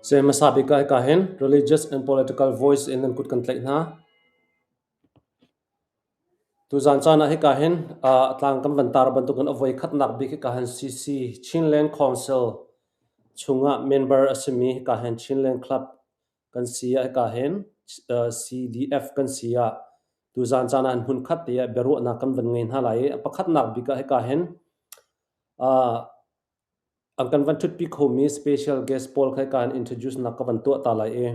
Hmasa bik ah hika hin religious and political voice in nan kut kan tlaih hna. Tuzaan caan ah hika hin tlang kan van tar bantukin a voi khatnak bik hika hin CC Chinland Council chungah member a simi hika hin Chinland Club kan si ah hika hin CDF kan si ah tuzaan caan ah hmun khat te ah biaruahnak kan van ngei hna lai i a pakhatnak bik ah hika hin an kan van ṭhutpi khomi special guest pawl kha hika hin introduce nak ka van tuah ta lai i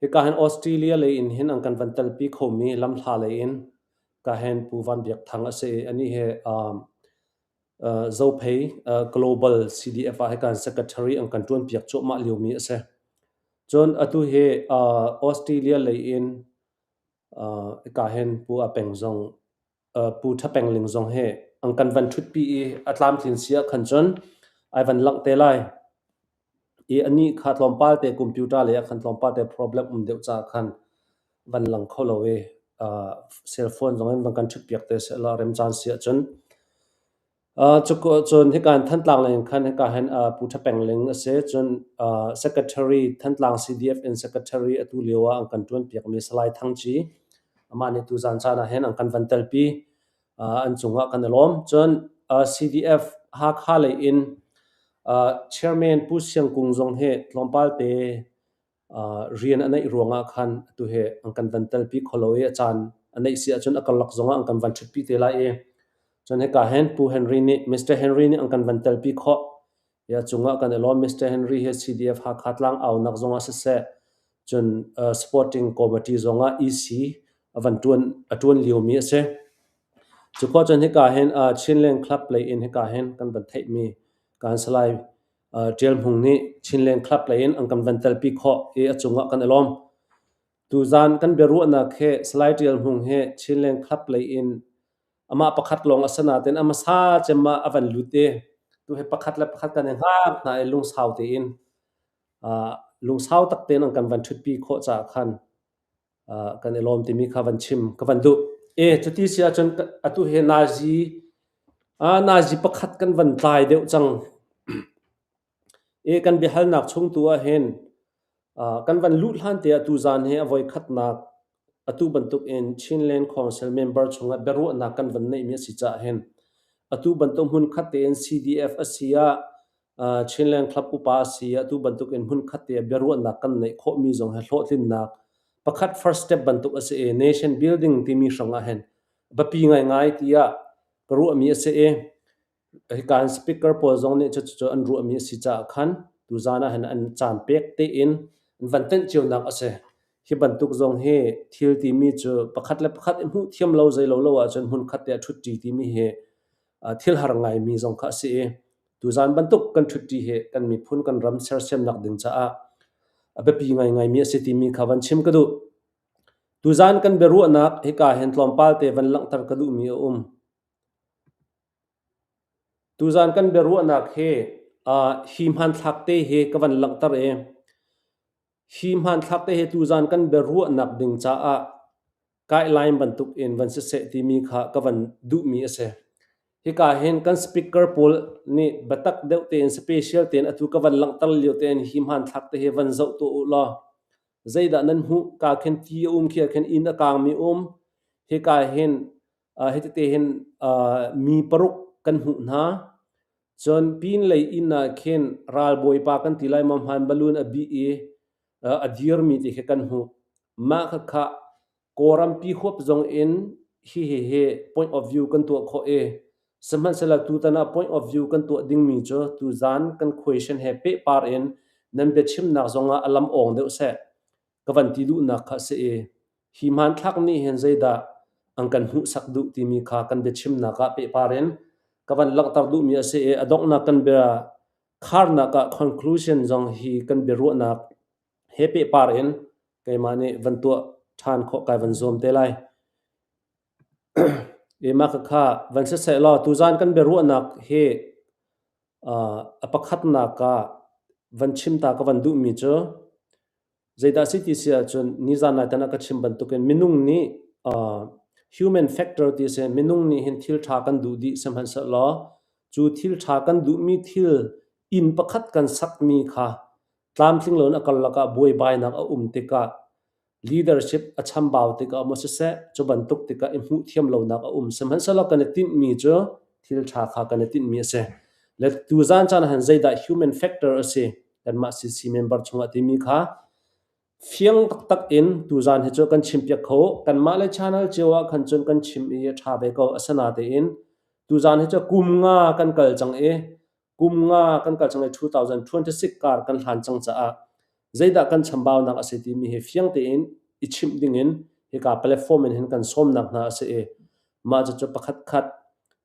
hika hin Australia lei in hin an kan van telpi khomi lamhla lei in ka hin Pu Van Biak Thang a si i anih hi Zophei Global CDF ah hika hin secretary an kan ṭuan piak cuahmah liomi a si. Cun atu hi Australia lei in hika hin Pu A Peng zong Pu Ṭha Peng Ling zong hi an kan van ṭhutpi i a tlamtlin si ahkhan cun ai van langh te lai. I anih kha tlawmpal te computer lei ah khan tlawmpal te problem um deuh caah khan van lang kho lo i cell phone zong in van kan ṭhutpiak te sehlaw remcaan si ahcun. Cun hika in Thantlang lei in khan hika hin Pu Ṭha Peng Ling a si. Cun Secretary Thantlang CDF in Secretary atu lio ah an kan ṭuanpiakmi Salai Thang Ci amah nih tuzaan caan ah hin an kan van telpi. An cungah kan i lawm. Cun CDF Hakha lei in Chairman Pu Siang Kung zong hi tlawmpal te rian a neih ruangah khan atu hi an kan van telpi kho lo i a caan a neih si ahcun a karlak zongah an kan van ṭhutpi te lai i cun hika hin Pu Henry nih Mr. Henry nih an kan van telpi khawh i a cungah kan i lawm. Mr. Henry hi CDF Hakha tlang aunak zongah siseh cun supporting committee zongah EC a van ṭuan a ṭuan liomi a si. Cu khawh cun hika hin Chinland Club lei in hika hin kan van theihmi kan Salai Ṭial Hmung nih Chinland Club lei in an kan van telpi khawh i a cungah kan i lawm. Tuzaan kan biaruahnak hi Salai Ṭial Hmung hi Chinland Club lei in amah pakhat lawng a si nain a hmasa cem ah a van lut i tu hi pakhat le pakhat kan i hngak hna i lungsau tein lungsau tak tein an kan van ṭhutpi khawh caah khan kan i lawm timi kha van chim ka van duh. E cuti si ahcun atu hi nazi nazi pakhat kan van tlai deuh cang. E kan biahalnak chung tu ah hin kan van luh hlan te ah tuzaan hi a voi khatnak atu bantuk in Chinland Council member chungah biaruahnak kan van neihmi a si caah hin atu bantuk hmun khat tein CDF a si ah Chinland Club upa a si ah atu bantuk in hmun khat te ah biaruahnak kan neih khawhmi zong hi hlawhtlinnak pakhat first step bantuk a si i nation building timi hrang ah hin biapi ngaingai tiah ka ruahmi a si i hika in speaker pawl zong nih cucu an ruahmi a si caah khan tuzaan ah hin an caan pek tein an van tenh cionak a si. Hi bantuk zong hi thil timi cu pakhat le pakhat i hmuh thiam lo zei lo lo ahcun hmunkhat te ah ṭhutṭi timi hi thil har ngaimi zong kha a si i tuzaan bantuk kan ṭhutṭi hi kan miphun kan ram sersiamnak ding caah a biapi ngaingaimi a si timi kha van chim ka duh. Tuzaan kan biaruahnak hika hin tlawmpal te van langhter ka duhmi a um. Tuzaan kan biaruahnak hi hi hmanthlak te hi ka van langhter i hi hmanthlak te hi tuzaan kan biaruahnak ding caah guideline bantuk in van siseh timi kha ka van duhmi a si. Hika hin kan speaker pawl nih biatak deuh tein special tein atu ka van langhter lio tein hi hmanthlak te hi van zoh tuah u law zeidah nan hmuh ka khin ti a um khi ah khin inn a kaangmi um hika hin Hitite hin mi paruk kan hmuh hna. Cun pinlei inn ah khin ralbawipa kan ti lai maw hmaan balun a bih i a dirmi ti khi kan hmuh. Mah khakha Kawlrampi huap zong in hihihi point of view kan tuah khawh i sihmanhsehlaw tutan ah point of view kan tuah dingmi cu tuzaan kan question he pehpar in nan biachimnak zongah a lam awng deuh seh ka van ti duhnak kha a si i hi hmanthlak nih hin zeidah an kan hmuhsak duh timi kha kan biachimnak ah pehpar in ka van langhter duhmi a si i a donghnak kan bia kharnak ah conclusion zong hi kan biaruahnak he pehpar in keimah nih van tuah ṭhan khawh kai van zuam te lai. Mah khakha van siseh law tuzaan kan biaruahnak hi a pakhatnak ah van chim ta ka van duhmi cu Zeidah a si ti si ahcun nizan nai tan ah ka chim bantukin minung nih human factor ti a si. Minung nih hin thil ṭha kan duh dih sihmanhsehlaw cu thil ṭha kan duhmi thil inn pakhat kan sakmi kha Tlamtling loin a karlak ah buaibainak a um tikah leadership a chambau tikah maw siseh, cu bantuk tikah i hmuh thiam lonak a um. Sihmanhsehlaw kan i tinhmi cu thil ṭha kha kan i tinhmi a si. Le tuzan caan ah hin zeidah human factor a si kanmah CC member chungah timi kha fiang taktak in tuzan hi cu kan chimpiak kho. Kanmah le channel cio ah khan cun kan chim i a ṭha ve ko. Asinain tuzan hi cu kum nga kan kal cang i kum nga kan kal cang i 2026 kar kan hlan cang caah zeidah kan chambaunak a si timi hi fiang tein i chimh dingin hika platform in hin kan sawmnak hna a si i mah cucu pakhat khat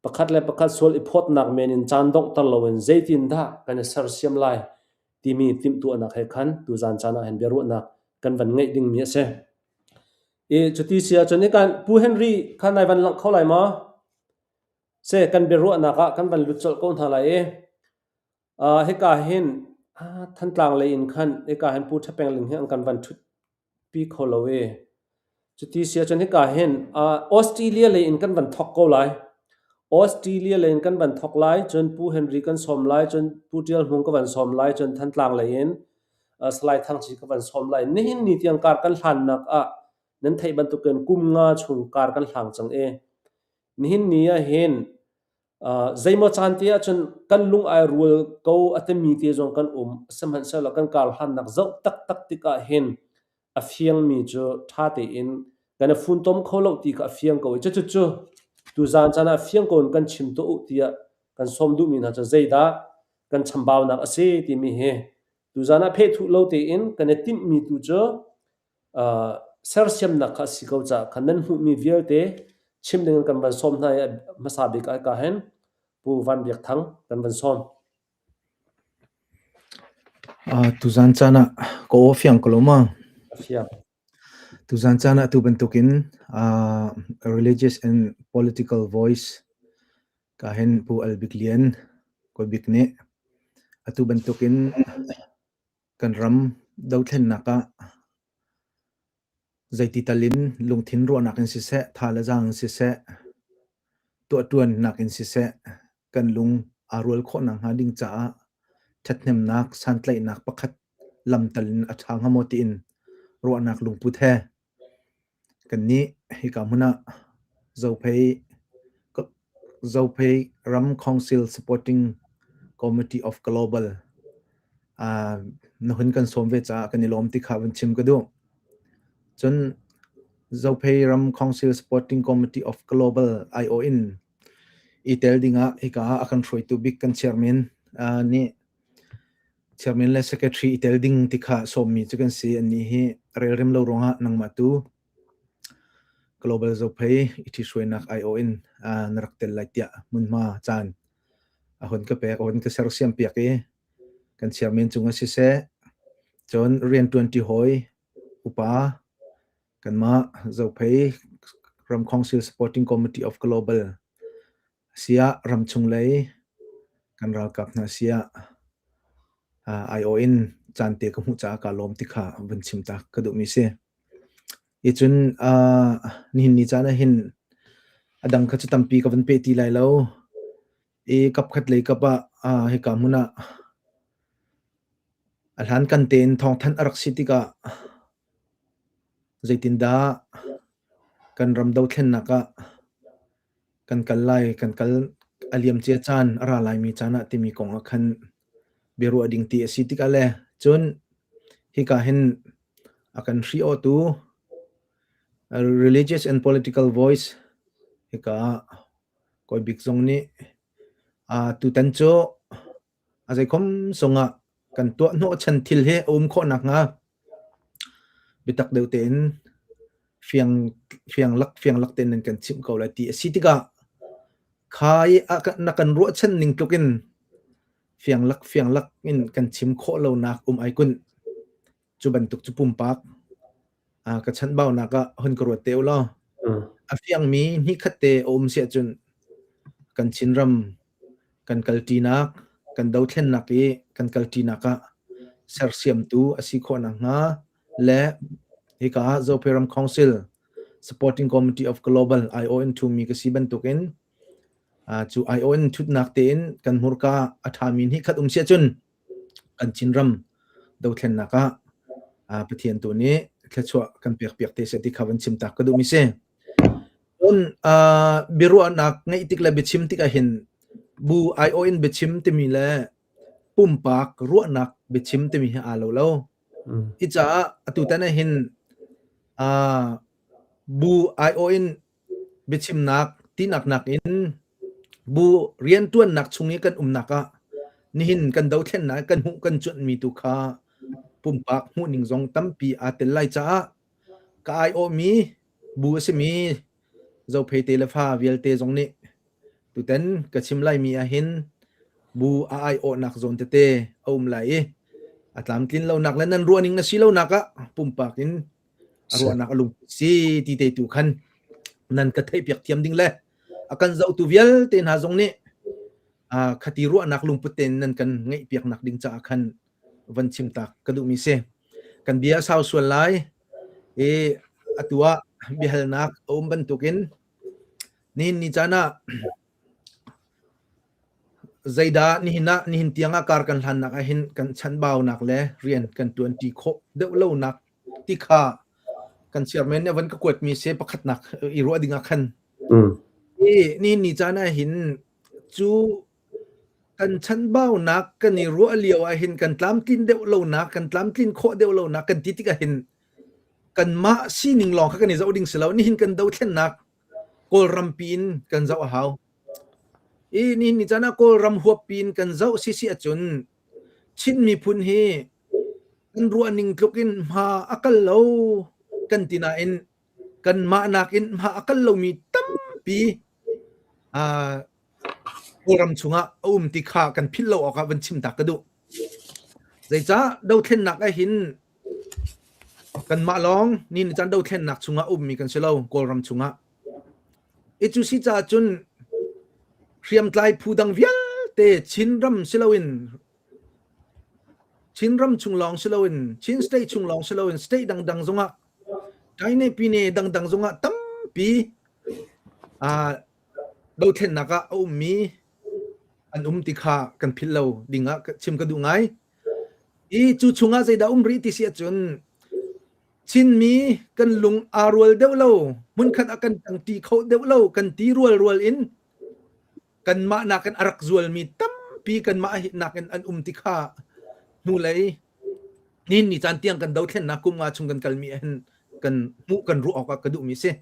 pakhat le pakhat sual i phawtnak men in caan donghter loin zeitindah kan i sersiam lai timi timhtuahnak he khan tuzan caan ah hin biaruahnak kan van ngeih dingmi a si. I cuti si ahcun ikan Pu Henry kha nai van langh kho lai maw? Seh kan biaruahnak ah kan van lut colh ko hna lai i hika hin Thantlang lei in khan hika hin Pu Ṭha Peng Ling hi an kan van ṭhutpi kho lo i cuti si ahcun hika hin Australia lei in kan van thawk ko lai. Australia lei in kan van thawk lai, cun Pu Henry kan sawm lai, cun Pu Ṭial Hmung ka van sawm lai, cun Thantlang lei in Salai Thang Ci ka van sawm lai. Nihin ni tiang kar kan hlannak ah nan theih bantukin kum nga chung kar kan hlang cang i Nihin ni ah hin zeimaw caan te ahcun kan lung ai rual ko a timi te zong kan um. Sihmanhsehlaw kan karhlannak zoh taktak tikah hin a fiangmi cu ṭha tein kan i funtom kho lo ti kha a fiang ko i cucucu tuzaan caan ah fiang ko in kan chim tuah u tiah kan sawm duhmi hna cu zeidah kan chambaunak a si timi hi tuzaan ah phehthuh lo tein kan i timhmi tu cu sersiamnak kha a si ko caah khan nan hmuhmi vialte chim dingin kan van sawm hna i hmasa bik ah ka hin Pu Van Biak Thang kan van sawm. Tuzan caan ah ka aw fiang ko lo ma? A fiang. Tuzan caan ah tu bantukin religious and political voice ka hin Pu Al Bik Lian Kawi Bik nih atu bantukin Kan ram dothlennak ah zeiti tal in lungthin ruahnak in siseh, tha le zaang in siseh, tuahṭuannak in siseh, kan lung aa rual khawh nakhnga ding caah ṭhathnemnak, santlaihnak pakhat lam tal in a ṭha hnga maw tiin ruahnak lungput he Kannih hika hmun ah Zophei ram Council Supporting Committee of Global na hun kan sawm ve caah kan i lawm ti kha vun chim ka duh. Cun Zophei ram Council Supporting Committee of Global aiawh in i tel dingah hika ah a kan hruaitu bik kan chairman nih Chairman le secretary i tel ding ti kha sawmmi cu kan si. Annih hi relrem lo ruangah nangmah tu Global Zophei i ṭhithruainak aiawh in na rak tel lai tiah hmunhma caan a hun ka pek, a hun ka sersiam piak i kan chairman cungah siseh, cun rianṭuanṭi hawi upa kanmah Zophei Ram Council Supporting Committee of Global siah ramchung lei kan ralkap hna siah aiawh in caan te ka hmuh caah kaa lawm ti kha vun chim ta ka duhmi si. I cun nihin ni caan ah hin a dang kha cu tampi ka vun pe ti lai lo. I kapkhat lei kap ah hika hmun ah a hlankan tein thawngthanh a rak si tikah zeitindah kan ram dothlennak ah kan kal lai, kan kal a liamcia caan, a ra laimi caan ah timi kong ah khan biaruah ding ti a si tikah le cun hika hin a kan hri-awtu religious and political voice hika ah Kawi Bik zong nih tutan cu a zeikhom sungah kan tuah hnawhchan thil hi a um khawh nakhnga biatak deuh tein fiang fiang lak fiang lak tein nan kan chimh ko lai ti a si tikah kha i na kan ruahchan ning tluk in fiang lak fiang lak in kan chim khawh lonak um ai kun cu bantuk cu pumpak ka chanhbaunak ah hun ka ruat te u law a fiangmi hnihkhat te a um siah cun kan Chinram kan kalṭinak kan dothlennak i kan kalṭinak ah sersiamtu a si khawh nakhnga le hika ah Zophei Council Supporting Committee of Global ION thumi ka si bantukin cu ION thutnak tein kan hmurka a ṭhami hnihkhat um siah cun kan Chinram Dothlennak ah Pathian tu nih thluachuah kan pek piak te seh ti kha van chim tak ka duhmi si. Cun biaruahnak ngeih tik le biachim tik ahhin bu aiawh in biachim timi le pumpak ruahnak biachim timi hi aa lo lo. Hi caah atutan ahhin bu aiawh in biachimnak tinak nakin bu rianṭuannak chung i kan umnak ah nihin kan dothlennak kan hmuh kan cuanhmi tu kha pumpak hmuhning zong tampi aa tel lai caah ka aiawhmi bu a simi Zophei te le fa vialte zong nih tutan ka chim laimi ahhin bu a aiawhnak zawn tete a um lai i a tlamtlin lonak le nan ruahning na si lonak ah pumpak in a ruahnak a lung si ti te tu khan nan ka theihpiak thiam ding le a kan zohtu vialte hna zong nih khati ruahnak lungput tein nan kan ngeihpiaknak ding caah khan van chim tak ka duhmi si. Kan bia a sau sual lai i atu ah biahalnak a um bantukin nihin ni caan ah zeidah nihin ah nihin tiang ah kar kan hlannak ah hin kan chanbaunak le rian kan tuanṭi khawh deuh lonak ti kha kan chairman nih a van ka kuatmi si pakhatnak i ruah ding ah khan. I nihin ni caan ah hin cu kan chanbaunak kan i ruah lio ah hin kan tlamtlin deuh lonak kan tlamtlin khawh deuh lonak kan ti tikah hin kanmah sining lawng kha kan i zoh ding si lo. Nihin kan dothlennak Kawlrampi in kan zoh a hau. I nihin ni caan ah Kawlram huappi in kan zoh sisi ahcun Chin miphun hi kan ruahning tluk in hma a kal lo kan ti nain kanmah nakin hma a kal lomi tampi Kawlram chungah a um ti kha kan philh lo awkah van chim ta ka duh. Zeicah dothlennak ah hin kanmah lawng ni ni caan dothlennak chungah ummi kan si lo Kawlram chungah. I cu si caah cun hriamtlai phu dang vialte Chinram si loin Chinram chung lawng si loin Chin state chung lawng si loin state dangdang zongah Taine pine dangdang zongah tampi dothlennak ah a ummi an um ti kha kan philh lo ding ah chim ka duh ngai. I cu chungah zeidah um rih ti si ahcun Chinmi kan lung aa rual deuh lo, hmunkhat ah kan ṭangṭi kho deuh lo, kan ti rualrual in kanmah nakin a rak zualmi tampi kanmah nakin an um ti kha hnulei nihin ni caan tiang kan dothlennak kum nga chung kan kalmi ahhin kan hmuh kan ruah awk ah ka duhmi si.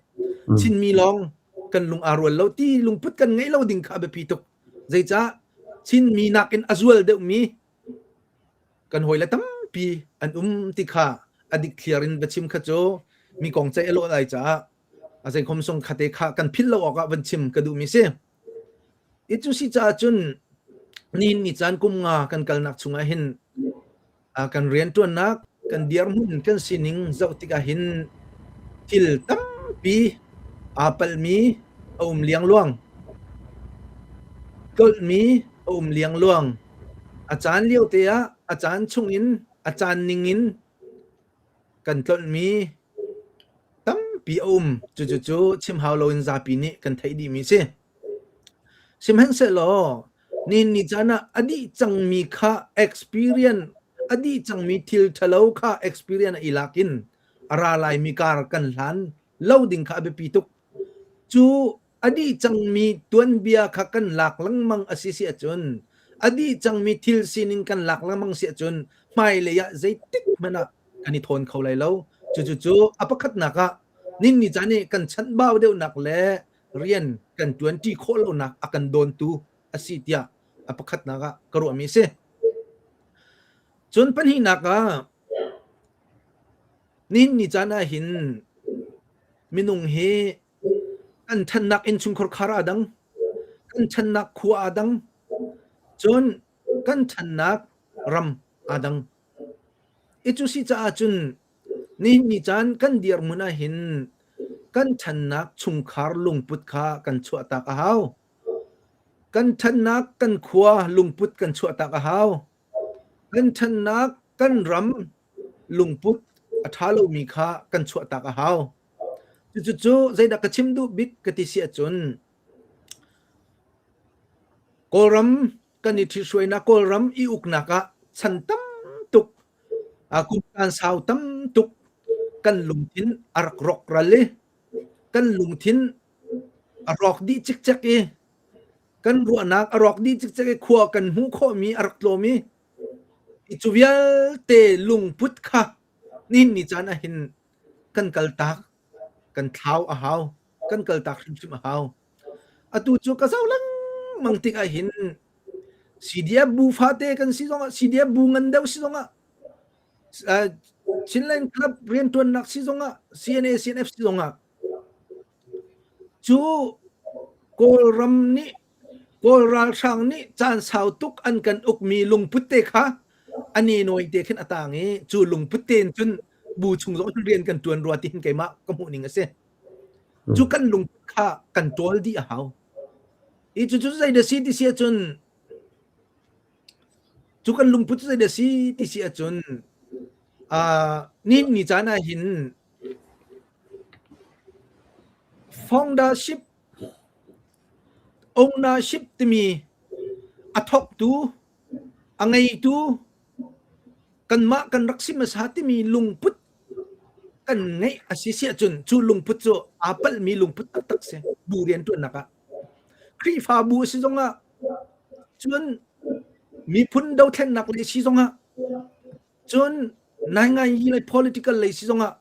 Chinmi lawng kan lung aa rual lo ti lungput kan ngeih lo ding kha a biapi tuk. Zeicah Chinmi nakin a zual deuhmi kan hawile tampi an um ti kha a dikthliar in va chim kha cu mi kong ceih a lawh lai caah a zeikhom sung khate kha kan philh lo awk ah van chim ka duhmi si. I cu si caah cun nihin ni caan kum nga kan kalnak chungah hin kan rianṭuannak kan dirhmun kan sining zoh tikah hin thil tampi aa palhmi a um liangluang. Tlolhmi a um liangluang. A caan lio te ah a caan chungin a caan ningin kan tlolhmi tampi a um. Cucu cu chim hau loin zapi nih kan theih dihmi si. Sihmanhsehlaw nihin ni caan ah a dih cangmi kha experience a dih cangmi thil ṭhalo kha experience i lak in a ra laimi kar kan hlan lo ding kha a biapi tuk. Cu a dih cangmi tuanbia kha kan lak lengmang a si si ahcun a dih cangmi thil sining kan lak lengmang si ahcun hmailei ah zeitik hmanh ah kan i thawn kho lai lo. Cucu cu a pakhatnak ah ninni caan i kan chanhbau deuhnak le rian kan ṭuanṭi khawh lonak a kan dawntu a si tiah a pakhatnak ah ka ruahmi a si. Cun pahnihnak ah nihin ni caan ah hin minung hi kan ṭhannak innchungkhar khar aa dang, kan ṭhannak khua aa dang, cun kan ṭhannak ram aa dang. I cu si caah cun nihin ni caan kan dirhmun ah hin kan ṭhannak chungkhar lungput kha kan chuahtak a hau. Kan ṭhannak kan khua lungput kan chuahtak a hau. Kan ṭhannak kan ram lungput a ṭha lomi kha kan chuahtak a hau. Cucu zeidah ka chim duh bik ka ti si ahcun Kawlram kan i ṭhithruainak Kawlram i uknak ah chan tam tuk. A kum caan sau tam tuk kan lungthin a rak rawkral i kan lungthin a rawk dih cikcek i kan ruahnak a rawk dih cikcek i khua kan hmuh khawhmi a rak tlawm i cu vialte lungput kha nihin ni caan ahhin kan kaltak, kan thlau a hau, kan kaltak hrimhrim a hau. Atu cu ka zoh lengmang tik ahhin CDF bu fate kan si zongah, CDF bu ngan deuh si zongah, Chinland Club rianṭuannak si zongah, CNA, CNF si zongah, cu Kawlram nih Kawl ralhrang nih caan sau tuk an kan ukmi lungput te kha a nenawi te khin a tang i cu lungput te in cun bu chung zong rian kan ṭuan rua ti hin keimah ka hmuh ning a si. Cu kan lungput kha kan ṭawl dih a hau. I cucu zei dah si ti si ahcun cu kan lungput cu zei dah si ti si ahcun ni ni caan ah hin foundership ownership timi a thawktu a ngeitu kanmah kan rak si hmasa timi lungput kan ngeih a si si ahcun cu lungput cu aa palhmi lungput taktak si bu rianṭuannak ah. Khrihfabu a si zongah cun miphun dothlennak lei si zongah cun nainganyi lei political lei si zongah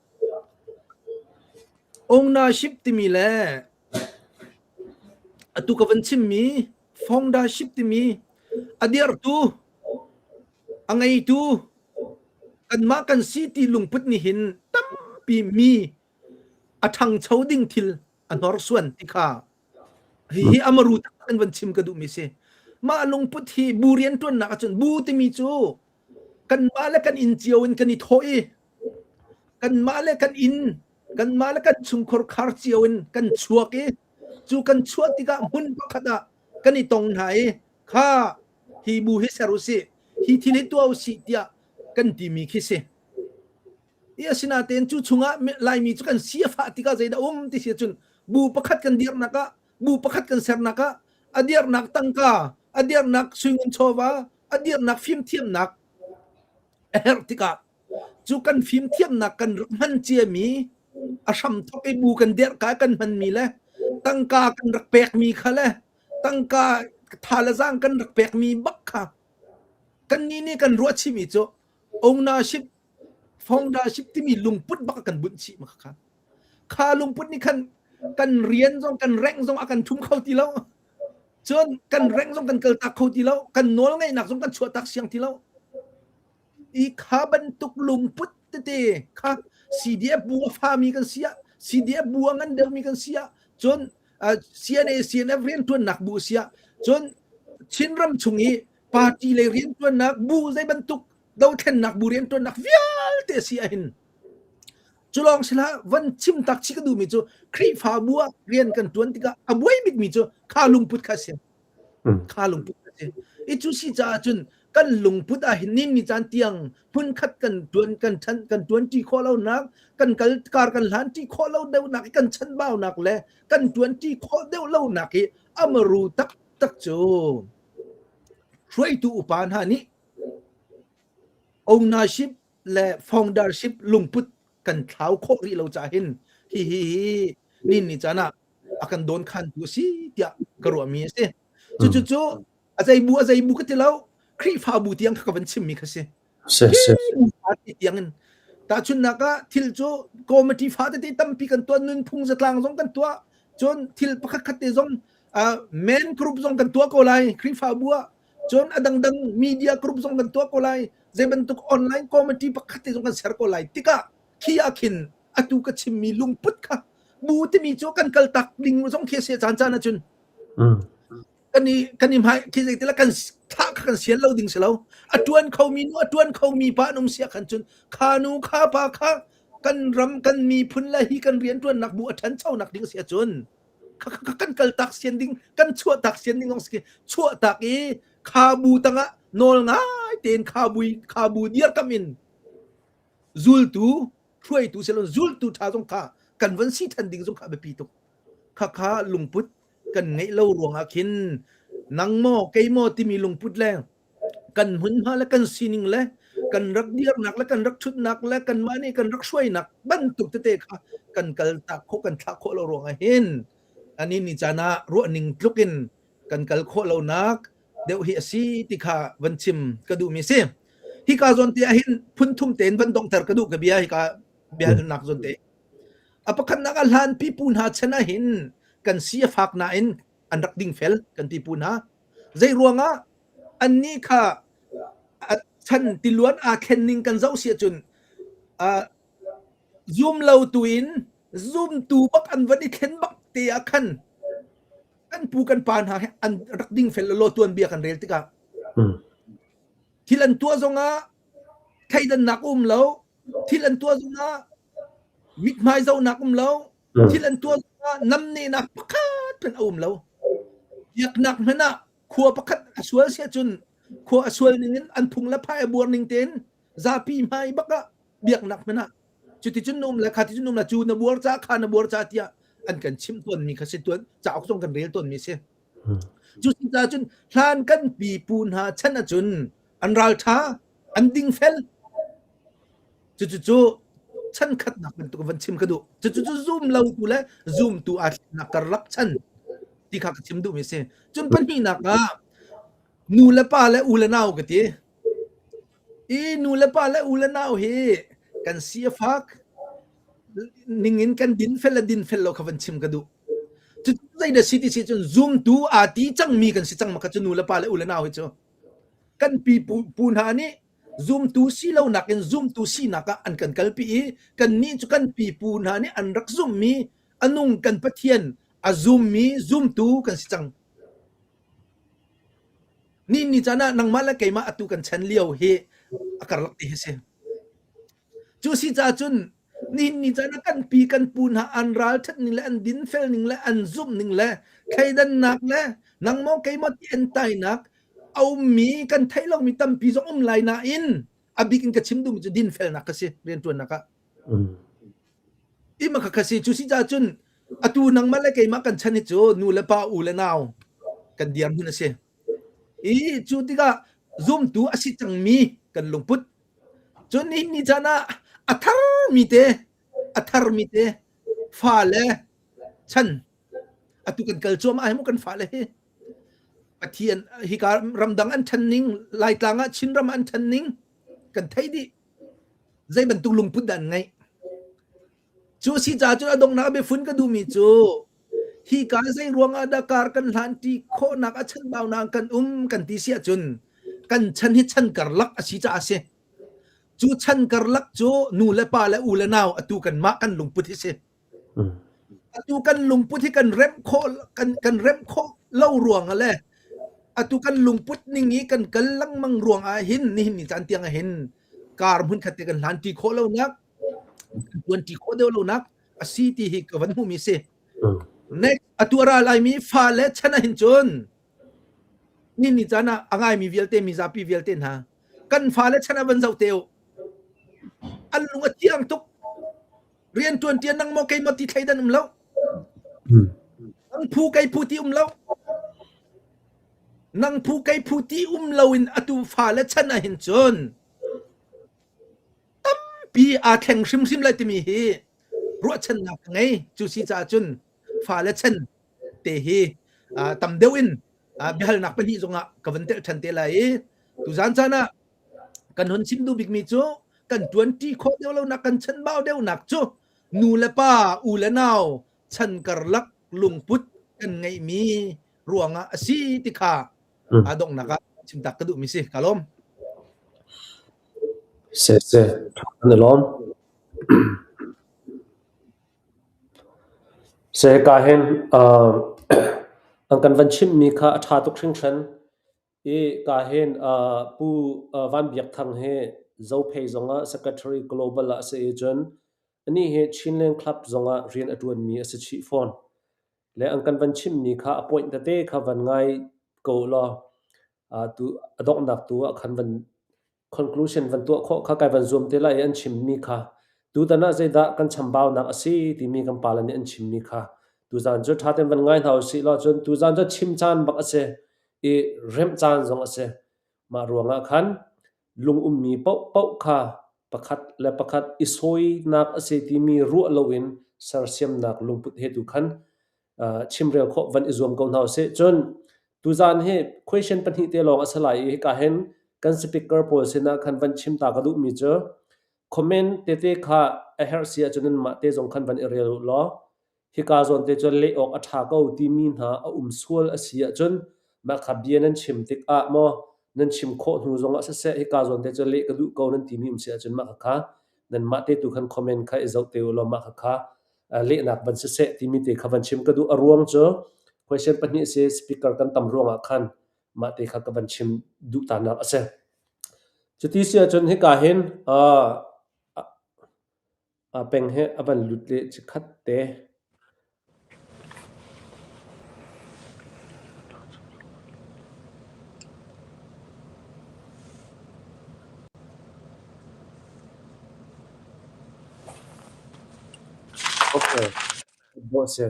ownership timi le atu ka van chimmi foundership timi a dirhtu a ngeitu kanmah kan si ti lungput nih hin tampi mi a ṭhangcho ding thil a hnorsuan ti kha hihi amaru tak in van chim ka duhmi si. Mah lungput hi bu rianṭuannak ahcun bu timi cu kanmah le kan inn cio in kan i thawh i kanmah le kan inn kanmah le kan chungkhur khar cio in kan chuak i cu kan chuah tikah hmun pakhat ah kan i tong hna i kha hi bu hi ser usih hi thil hi tuah usih tiah kan timi khi si. I asinain cu chungah Laimi cu kan si a fah tikah zeidah um ti si ahcun bu pakhat kan dirnak ah bu pakhat kan sernak ah a dirnak tangka a dirnak suingun chawva a dirnak fimthiamnak a herh tikah cu kan fimthiamnak kan rak hman ciami a hramthok i bu kan dirh ka kan hmanmi le tangka kan rak pekmi kha le tangka tha le zaang kan rak pekmi bak kha kannih nih kan ruah chihmi cu ownership foundership timi lungput bak a kan bunh chih ma kha kha lungput nih khan kan rian zong kan rank zong a kan thum kho ti lo cun kan rank zong kan kaltak kho ti lo kan nawl ngeihnak zong kan chuahtak siang ti lo i kha bantuk lungput tete kha CDF bu a fami kan si ah CDF bu a ngan deuhmi kan si ah cun CNA CNF riantuannak bu si ah cun Chinram chung i party lei riantuannak bu zei bantuk dothlennak bu riantuannak vialte si ahhin cu lawng si hlah van chim tak chi ka duhmi cu Khrihfabu ah rian kan tuan tikah a buai bikmi cu kha lungput kha si kha lungput kha si i cu si caah cun kan lungput ah hin nin ni caan tiang hmunkhat kan tuan kan than kan tuan ṭi khawh lonak kan kal kar kan hlan ṭi khawh lo deuhnak i kan chanbaunak le kan tuan ṭi khawh deuh lonak hi amaru taktak cu hruaitu upa hna nih ownership le foundership lungput kan thlau khawh rih lo caah hin hi hi hi nin ni caan ah a kan dawn khantu a si tiah ka ruahmi a si. Cucu cu a zei bu a zei bu ka ti lo Khrihfabu tiang kha ka van chimmi kha si. Khrihfa tiang in tahchunhnak ah thil cu committee fa tete tampi kan tuah nunphung zatlang zong kan tuah cun thil pakhat khat te zong men group zong kan tuah ko lai Khrihfabu ah cun a dangdang media group zong kan tuah ko lai zei bantuk online committee pakhat te zong kan ser ko lai tikah khi ah khin atu ka chimmi lungput kha bu timi cu kan kal tak ding zong khi a si caan caan ahcun kan i kan i hmai khi zei tila kan thlah kha kan sian lo ding si lo a tuan khomi nu a tuan khomi pa an um sia khan cun kha nu kha pa kha kan ram kan miphun le hi kan rian tuannak bu a ṭhanchonak ding si ahcun kan kal tak sian ding kan chuah tak sian ding si chuah tak i kha bu tangah nawl ngai tein kha bui kha bu dirkam in zultu hruaitu silo zultu ṭha zong kha kan van si ṭhan ding zong kha biapi tuk kha kha lungput kan ngeih lo ruangah khin nang maw kei maw timi lungput le kan hmunhma le kan sining le kan rak dirnak le kan rak ṭhutnak le kanmah nih kan rak hruainak bantuk tete kha kan kal tak khawh kan thlah khawh lo ruangah hin ani ni caan ah ruahning tluk in kan kal khawh lonak deuh hi a si ti kha van chim ka duhmi si. Hika zawn te ah hin phun thum tein van donghter ka duh ka bia hika biahalnak zawn te. A pakhatnak ah hlan pipu hna chan ah hin kan si a fak nain an rak dingfel kan pipu hna. Zei ruangah annih kha chan tiluan aa thlen ning kan zoh si ahcun zum lo tu in zumtu bak an van i thlen bak te ah khan kan pu kan pa hna he an rak dingfel law tuanbia kan rel tikah thil an tuah zongah thleidannak um lo thil an tuah zongah mithmai zohnak um lo thil an tuah zongah namnehnak pakhat hmanh a um lo biaknak hmanh ah khua pakhat a sual si ahcun khua a sual ning in an phung le phai a buar ning tein zapi hmai bak ah biaknak hmanh ah cuticun na um le kha ticun um le cu na buar ca kha na buar ca tiah an kan chimh tawnmi kha si tuan cauk zong kan rel tawnmi si. Cu si caah cun hlan kan pipu hna chan ahcun an ralṭha, an dingfel. Cucu chan khatnak bantuk van chim ka duh. Cucu zum lo tu le zumtu aa thlennak karlak chan ti kha ka chim duhmi si. Cun pahnihnak ah nu le pa le u le nau ka ti. I nu le pa le u le nau hi kan si a fak ningin kan dinfel le dinfel lo kha van chim ka duh. Cu zeidah si ti si cun zumtu aa ti cangmi kan si cang ma kha cu nu le pa le u le nau hi cu. Kan pi pu hna nih zumtu si lonak in zumtu sinak ah an kan kalpi i kannih cu kan pipu hna nih an rak zumhmi a nung kan Pathian a zummi zumtu kan si cang. Ni ni caan ah nangmah le keimah atu kan chan lio hi a karlak ti hi si. Cu si caah cun nihin ni caan ah kan pi kan pu hna an ralṭhat ning le an dinfel ning le an zumh ning le thleidannak le nangmaw keimah ti entainak a ummi kan theih lomi tampi zong um lai nain a bik in ka chim duhmi cu dinfelnak ka si rianṭuannak ah. Ima kha kha si cu si caah cun atu nangmah le keimah kan chan hi cu nu le pa u le nau kan dirhmun a si. I cu tikah zumtu a si cangmi kan lungput Cun nihin ni caan ah a tharmi te, a tharmi te fale chan atu kan kal cuahmah hi mu kan fale hi. Pathian hika ramdang an ṭhan ning, Laitlang ah Chinram an ṭhan ning kan theih dih. Zei bantuk lungput dah an ngeih. Cu a si caah cun a donghnak biafun ka duhmi cu hika zei ruangah dah kar kan hlan ṭi khawhnak a chanbaunak kan um kan ti si ahcun kan chan hi chan karlak a si caah a si. Cu chan karlak cu nu le pa le u le nau atu kanmah kan lungput hi si. Atu kan lungput hi kan remh khawh kan kan remh khawh lo ruangah le atu kan lungput ning i kan kal lengmang ruangah hin nihin ni caan tiang ah hin kar hmun khat te kan hlan ṭi khawh lonak tuan ṭi khawh deuh lonak a si ti hi ka van hmuhmi si. Next, atu a ra laimi fa le chan ah hin cun ni ni caan ah a ngaimi vialte mizapi vialte hna kan fa le chan ah van zoh te u. An lung a thiang tuk. Rian ṭuan ṭian nang maw kei maw ti thleidan um lo. Nang phu kei phu ti um lo. Nang phu kei phu ti um lo in atu fa le chan ah hin cun tampi aa thleng hrimhrim lai timi hi ruahchannak ka ngei. Cu si caah cun fale chan te hi tam deuh in biahalnak pahnih zongah ka van telh ṭhan te lai i tuzan caan ah kan hun chim duh bikmi cu kan ṭuanṭi khawh deuh lonak kan chanbau deuhnak cu nu le pa u le nau chan karlak lungput kan ngeihmi ruangah a si ti kha a donghnak ah chimtak ka duhmi si. Ka lawm. Se se, kan i lawm. Se ka hin an kan van chimmi kha a ṭha tuk hringhran. I ka hin Pu Van Biak Thang hi Zophei zongah Secretary Global ah a si i cun anih hi Chinland Club zongah rian a ṭuanmi a si chih fawn. Le an kan van chimmi kha a point tete kha van ngai ko law tu a donghnak tu ah khan van conclusion van tuah khawh kha kai van zuam te lai i an chimmi kha tutan ah zeidah kan chambaunak a si timi kan pale nih an chimmi kha tuzan cu ṭha tein van ngai hna usih law cun tuzan cu chim caan bak a si i remh caan zong a si. Mah ruangah khan. Lung ummi paohpaoh kha pakhat le pakhat i sawinak a si timi ruah loin sersiamnak lungput he tu khan chimrel khawh van i zuam ko hna usih. Cun tuzaan hi question pahnih te lawng a si lai i hika hin kan speaker pawl sinah khan van chim ta ka duhmi cu comment tete kha a herh si ahcun nanmah te zong khan van i rel u law hika zawn te cun leh awk a ṭha ko timi hna a um sual a si ahcun mah kha bia nan chim tikah maw nan chim khawh hnu zongah siseh hika zawn te cun leh ka duh ko nan timi um si ahcun mah kha nanmah te tu khan comment kha i zoh te u law mah kha lehnak van siseh timi te kha van chim ka duh. A ruang cu question pahnih si speaker kan tam ruangah khan mah te kha ka van chim duh ta nak a si. Cuti si ahcun hika hin peng he a van lut le chikhat te. Okay. Dawh si.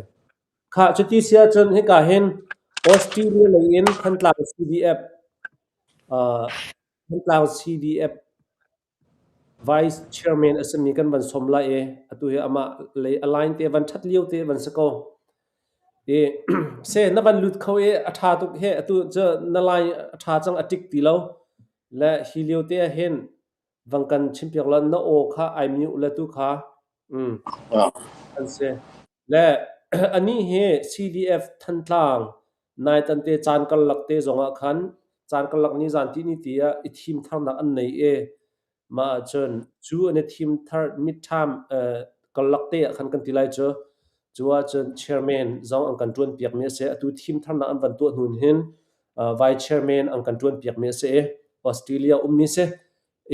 Khah, cuti si ahcun hika hin Australia lei in Thantlang CDF Thantlang CDF Vice Chairman a simi kan van sawm lai i atu hi amah lei a line te van ṭhat lio te van si ko. I se na van lut kho i a ṭha tuk he atu cu na line a ṭha cang a ṭik ti lo. Le hi lio te ah hin vang kan chimpiak la na aw kha ai mute le tu kha an si. Le anih hi CDF Thantlang naitan te caan karlak te zongah khan caan karlak ni zan ti ni ti ah i thim tharnak an nei i mah ahcun cu an i thim thar midterm karlak te ah khan kan ti lai cu. Cu ahcun chairman zong an kan ṭuan piakmi a si. Atu thim tharnak an van tuah hnu hin vice chairman an kan ṭuan piakmi a si i Australia ummi si.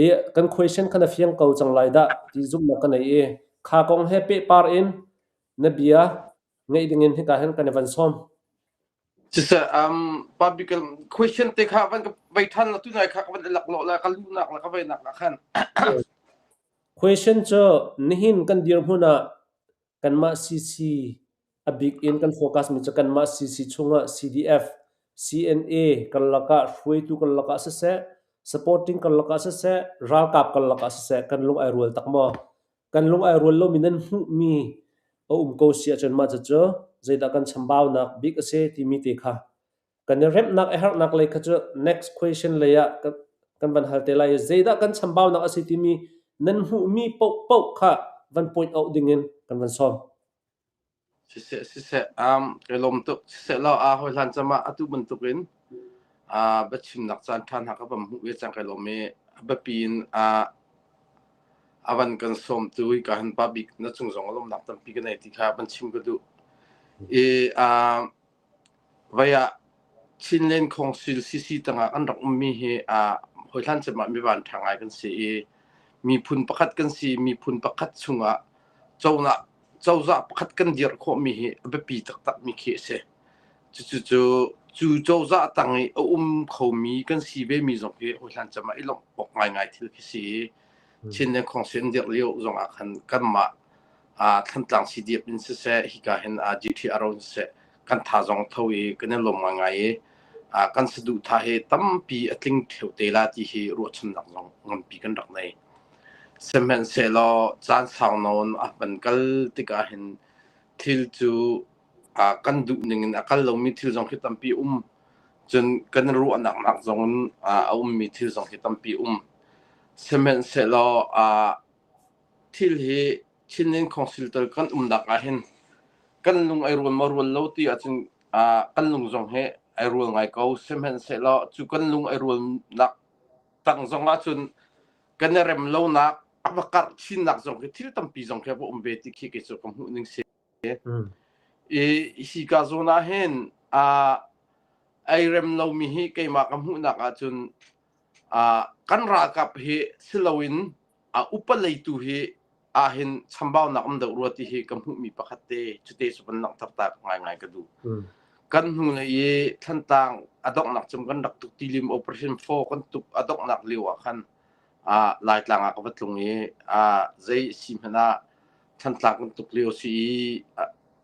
I kan question kha na fiang ko cang lai dah ti zumhnak ka nei i kha kong he pehpar in na bia ngeih dingin hika hin kan i van sawm. Siseh, public question te kha van ka vei than la tu nai kha ka van lak lo la ka lunak la ka vei nak la khan. Question cu nihin kan dirhmun ah kanmah CC a bik in kan focus mi cu kanmah CC chungah CDF, CNA karlak ah hruaitu karlak ah siseh, supporting karlak ah siseh, ralkap karlak ah siseh kan lung ai rual tak maw? Kan lung ai rual lomi nan hmuhmi a um ko si ahcun mah cucu zeidah kan chambaunak bik a si timi te kha kan i remhnak a herhnak lei kha cu next question lei ah kan van hal te lai i zeidah kan chambaunak a si timi nan hmuhmi paohpaoh kha van point out dingin kan van sawm. Siseh, siseh, kai lawm tuk. Siseh law a hawi hlan cama atu bantukin biachimnak caan ṭha hna ka van hmuh ve cang kai lawm i biapi in a van kan sawmtu hi ka han pa bik na cung zong a lawmnak tampi ka nei ti kha van chim ka duh. I Vai ah Chinland Council CC tangah kan rak ummi hi hawihlan cem ah mivan ṭha ngai kan si i miphun pakhat kan si. Miphun pakhat chungah cozah pakhat kan dirh khawhmi hi a biapi taktakmi khi a si. Cucu cu cozah tang i a um khomi kan si vemi zong hi hawihlan cem ah i lawmh awk ngaingai thil khi si i Chinland Council an dirh lio zongah khan kanmah Thantlang CDF in siseh, hika hin GTRO in siseh, kan tha zong tho i kan i lawm ngaingai i kan saduhthah hi tampi a tling ṭheo te la ti hi ruahchannak zong nganpi kan rak nei. Sihmanhsehlaw caan sau nawn a van kal tikah hin thil cu kan duh ning in a kal lomi thil zong khi tampi um. Cun kan ruahnak nak zong in a ummi thil zong khi tampi um. Sihmanhsehlaw thil hi Chinland Council tal kan umnak ah hin kan lung ai rual maw rual lo ti ahcun kan lung zong hi ai rual ngai ko. Sihmanhsehlaw cu kan lung ai rualnak tang zong ahcun kan i rem lonak a va karh chinnak zong khi thil tampi zong khi a va um ve ti khi kei cu ka hmuh ning si. I hi ka zawn ah hin ai rem lomi hi keimah ka hmuhnak ahcun kan ralkap hi si loin a upa leitu hi ahhin chambaunak um deuh rua ti hi ka hmuhmi pakhat te cute cu van langhter ta ngaingai ka duh. Kan hnu lei i Thlantlang a donghnak cum kan rak tuk tilim operation 4 kan tuk a donghnak lio ah khan Laitlang ah ka va tlung i zei si hmanh ah Thlantlang kan tuk lio si i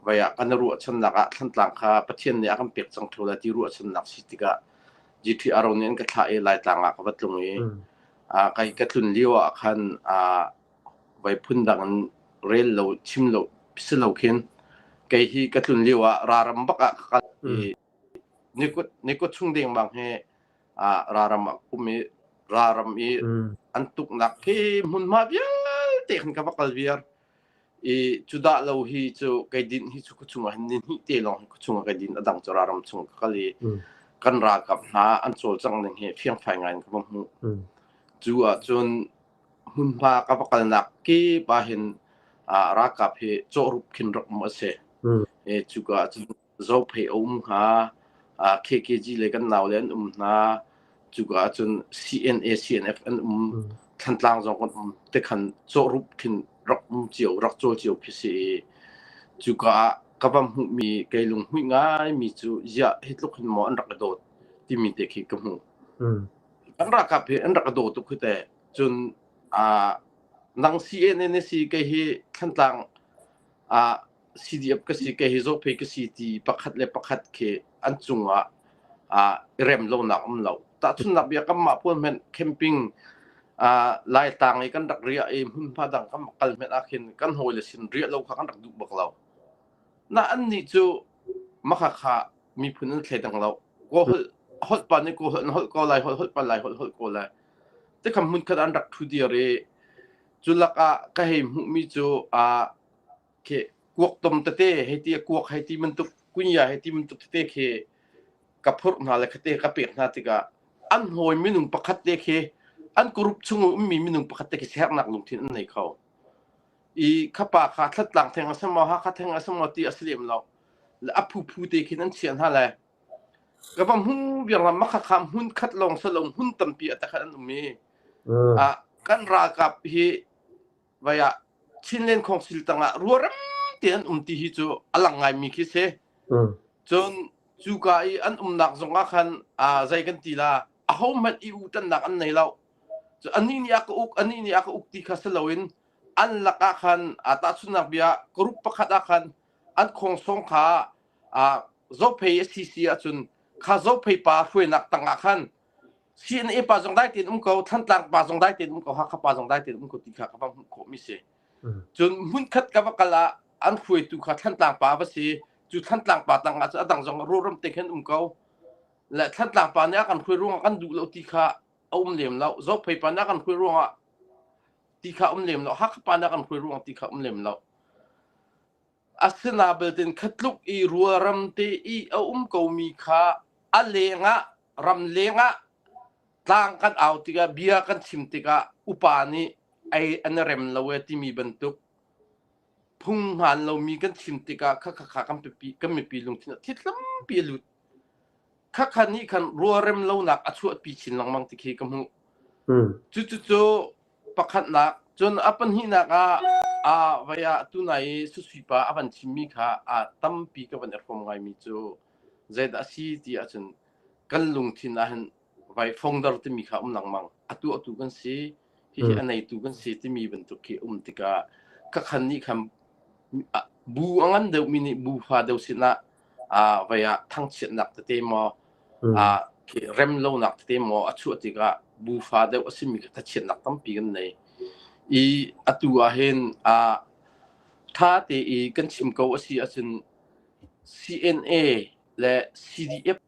vai ah kan ruahchannak ah Thlantlang kha Pathian nih a kan pek cang ṭheo lai ti ruahchannak si tikah GTRO nih an ka thlah i Laitlang ah ka va tlung i. Kai ka tlun lio ah khan voi phundang in rel lo chim lo si lo khin kei hi ka tlun lio ah raram bak ah ka kal i nikut chung dengmang hi raram ah um i raram i an tuknak khi hmunhma vialte khan ka va kal viar. I cu dah lo hi cu kei din hi cu khuachung ah hin ni hnih te lawng hi khuachung ah kei din a dang cu raram chung ka kal i kan ralkap hna an cawlcangh ning hi fiangfai ngai in ka va hmuh. Cu ahcun hmunhma ka va kalnak kip ah hin ralkap hi cawhrup khin rak um a si. I cuka ahcun Zophei a um hnga, KKG le kan naule an um hna. Cuka ahcun CNA, CNF an um, Thantlang zong kan um. Tikhan cawhrup khin rak um cio, rak cawl cio khi si i cuka ah ka va hmuhmi kei lunghmuih ngaimi cu ziah hi tluk hin maw an rak i dawt timi te khi ka hmuh. Kan ralkap hi an rak i daw tuk hi teh. Cun nang CNA na si kei hi Thantlang CDF ka si kei hi Zophei ka si ti pakhat le pakhat khi an cungah i rem lonak um lo. Tahchunhnak bia kanmah pawl hmanh camping Laitlang i kan rak riah i hmunhma dang kan kal hmanh ah khin kan hawile sin riah lo kha kan rak duh bak lo. Na annih cu makhakha miphun an thleidang lo. Kaw holh holh pa nih kaw holh an holh ko lai, holh holh pa lai holh holh ko lai. Tikhan hmunkhat an rak ṭhu dir i cu lakah ka hei hmuhmi cu khi kuak tom tete hei ti kuak hei ti bantuk kunya hei ti bantuk tete khi ka phurh hna le khate ka pek hna tikah an hawi minung pakhat te khi an group chung ummi minung pakhat te khi sernak lungthin an nei kho i khapa kha thlatlang theng a si maw Hakha theng a si maw ti a si lem lo a phu phu te khin an chiah hna le ka va hmu biang lam makha kha hmun khat lawng salo hmun tampi a takhat an um i kan ralkap hi vai ah Chinland Council tangah ruaram te an um ti hi cu a lang ngaimi khi si. Cun cuka i an umnak zongah khan zei kan ti la aho hmanh i utannak an nei lo. Cu anih nih a ka uk anih nih a ka uk ti kha si loin an lakah khan tahchunhnak bia group pakhat ah khan an khawngsawng kha Zophei a si si ahcun kha Zophei pa hruainak tangah khan CNA pa zong dai tein um ko, Thantlang pa zong dai tein um ko, Hakha pa zong dai tein um ko ti kha ka va hmuh khawhmi si. Cun hmunkhat ka va kal ah an hruaitu kha Thantlang pa va si. Cu Thantlang pa tang ah cun a dang zong ruaram te khin um ko. Le Thantlang pa nih a kan hruai ruangah kan duh lo ti kha a um lem lo. Zophei pa nih a kan hruai ruangah ti kha um lem lo. Hakha pa nih a kan hruai ruangah ti kha um lem lo. Asina beltin khatluk i rualram te i a um komi kha a lengah ram lengah tlang kan au tikah bia kan chim tikah upa nih ei an i rem lo e timi bantuk phung hmaan lomi kan chim tikah kha kha kha kan pipi kan mipi lungthin ah thil tampi a lut. Khakha nih khan rualrem lonak a chuahpi chin lengmang ti khi ka hmuh. Cucucu pakhatnak cun a pahnihnak ah a vai ah tunai i Susui pa a van chimmi kha a tampi ka van i hrawm ngaimi cu zeidah a si ti ahcun kan lungthin ah hin vai fongdar timi kha um lengmang. Atu atu kan si, hihi a neitu kan si timi bantuk khi um tikah khakhan nih khan bu a ngan deuhmi nih bu fa deuh sinah vai ah thangchiatnak tete maw rem lonak tete maw a chuah tikah bu fa deuh a simi kha thachiatnak tampi kan nei. I atu ah hin tha te i kan chim ko a si ahcun CNA le CDF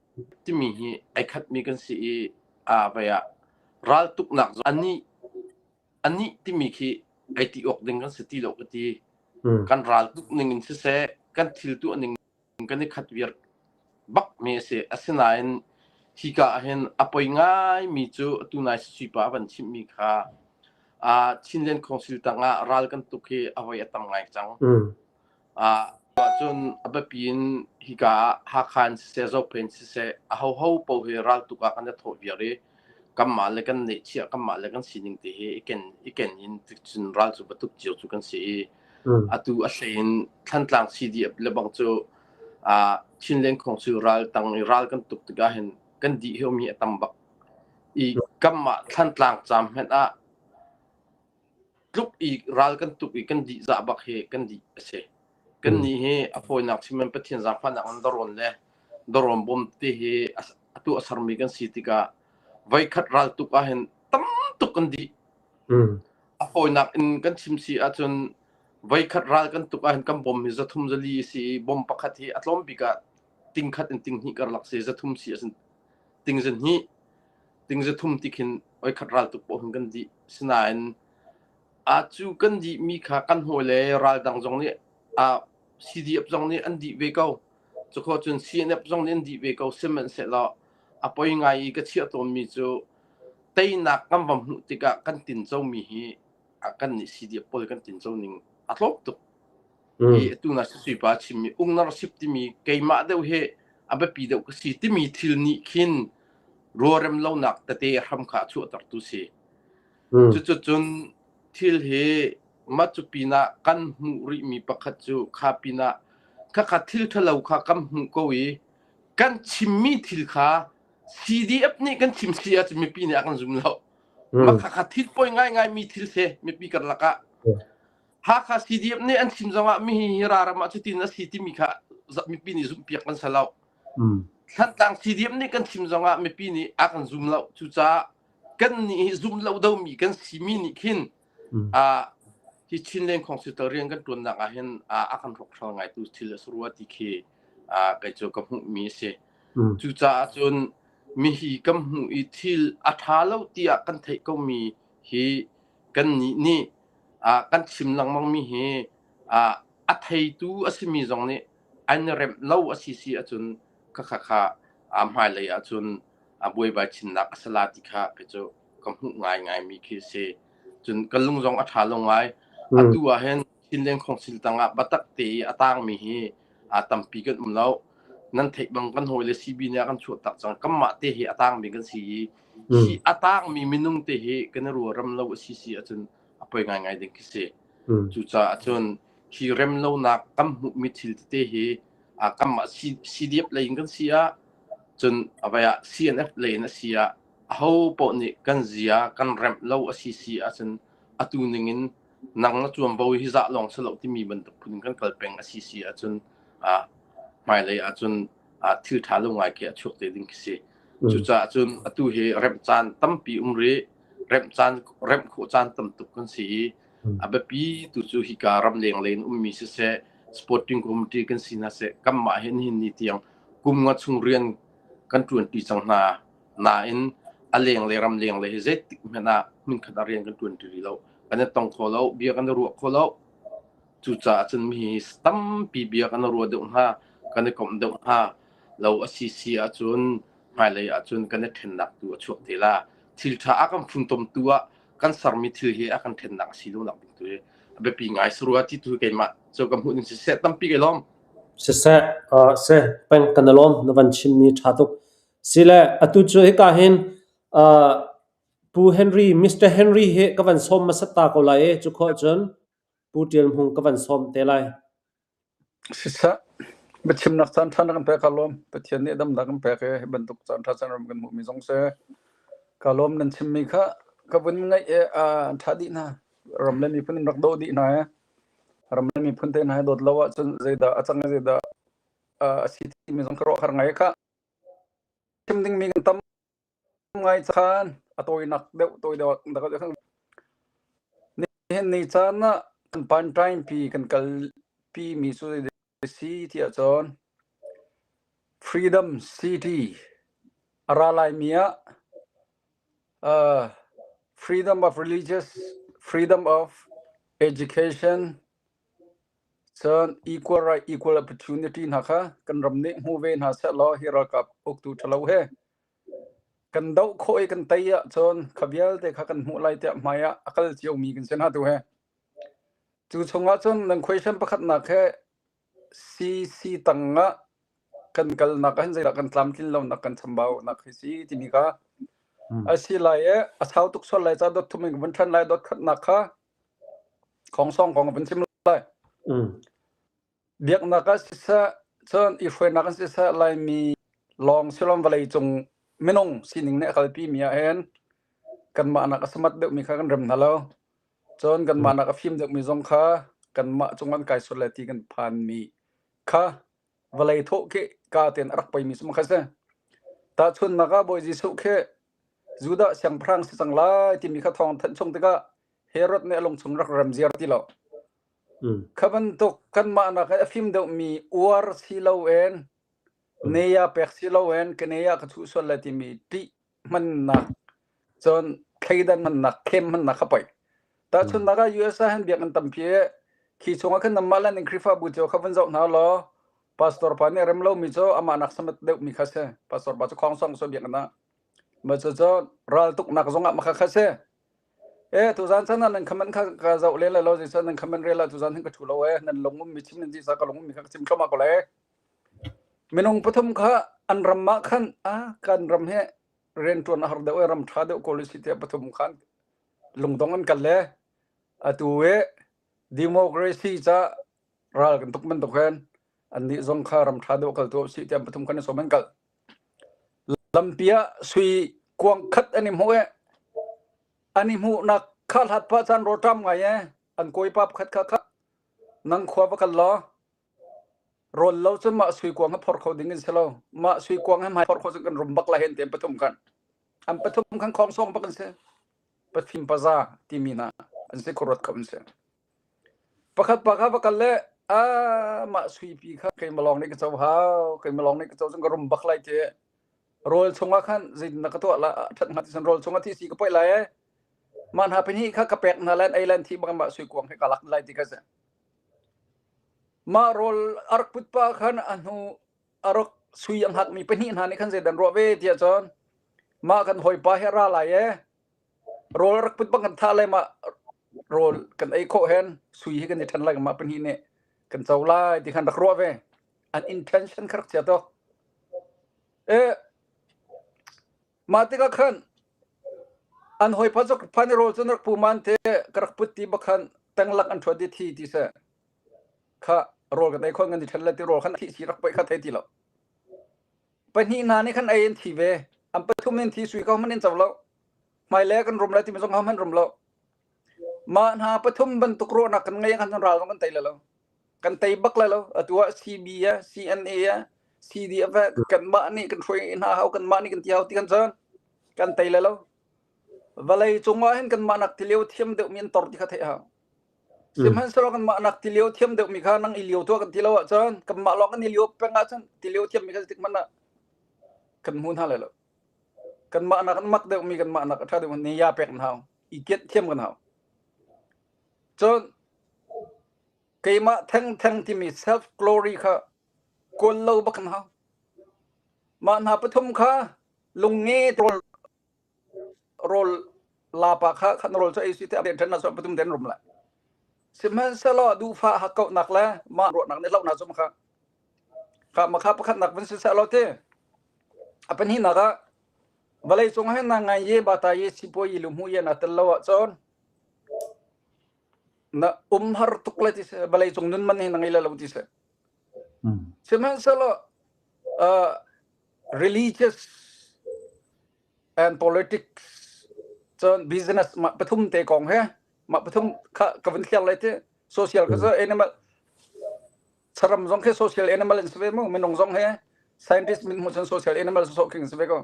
timi hi ai khatmi kan si i vai ah raltuknak anih anih timi khi ai ti awk ding kan si ti lo ka ti. Kan raltuk ning in siseh, kan thil tuah ning kan i khat viar bak mi a si. Asinain hika ah hin a poi ngaimi cu atu nai Sui pa a van chimhmi kha Chinland Council tangah ral kan tuk hi a voi a tam ngai cang. Cun a biapi in hika ah Hakha in siseh, Zophei in siseh, ahoho paoh hi raltuk ah kan i thawh viar i kanmah le kan neihchiah, kanmah le kan sining te hi i ken, i ken in cun ral cu va tuk cio cu kan si i atu a hlei in Thantlang CDF le bang cu Chinland Council ral tang i ral kan tuk tikah hin kan dih hiomi a tam bak. I kanmah Thantlang caam hmanh ah tluk i ral kan tuk i kan dih zah bak hi kan dih a si. Kan nih hi a fawinak chim in Pathian zaangfahnak in darawn le darawn bawm te hi atu a sermi kan si tikah voikhat ral tuk ahhin tam tuk kan dih. A fawinak in kan chim si ahcun voikhat ral kan tuk ahhin kan bom hi 300 400 a si i bom pakhat hi a tlawm bik ah 1,000 in 2,000 karlak si 300 si ahcun 2,000 2,300 ti khin voikhat ral tuk paoh hin kan dih. Sinain a cu kan dihmi kha kan hawile ral dang zong nih CDF zong nih an dih ve ko. Cukhawh cun CNF zong nih an dih ve ko. Sihmanhsehlaw a poi ngai i ka chiah tawnmi cu teinak kan va hmuh tikah kan tincomi hi kan nih CDF pawl kan tinco ning a tlawm tuk. Hi atu na Sui pa chimmi ownership timi keimah deuh hi a biapi deuh ka si timi thil nih khin ruarem lonak tete hram kha a chuahtertu si. Cucu cun thil hi mah cu pinah kan hmuh rihmi pakhat cu kha pinah khakha thil ṭhalo kha kan hmuh ko i kan chimmi thil kha CDF nih kan chim si ahcun mipi nih a kan zum lo. Mah khakha thil poi ngaingaimi thil si mipi karlak ah. Hakha CDF nih an chim zongah mi hi raram ah cutin a si timi kha mipi nih zumhpiak kan si lo. Thantlang CDF nih kan chim zongah mipi nih a kan zum lo. Cucaah kan nih hi zum lo domi kan simi nih khin hi Chinland Council rian kan ṭuannak ah hin a kan hrawkhral ngaitu thil a si rua ti khi kei cu ka hmuhmi a si. Cucaah cun mihi kan hmuh i thil a ṭha lo tiah kan theih komi hi kannih nih kan chim lengmangmi hi a theitu a simi zong nih an i remh lo a si si ahcun khakha kha hmailei ahcun buaibai chinnak a si la ti kha kei cu ka hmuh ngaingaimi khi a si. Cun ka lung zong a ṭha lo ngai. Atu ah hin Chinland Council tangah biatak te i a tangmi hi tampi kan um lo. Nan theih bang kan hawile CB nih a kan chuahtak cang. Kanmah te hi a tangmi kan si i hi a tangmi minung te hi kan i ruaram lo a si si ahcun a poi ngaingai ding khi si. Cucaah cun hi rem lonak kan hmuhmi thil tete hi kanmah CDF lei in kan si ah cun a vai ah CNF lei in a si ah aho paoh nih kan zia kan remh lo a si si ahcun atu ning in nang na tuanvo hi zah lawng si lo timi bantuk phun in kan kal peng a si si ahcun hmailei ahcun thil ṭha lo ngai khi a chuak te ding khi si. Cucaah cun atu hi remh caan tampi um rih, remh caan remh khawh caan tam tuk kan si i a biapi tu cu hika ramleng lei in ummi siseh sporting committee kan si hna seh kanmah hin hin ni tiang kum nga chung rian kan ṭuanṭi cang hna. Nain a leng le ramleng le hi zeitik hmanh ah hmunkhat ah rian kan ṭuanṭi rih lo. Kan i tong kho lo, bia kan i ruah kho lo. Cucaah cun mi hi tampi bia kan i ruah deuh hna, kan i komh deuh hna lo a si si ahcun hmailei ahcun kan i ṭhennak tu a chuak te la. Thil ṭha a kan funtomtu ah kan sermi thil hi a kan ṭhennak a si lo nak ding tu hi a biapi ngai si rua ti tu hi keimah cu ka hmuh ning siseh tampi kai lawm. Siseh, seh, peng kan i lawm na van chimmi ṭha tuk. Sile atu cu hika hin Pu Henry, Mr. Henry hi ka van sawm hmasat ta ko lai i cu khawh cun Pu Ṭial Hmung ka van sawm te lai. Siseh, biachimnak caan ṭha na kan pek kaa lawm. Pathian nih damnak kan pek i hi bantuk caan ṭha caan ram kan hmuhmi zong si. Kaa lawm nan chimmi kha ka vun ngaih i an ṭha dih hna. Ram le miphun in rak daw dih hna i ram le miphun te hna hi dawt lo ahcun zeidah a cang i zeidah a si timi zong ka ruah har ngai khah. Chim dingmi kan tam ngai caan a tawinak deuh tawi deuh deuh Nihin ni caan ah kan panṭaingpi kan kalpi mi cu zei si tiah cun Freedom City a ra laimi ah freedom of religious, freedom of education, Cun equal right, equal opportunity hna kha kan ram nih hmu ve hna sehlaw hi ralkap uktu ṭhalo he kan doh khawh i kan tei ahcun kha vialte kha kan hmuh lai tiah hmai ah a kal ciomi kan si hna tu he. Cu chungah cun nan question pakhatnak he CC tangah kan kalnak ah hin zeidah kan tlamtlin lonak kan chambaunak hi si timi kha a si lai i a sau tuk sual lai ca dot thum in ka vun ṭhan lai dot khatnak kha Khongsong kong vun chim lai. Biaknak ah siseh, cun i hruainak in siseh, Laimi lawng silom vawlei cung minung sining nih a kalpi mi ah hin kanmah nak a samat deuhmi kha kan rem hna lo. Cun kanmah nak a fim deuhmi zong kha kanmah cung an kai sual lai ti kan phanmi kha vawlei thawh khi ka tein a rak poimi sum kha si. Tahchunhnak ah Bawi Jesuh khi Judah siangpahrang si cang lai timi kha thawng thanh chung tikah Herod nih a lungchung rak rem ziar ti lo. Kha bantuk kanmah nak a fim deuhmi uar si loin neya pek si loin ka neya ka chuh sual lai timi ṭih hmannak cun thleidan hmannak khem hmannak kha poi. Tahchunhnak ah US ah hin biakinn tampi i khi chungah khan nanmah le nan Khrihfabu cio kha vun zoh hna law pastor pa nih rem lomi cu amah nak samat deuhmi kha si. Pastor pa cu khawng song so biakinn ah. Mah cucu raltuknak zongah mah kha kha si. E tuzan chan ah nan comment kha ka zoh len lai lo zeicah nan comment rel ah tuzan hin ka thu lo e nan lung um mi chim nan ti sa ka lung um mi kha ka chim thluahmah ko lai. Minung pathum kha an ram ah khan a kan ram hi rianṭuan a har deuh i ram ṭha deuh kawl si tiah pathum khan lungdong an kal le atu i democracy ca ral kan tuk bantuk hin annih zong kha ram ṭha deuh kal tu si tiah pathum khan sawm an kal. Lampi ah sui kuang khat an i hmuh i an i hmuhnak kha hlat pah caan rawlṭam ngai e an kawipa pakhat kha kha nang khua va kal law rawl lo cun mah sui kuang hi phor kho ding in si lo mah sui kuang hi hmai phor kho cun kan rum bak lai hen ti an pathum khan an pathum khan khong song bak an si pathim paza timi hna an si khuaruat kho an si pakhat pa kha va kal le a mah sui pi kha keimah lawng nih ka co hau keimah lawng nih ka co cun ka rum bak lai ti rawl chungah khan zeitin ka tuah la ṭhat hnga ti rawl chungah thi si ka poih lai e mah hna pahnih kha ka pek hna lai ei lan thi bang mah sui kuang he ka lak lai ti kha si Mah rawl a rak put pah khan a hnu a rak sui a hngakmi pahnih hna nih khan zeidah an ruah ve tiah cun mah kan hawipa hi a ra lai ee rawl a rak put bang kan thah lai mah rawl kan ei khawh hen sui hi kan i ṭhen lai mah pahnih nih kan co lai ti khan rak ruah ve an intention kha rak chia tuk e Mah tikah khan an hawipa cu phan i rawl cu na rak pu man te ka rak put ti bak khan tenglak an ṭhuat i thi ti seh. Kha rawl kan ei khon kan i ṭhen le ti rawl khan thi si rak poih kha thei ti lo. Pahnih hna nih khan ei in thi ve. An pathum in thi sui ko hmanh in co lo. Hmailei kan rum lai timi zong hmanh rum lo. Mah hna pathum bantuk ruahnak kan ngei khan ral zong kan tei lai lo. Kan tei bak lai lo. Atu ah CB ah CNA ah CDF ah kanmah nih kan hruai hna hau kanmah nih kan ti hau ti kan cun kan tei lai lo. Vawlei cung ah hin kanmah nak tilio thiam deuhmi an tor ti kha theih hau. Sihmanhsehlaw kanmah nak tilio thiam deuhmi kha nang i lio tuah kan ti lo ahcun kanmah lawng kan i lio peng ahcun tilio thiammi kha zeitik hmanh ah kan hmu hna lai lo. Kanmah nak an mak deuhmi kanmah nak a ṭha deuhmi nih ya pek kan hau. I kianh thiam kan hau. Cun keimah thengtheng timi self glory kha kawl lo bak kan hau. Mah hna pathum kha lungnge rawl rawl lapa kha khan rawl cu ei si te a ṭhen na so pathum den rum lai. Sihmanhsehlaw duhfah hakkauhnak le mah ruahnak nih hlauhnak cu kha kha makha pakhatnak vun si seh law ti a pahnihnak ah vawlei cung hin na ngai ye bata ye sipuai yi lu hmu ye na tel lo ahcun na um har tuk le ti seh vawlei cung nun man hi na ngei le lo ti seh sihmanhsehlaw uh, religious and politics cun business mah pathum te kong he mah pathum kha ka vun thliar lai ti social ka cu animal saram zong khi social animal an si ve mu minung zong he scientist min hmu cun social animal so king si ve ko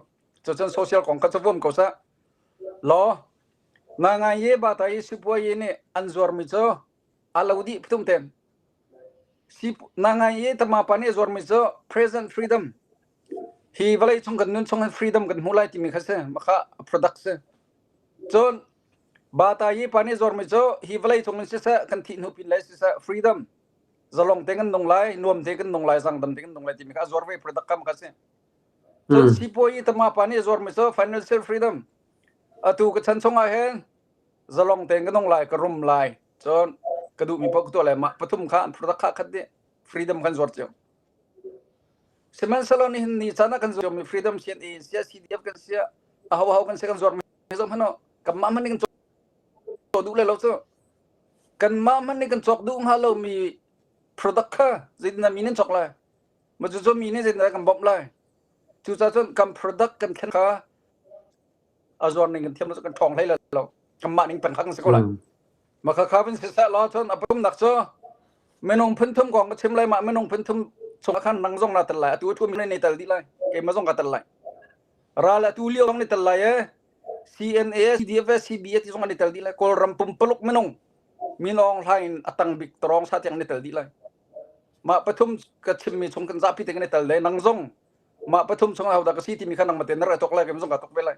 cucun social kong kha cu vum ko sa law nga ngai ye ba ta i sipuai nih an zuarmi cu a lo dih pathum ten si na ngai ye tama pa nih zuarmi cu present freedom hi vawlei chung kan nun chung hin freedom kan hmu lai timi kha si makha product si cun bata yi pa nih zuarmi cu hi vawlei cung in siseh kan thih hnu pin lai siseh freedom zalong te kan nung lai nuam te kan nung lai zangdam te kan nung lai timi kha a zuar ve product kam kha si cun sipuai tama pa nih zuarmi cu financial freedom atu ka chan chung ah hin zalong tein ka nung lai ka rum lai cun ka duhmi paoh ka tuah lai mah pathum kha an product kha khat dih freedom kan zuar cio sihmanhsehlaw nihin ni caan ah kan zuarmi freedom CNA sia CDF kan sia aho aho kan sia kan zuarmi zong hmanh kanmah hmanh nih kan cawk duh lai lo cu kanmah hmanh nih kan cawk duh hnga lomi product kha zeitindah mi nih an cawk lai ma cu mi nih zeitindah kan bawmh lai cucaah cun kan product kan thlen kha a zuar ning kan thiam lo cu kan ṭhawng hlei lai lo kanmah ning peng kha kan si ko lai ma kha kha vun siseh law cun a pathumnak cu minung phunthum kong ka chim lai mah minung phunthum chung khan nang zong naa tel lai atu a ṭhumi nei tel dih lai keimah zong ka tel lai ral atu lio zong ni tel lai e. CNA, CDF, CBA ti zong an i tel dih lai. Kawlram pumpaluk minung minawng hlaing in a tang bik tarong sa tiang an i tel dih lai. Mah pathum ka chimmi chung kan zapi te kan i tel dai. Nang zong mah pathum chung ahodah ka si timi kha nangmah tein na rak tok lai, keimah zong ka tok ve lai.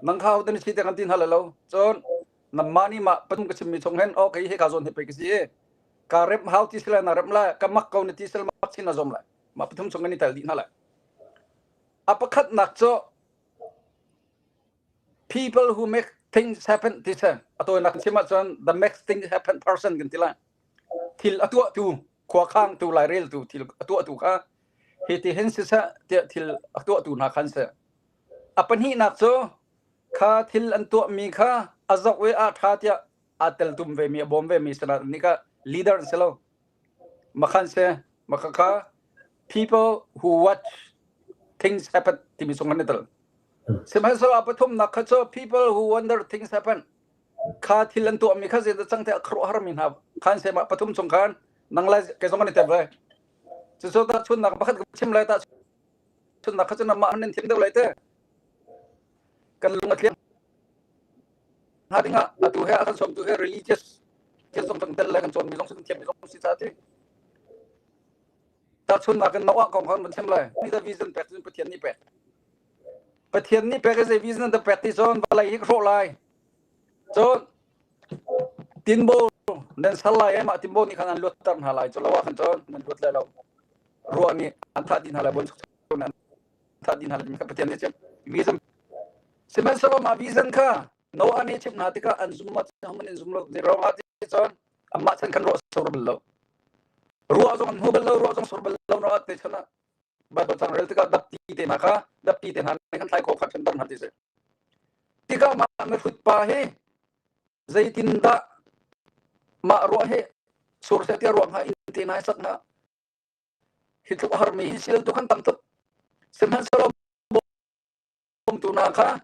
Nang kha ahodah na si tiang kan ti hna lai lo. Cun nangmah nih mah pathum ka chimmi chung hin okay hi ka zawn hi pei ka si i ka remh hau ti sila na remh lai, ka mak ko na ti sila mak chin na zom lai. Mah pathum chung kan i tel dih hna lai. A pakhatnak cu people who make things happen ti si. A tawinak chim ahcun the make things happen person kan ti lai. Thil a tuahtu, khuakhangtu, laireltu, thil a tuahtu kha hi ti hin siseh tiah thil a tuahtu hna khan si. A pahnihnak cu kha thil an tuahmi kha a zoh i a ṭha tiah aa teltum vemi, a bawm vemi sinah nih kha leader an si lo. Makhan si, maka kha people who watch things happen timi chung an i tel. Sihmanhsehlaw a pathumnak kha cu people who wonder things happen kha thil an tuahmi kha zeidah cang tiah khuaruahharmi hna khan se mah pathum chung khan nang lai kei zong an i tel ve. Cucu tahchunhnak pakhat ka chim lai tahchunhnak kha cu nangmah nan thiam deuh lai te. Kan lung a tliang hnga dingah atu he a kan sawmtu he religious thil zong kan tel le kan cawnmi zong kan thiammi zong si ca ti. Tahchunhnak in Noah kong kha kan chim lai. Ni da vision pek cun Pathian nih pek. Pathian nih pek i zei vision da pek ti cun vawlei hi ka hrawh lai. Cun tinbo nan sal lai i mah tinbo nih khan an luatter hna lai. Cu lo ah khan cun nan luat lai lo. Ruah nih an thah dih hna lai. Bon an thah dih hna lai. Kha Pathian nih a chim. Vision. Sihmanhsehlaw mah vision kha Noah nih a chimh hna tikah an zum ma an zum lo. Zei ruangah ti cun amah chan khan ruah sur bal lo. Ruah zong an hmu bal lo, ruah zong sur bal lo no te chan ah Bible cang rel tikah dapti te hna kha dapti te hna nih kan thlai khawh kha ṭhenter hna ti si. Tikah mah mihrut pa hi zeitindah mah ruah hi sur seh tiah ruah hnga inn te hna hi sak hnga hi tluk a harmi hi sil tu khan tam tuk. Sihmanhsehlaw bawmtu hna kha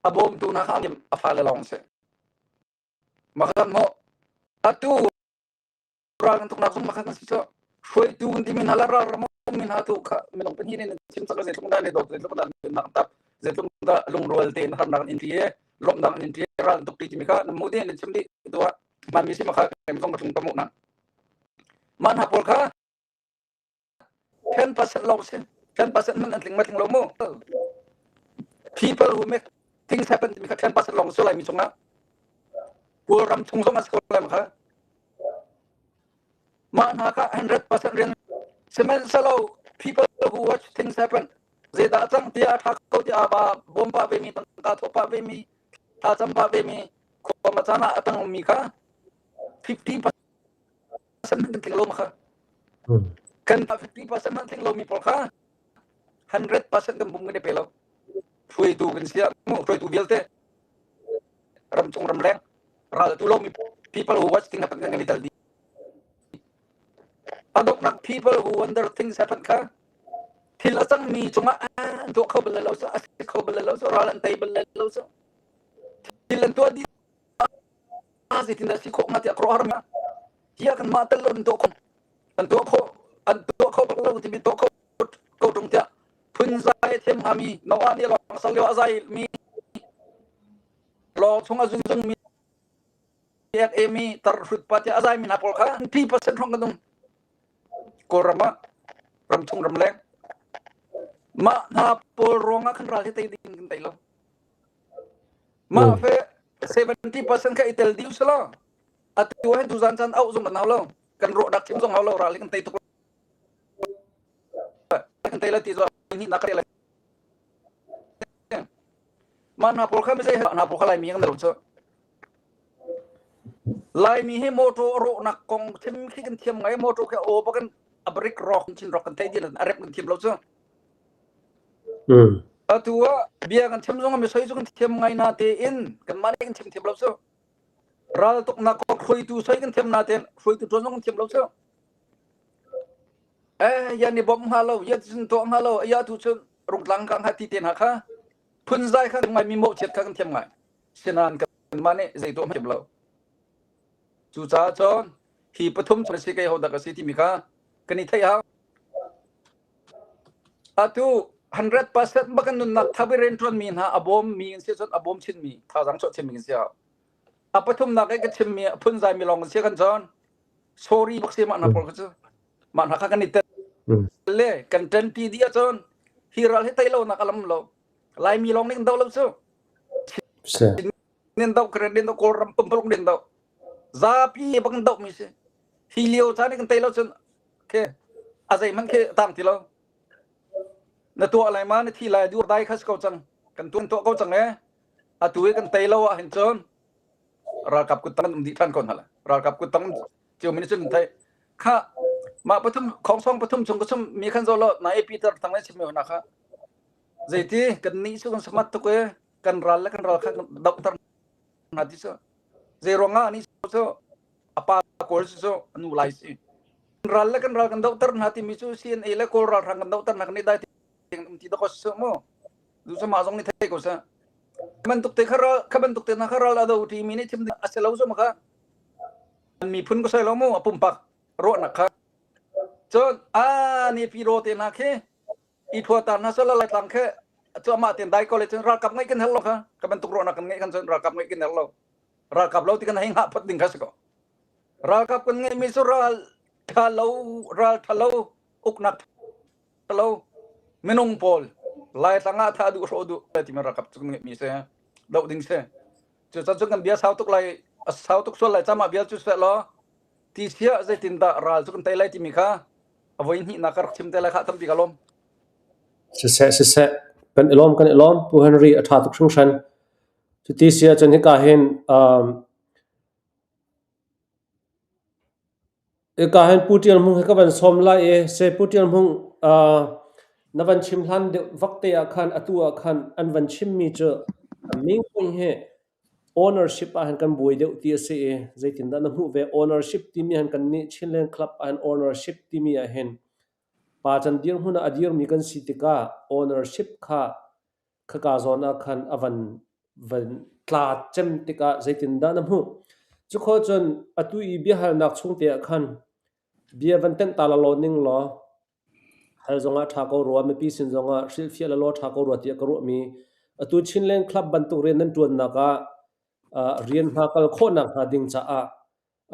a bawmtu hna kha a fale lawng si. Makhan maw atu ral kan tuknak zong makhan si cu hruaitu kan timi hna le ral ram mi hna tu kha minung pahnih nih chim cak zeitluk dah ne dawt zeitluk dah nunnak tap zeitluk dah lungrual tein harnak in ṭi lawmhnak in ṭi ral tuk ti timi kha nan mu dih nan chim dih tu ah man mi si makha kem zong ka tlung ka mu na man ha pawl kha 10% lawng si 10% man an tling ma tling lo mu people who make things happen timi kha 10% lawng si lai mi chungah Kawlram chung zong a si ko lai kha mah hna kha 100% rian sihmanhsehlaw people who watch things happen zeidah cang tiah a ṭha ko tiah ba bawm pah ve mi tangka thawh pah ve mi thlacam pah ve mi khua ma caan ah a tang mi kha 50% kan tling lo ma kha kan 50% man tling lo mi pawl kha 100% kan bum kan i pe lo hruaitu kan sia mu hruaitu vialte ramchung ramleng ral tu lomi people who watch things happen kan i tel dih a donghnak people who wonder things happen kha thil a cangmi cungah an tuah kho bal lo a si kho bal lo ral an tei bal lo thil an tuah dih zeitindah si khawh hnga tiah khuaruahhar ma hiya kan mah tel lo an tuah kho an tuah kho an tuah kho bal lo timi tuah kho ko tung tiah phunzai thiam hngami Noah nih lawng sal lio a zai mi lawng chung a zung mi ek emi tar hrut pa tiah a zai mi hna pawl kha 3% hrawng kan um Kawlram ah ramchung ramleng mah hna pawl ruangah khan ral hi tei ding kan tei lo mah fe 70% kha i tel dih usila atu hin tuzan chan auh zong kan hau lo kan rawh dak chim zong hau lo ral hi kan tei tuk kan tei la ti zo ni na ka lai mah hna pawl kha mi zei hna pawl kha laimi kan lo cu laimi hi motor rawhnak kong thim khi kan thiam ngai motor khi aw ba kan a brick rock chin rock kan thei din a rep kan thiam lo cu atu ah bia kan chim zong mi soi cu kan thiam ngai na te in kan mah kan chim thiam lo cu ral tuknak kong hruaitu soi kan thiam na tein hruaitu tuan zong kan thiam lo cu Eh, ya ni bom hnga lo, ya cun tuah hnga lo, ya tu cun rungtlang ka hnga ti te hna kha phunzai kha ngai mi mawhchiat kha kan thiam ngai. Sinan kan mah nih zei tuah thiam lo. Cucaah cun hi pathum cu si kei ho dak a si timi kha kan i theih hau. Atu 100% bak kan nunnak thabi rianṭuan mi hna a bawm mi an si cun a bawm chin mi thazaang chuah chin mi an si a pathumnak i ka chim mi a phunzai mi lawng an si kan cun sorry bak si mah hna pawl kha cu mah hna kha kan i tel le kan ṭanpi dih ahcun hi ral hi tei lo nak a lam lo Laimi lawng nih kan do lo cu nin do karen nin do Kawlram pumpuluk nin do zapi bak kan do mi si hi lio caan i kan tei lo cun ke a zeihmanh khi tang ti lo na tuah lai ma na thi lai dur dai kha si ko cang kan tuan tuah ko cang e atu i kan tei lo ah hin cun ralkap kut tang um dih than ko hna la ralkap kut tang cio mi cun thai kha mah pathum khongsong pathum chung ka chum mi khan zo lo na e Peter tang le chim mi hna kha zeiti kan nih su kan samat tuk e kan ral le kan ral kha doktor hna ti cu zei ruangah ni cu a pa kawl cu cu a nu lai si ral le kan ral kan dohter hna timi cu CNA le Kawl ralhrang kan dohter hna kan i dai um ti dako su mu du cu mah zong nih thei ko sa bantuk te kha ral kha bantuk te na kha ral a do ti mi nih chim a si lo zu ma kha miphun ko sai lo mu a pumpak ruahnak kha cun a ni pi ro te na khi i thua ta na sala lai tlang khe cu amah ten dai ko le cun ralkap ngai kan hel lo kha ka bantuk ruahnak kan ngai kan cun ralkap ngai kan hel lo ralkap lo ti kan hei hngah phot ding kha si ko ralkap kan ngeihmi cu ral tha lo ral tha lo uknak tha lo minung pawl laitlang ah tha duh hrawh duh ti mi ralkap cu kan ngeihmi si doh ding si cu cun kan bia sau tuk lai a sau tuk sual lai cama bia cu seh law ti sia zeitindah ral cu kan tei lai timi kha a voi hnihnak ka rak chim te lai kha tampi ka lawm Siseh siseh kan i lawm kan i lawm Pu Henry a ṭha tuk hringhran. Cuti si ahcun hika hin um, hika hin Pu Ṭial Hmung hi ka van sawm lai i se Pu Ṭial Hmung uh, na van chim hlan deuh vak te ah khan atu ah khan an van chimmi cu a main point hi ownership ah hin kan buai deuh ti a si i zeitindah na hmuh ve ownership timi han kan nih Chinland Club ah hin ownership timi ah hin pa can dirhmun ah a dirmi kan si tikah ownership kha Khaka zawn ah khan a van van tla cem tikah zeitindah na hmuh? Cukhawh cun atu i biahalnak chung te ah khan bia van tenh ta lalaw ning law hal zongah ṭha ko rua, mipi sin zongah hrilhfiah lalaw ṭha ko rua tiah ka ruahmi atu Chinland Club bantuk rian nan ṭuannak ah uh, rian hna kal khawhnak hnga ding caah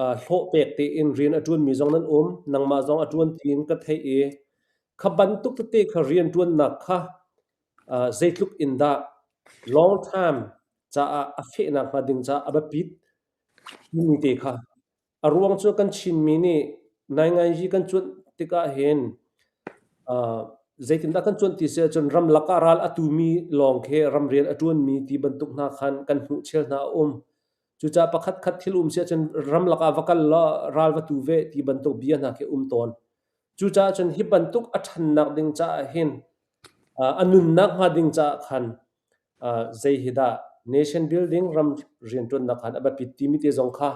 uh, hlawh pek tein rian a ṭuanmi zong nan um, nangmah zong a ṭuan tiin ka theih i kha bantuk tete kha rian ṭuannak kha Zeitluk in dah long time caah a fehnak hnga ding caah a biapit timi te kha. A ruang cu kan Chinmi nih nainganzi kan cuanh tikah hin zeitindah kan cuanh ti si ahcun ramlak ah ral a tumi lawng khi ramrian a ṭuanmi ti bantuk hna khan kan hmuh chel hna a um. Cucaah pakhat khat thil um si ahcun ramlak ah va kal law ral va tu ve ti bantuk bia hna khi a um tawn. Cucaah cun hi bantuk a ṭhannak ding caah hin A nunnak hnga ding caah khan zei hi dah nation building ram rianṭuannak khan a biapit timi te zong kha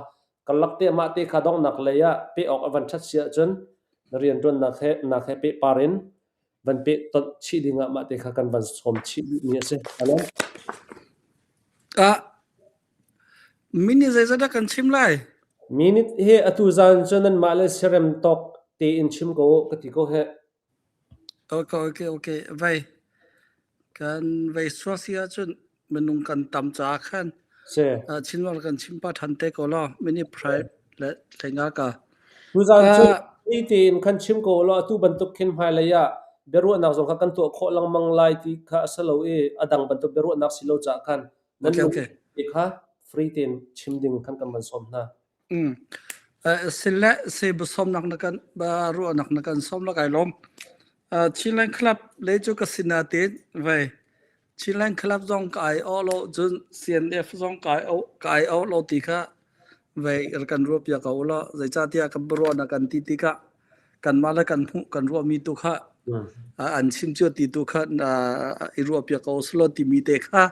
karlak te mah te kha donghnak lei ah peh awk a van ṭhat si ahcun na rianṭuannak he nak he pehpar in van peh tonh chih ding ah mah te kha kan van sawm chih duhmi a si. Hello? Ah, minute zeizat dah kan chim lai? Minute hi atu zan cu nanmah le siarem tawk tein chim ko u ka ti ko heh. Okay, okay, okay. Vei kan vei sual si ahcun minung kan tam caah khan Si. uh, Chinwal kan chim pa than te ko law mini pride le thlenga ka. Tuzaan cu Uh, free tein khan chim ko law atu bantuk khin hmailei ah biaruahnak zong kha kan tuah khawh lengmang lai ti kha a si lo i a dang bantuk biaruahnak si lo caah khan nan okay, lung okay. te kha free tein chim ding khan kan van sawm hna. Mm. Uh, sile se bu sawmnak na kan ba ruahnak na kan sawm la kai lawm. Uh, Chinland Club le cu ka sina te vai Chinland Club zong ka ai o lo cun CNF zong ka ai o ka ai o lo ti kha vai kan ruah piak ko lo zeicahtiah kan ruahnak kan ti tikah kanmah le kan hmuh kan ruahmi tu kha an chim cio ti tu kha i ruah piak ko selaw timi te kha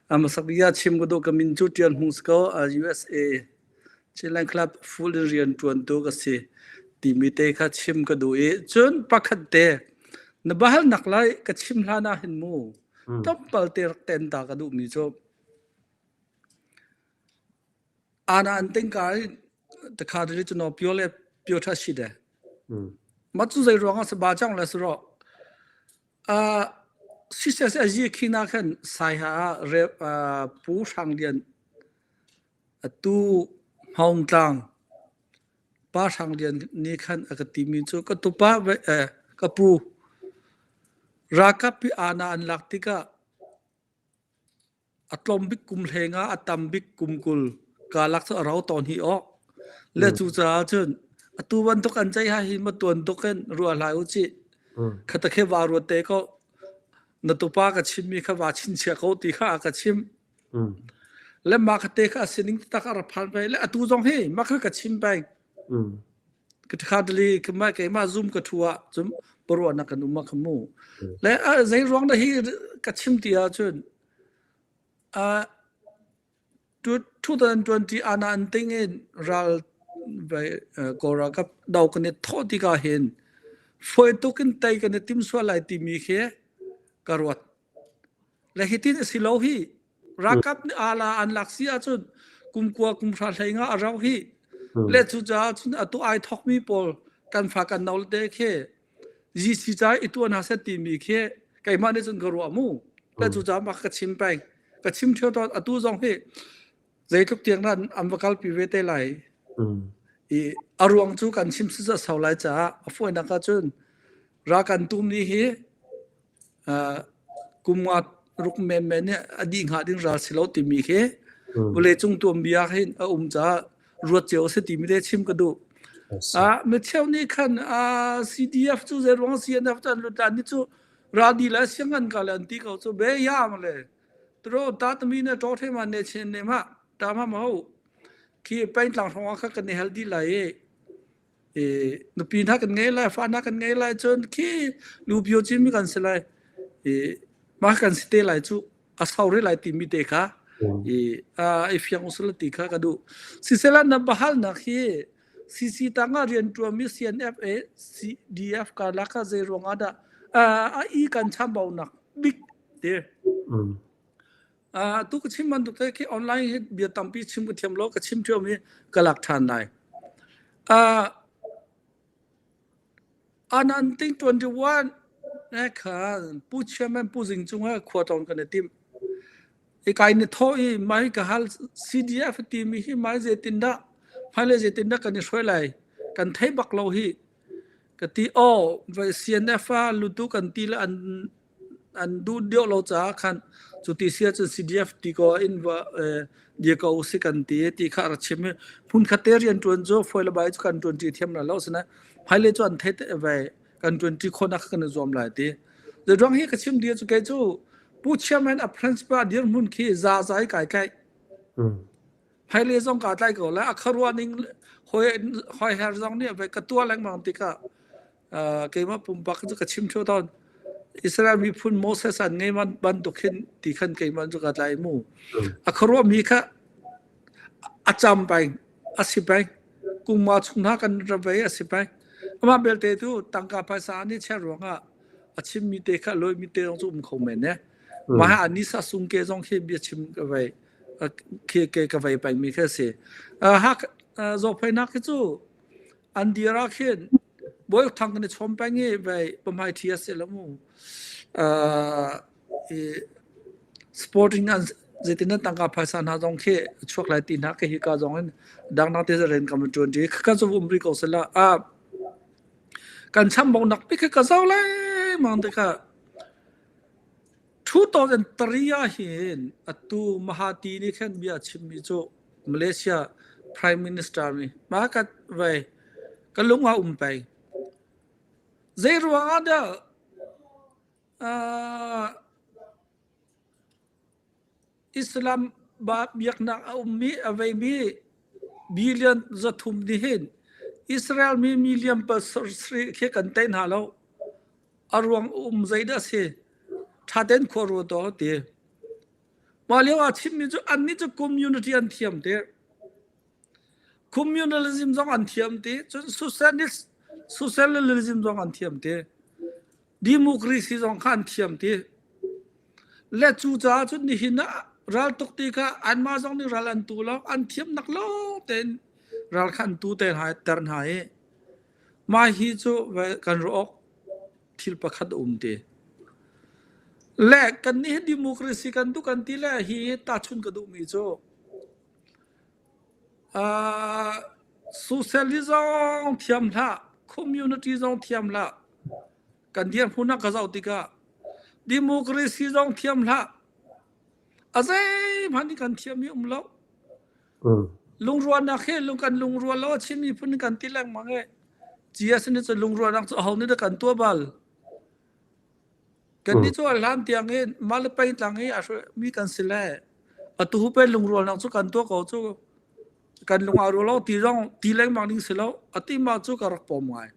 hmasak bik ah chim ka duh ka min cu Tian Hmung si ko USA Chinland Club full in rian ṭuan tu ka si timi te kha chim ka duh i cun pakhat te na bahalnak lai ka chim hlan ah hin mu tlawmpal te rak ten ta ka duhmi cu Ana an ting ka i takha ri cu no pio le pio tha shi de. Ma cu zei ruang ah se ba chang le su ro. Siseh a khi na khan Saiha ah Pu Hrang Lian atu Hmaungtlang Pa Hrang Lian nih khan a ka timi cu ka tupa ka pu ralkap pi aana an lak tikah A tlawm bik kum hleng ah a tam bik kum 20 kaa lak cu a rau tawn hi awk. Le cucaah cun atu bantuk an ceih hi ma tuan tuk in ruah hlai u cih. Khata khe va ruat te ko. Na tupa ka chimmi kha va chinchia ko ti kha a ka chim. Le mah kha te kha a sining tak a ra phan ve. Le atu zong hi mah kha ka chim peng. Ka kha dali keimah keimah zoom ka thu ah cun paruahnak kan um ah kha mu. Le zei ruang dah hi ka chim ti ahcun uh, 2020 ana an ting in ral Kawl ralkap do kan i thawh tikah hin foi tuk in tei kan i tim sual lai timi khi ka ruat. Le hitin a si lo hi Ralkap nih ala an lak si ahcun kum kua kum hra hlei nga a rauh hi. Le cucaah cun atu ai thokmi pawl kan fa kan no te khi GC ca i tuan hna seh timi khi keimah nih cun ka ruah mu. Le cucaah mah ka chim peng. Ka chim ṭheo tawn atu zong hi zeitluk tiang dah an va kalpi ve te lai. I a ruang cu kan chim si sau lai caah a fawinak ahcun ra kan tum ni hi kum nga ruk menmen nih a dih hnga ding ral si lo timi khi vawleicung tuanbia hin a um caah ruat cio a si timi te chim ka duh. Ah micheu nih khan CDF cu zei ruang CNF cu an lut la ni cu radi le siangan ka le an ti ko cu be ya ma le tro ta tami ne to the ma ne chen ne ma ta ma ma ho khi pain tlang hrawng ah kha kan i hal di lai i i nupi hna kan ngei lai fa hna kan ngei lai cun khi lupio cimi kan si lai i mah kan si te lai cu a sau re lai timi te kha i i fiang usula ti kha ka duh sisela na bahalnak hi CC tangah rian ṭuanmi CNFA CDF karlak ah zei ruang ah dah a i kan chambaunak bik te Tu ka chim bantuk te khi online hi bia tampi chim ka thiam lo ka chim ṭhiam i ka lak ṭhan lai. Uh, anan ting 21 ne khan Pu Chairman Pu Zing Cung he khua tawn kan i tim. I kai ni tho i mai ka hal CDF timi hi mai zeitin dah hmailei zeitin dah kan i hruai lai kan thei bak lo hi ka ti aw vai CNF a lutu kan ti le an an duh deuh lo caah khan cu ti si ahcun CDF ti ko in va dir ko si kan ti ti kha rak chim i hmunkhat te rian ṭuan cu foi le bai cu kan ṭuan ṭi thiam lai lo asinain hmailei cu an thei ve kan ṭuan ṭi khawhnak kan i zuam lai ti. Zeiruang hi ka chim dia cu kei cu Pu Chairman a principal dirhmun khi za za i kai tlaih. Hmailei zong kaa tlai ko lai. A khuaruah ning hoi hoi her zong nih ka tuah lengmang tikah keimah pumpak cu ka chim ṭheo tawn. Israel miphun Moses an ngei bantuk hin ti khan keimah cu ka tlai mu. A khuaruahmi kha a cam peng, a si peng. Kum chung hna kan ra ve a si peng. Amah belte tu tangka phaisa nih chia ruangah a chimmi te kha lawimi te zong cu um kho men ne. Mah Anisa Sungke zong khi bia chim ka vei khi ke ka vei pengmi khi a si. Hak zohpheinak khi cu an dir ah khin bawi thang kan i chawm peng i vei pamhai thi a si lo mu. I sporting an zeitin an tangka phaisa hna zong khi chuak lai ti hna ke hi ka zong in dangdang te ren kam ṭuan ṭi ka cu um ri ko sela a kan chambaunak pi khi ka zo lengmang tikah 2003 ah hin atu Mahati nih khan bia a chimmi cu Malaysia Prime Minister nih mah ka vei ka lung ah um peng. Zei ruang ah dah uh, Islam biaknak a ummi a veimi billion 300 nih hin Israel mi million pasarih khi kan tei hna lo. A ruang um zeidah a si? Ṭha tein khua ruat aw ti. Mah lio ah chimmi cu annih cu community an thiam ti. Communalism zong an thiam ti. Cun socialist, socialism zong an thiam ti. Democracy zong kha an thiam ti. Le cu caah cun nihin ah raltuk ti kha anmah zong nih ral an tu lo, an thiamnak lawng tein ral kha an tu te hna ter hna i mah hi cu kan ruah awk thil pakhat a um ti. Le kan nih democracy kan duh kan ti le hi tahchun ka duhmi cu uh, socialism zong thiam hlah, community zong thiam hlah. Kan dirhmun ah ka zoh tikah democracy zong thiam hlah. A zeihmanh nih kan thiam i um lo. Lungrualnak hi lung kan lungrual lo a Chin miphun kan ti lengmang i GS nih cun lungrualnak cu aho nih dah kan tuah bal? Kannih cu a hlan tiang in mah le pengtlang i a mi kan si le atu hu pe lungrualnak cu kan tuah ko cu kan lung aa rual lo ti zong ti lengmang ding si lo ati mah cu ka rak pom ngai.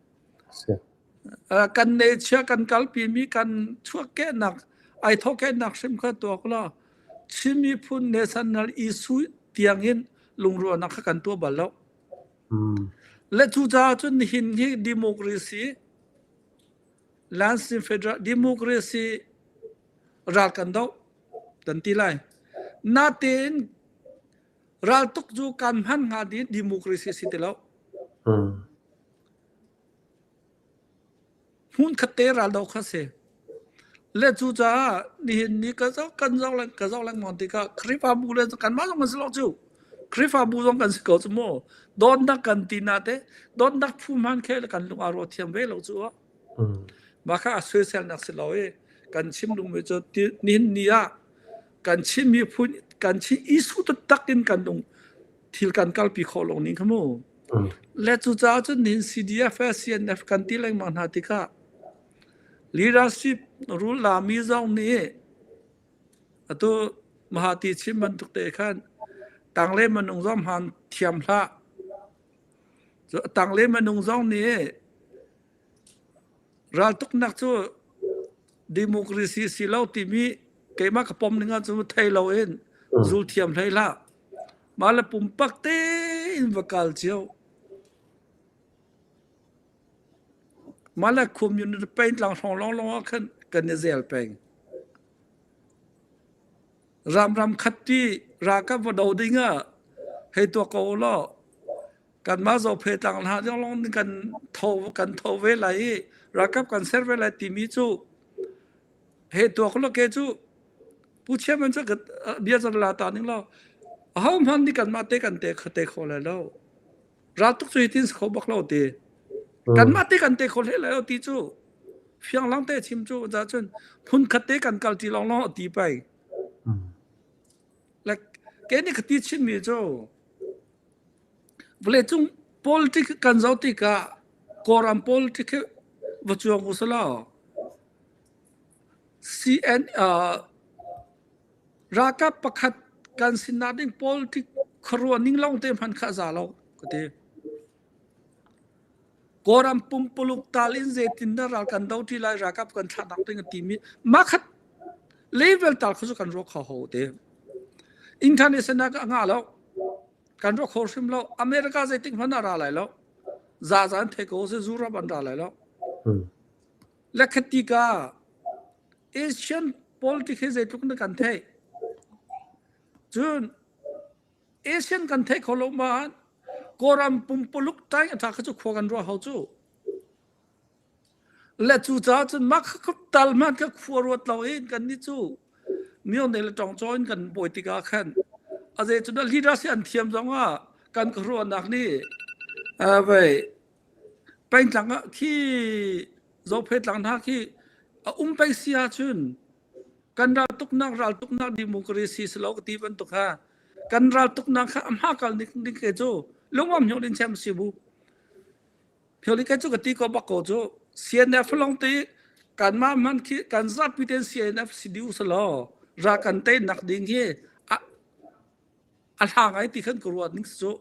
Kan nehchia kan kalpi mi kan chuahkehnak ai thawhkehnak hrim kha tuak law Chin miphun national issue tiang in lungrualnak kha kan tuah bal lo. Le cucaah cun nihin hi democracy Lansing Federal Democracy ral kan doh kan ti lai. Natein raltuk cu kan hman hnga ding democracy si ti lo. Hmunkhat te raldoh kha si. Le cucaah nihin ni ka zoh kan zoh leng ka zoh lengmang tikah Khrihfabu le kanmah zong kan si lo cu. Khrihfabu zong kan si ko cu mu. Dawtnak kan ti na te dawtnak phu hman khe kan lung aa ruah thiam ve lo cu. Mah kha a soiselnak si lo i kan chim duhmi cu nihin ni ah kan Chin miphun kan Chin issue taktak in kan lung thil kan kalpi khawh lo ning kha mu. Le cucaah cun nihin CDF le CNF kan ti lengmang hna tikah leadership rule lami zong nih atu Mahati chim bantuk te khan tangle minung zong hman thiam hlah. Cu tangle minung zong nih raltuknak cu democracy si lo timi keimah ka pom ning ahcun thei loin zul thiam hlei hlah. Mah le pumpak tein va kal cio. Mah le community pengtlang hrawng lawnglawng ah khan kan i zel peng. Ramram khat ti ralkap va do ding ah hei tuah ko law kanmah Zophe tlang hna lawng kan tho kan tho ve lai i ralkap kan ser ve lai timi cu he tuak lo ke cu pu chairman cu bia zan la ta ning lo aho hman nih kanmah te kan te te kho lai lo raltuk cu hitin kho bak lo ti kanmah te kan te kho hle lai lo ti cu fiang lang te chim cu za cun phun khat te kan kal ti long long ti pai like ke ni khati chin mi cu vawleicung politics kan zoh tikah Kawlram politics va cuang usalaw CN ralkap pakhat kan sinak ding politics khuaruah ning lawng te hmanh kha a za lo ka ti. Kawlram pumpuluk tal in zeitin dah ral kan do ṭi lai ralkap kan thlahnak ding a timi mah khat level tal kha cu kan ruah kho ho te. International a ngah lo. Kan ruah kho hrim lo. America zeitik hmanh ah ra lai lo. Zaza an thei ko se Europe an ra lai lo. Le khati ka Asian politics hi zeitluk na kan theih. Cun Asian kan theih kho lo ma Kawlram pumpuluk tai a tha kha cu khua kan ruah hau cu. Le cu caah cun mah kha tal hmanh kha khua ruat lo in kan nih cu myo ne le tawng caw in kan bawi tikah khan a zei cu leadership an thiam zong ah kan khuaruahnak nih vei pengtlang ah khi Zophei tlang hna khi a um peng si ahcun kan raltuknak raltuknak democracy si lo ka ti bantuk ha kan raltuknak kha a hma kal ning ding ke cu lungam hnyo din chem si bu Phioli ke cu ka ti ko bak ko cu CNF long ti kan mah man khi kan zapi ten CNF si diu salo ra kan te nak ding hi a hla ngai ti khan ka ruat ning cu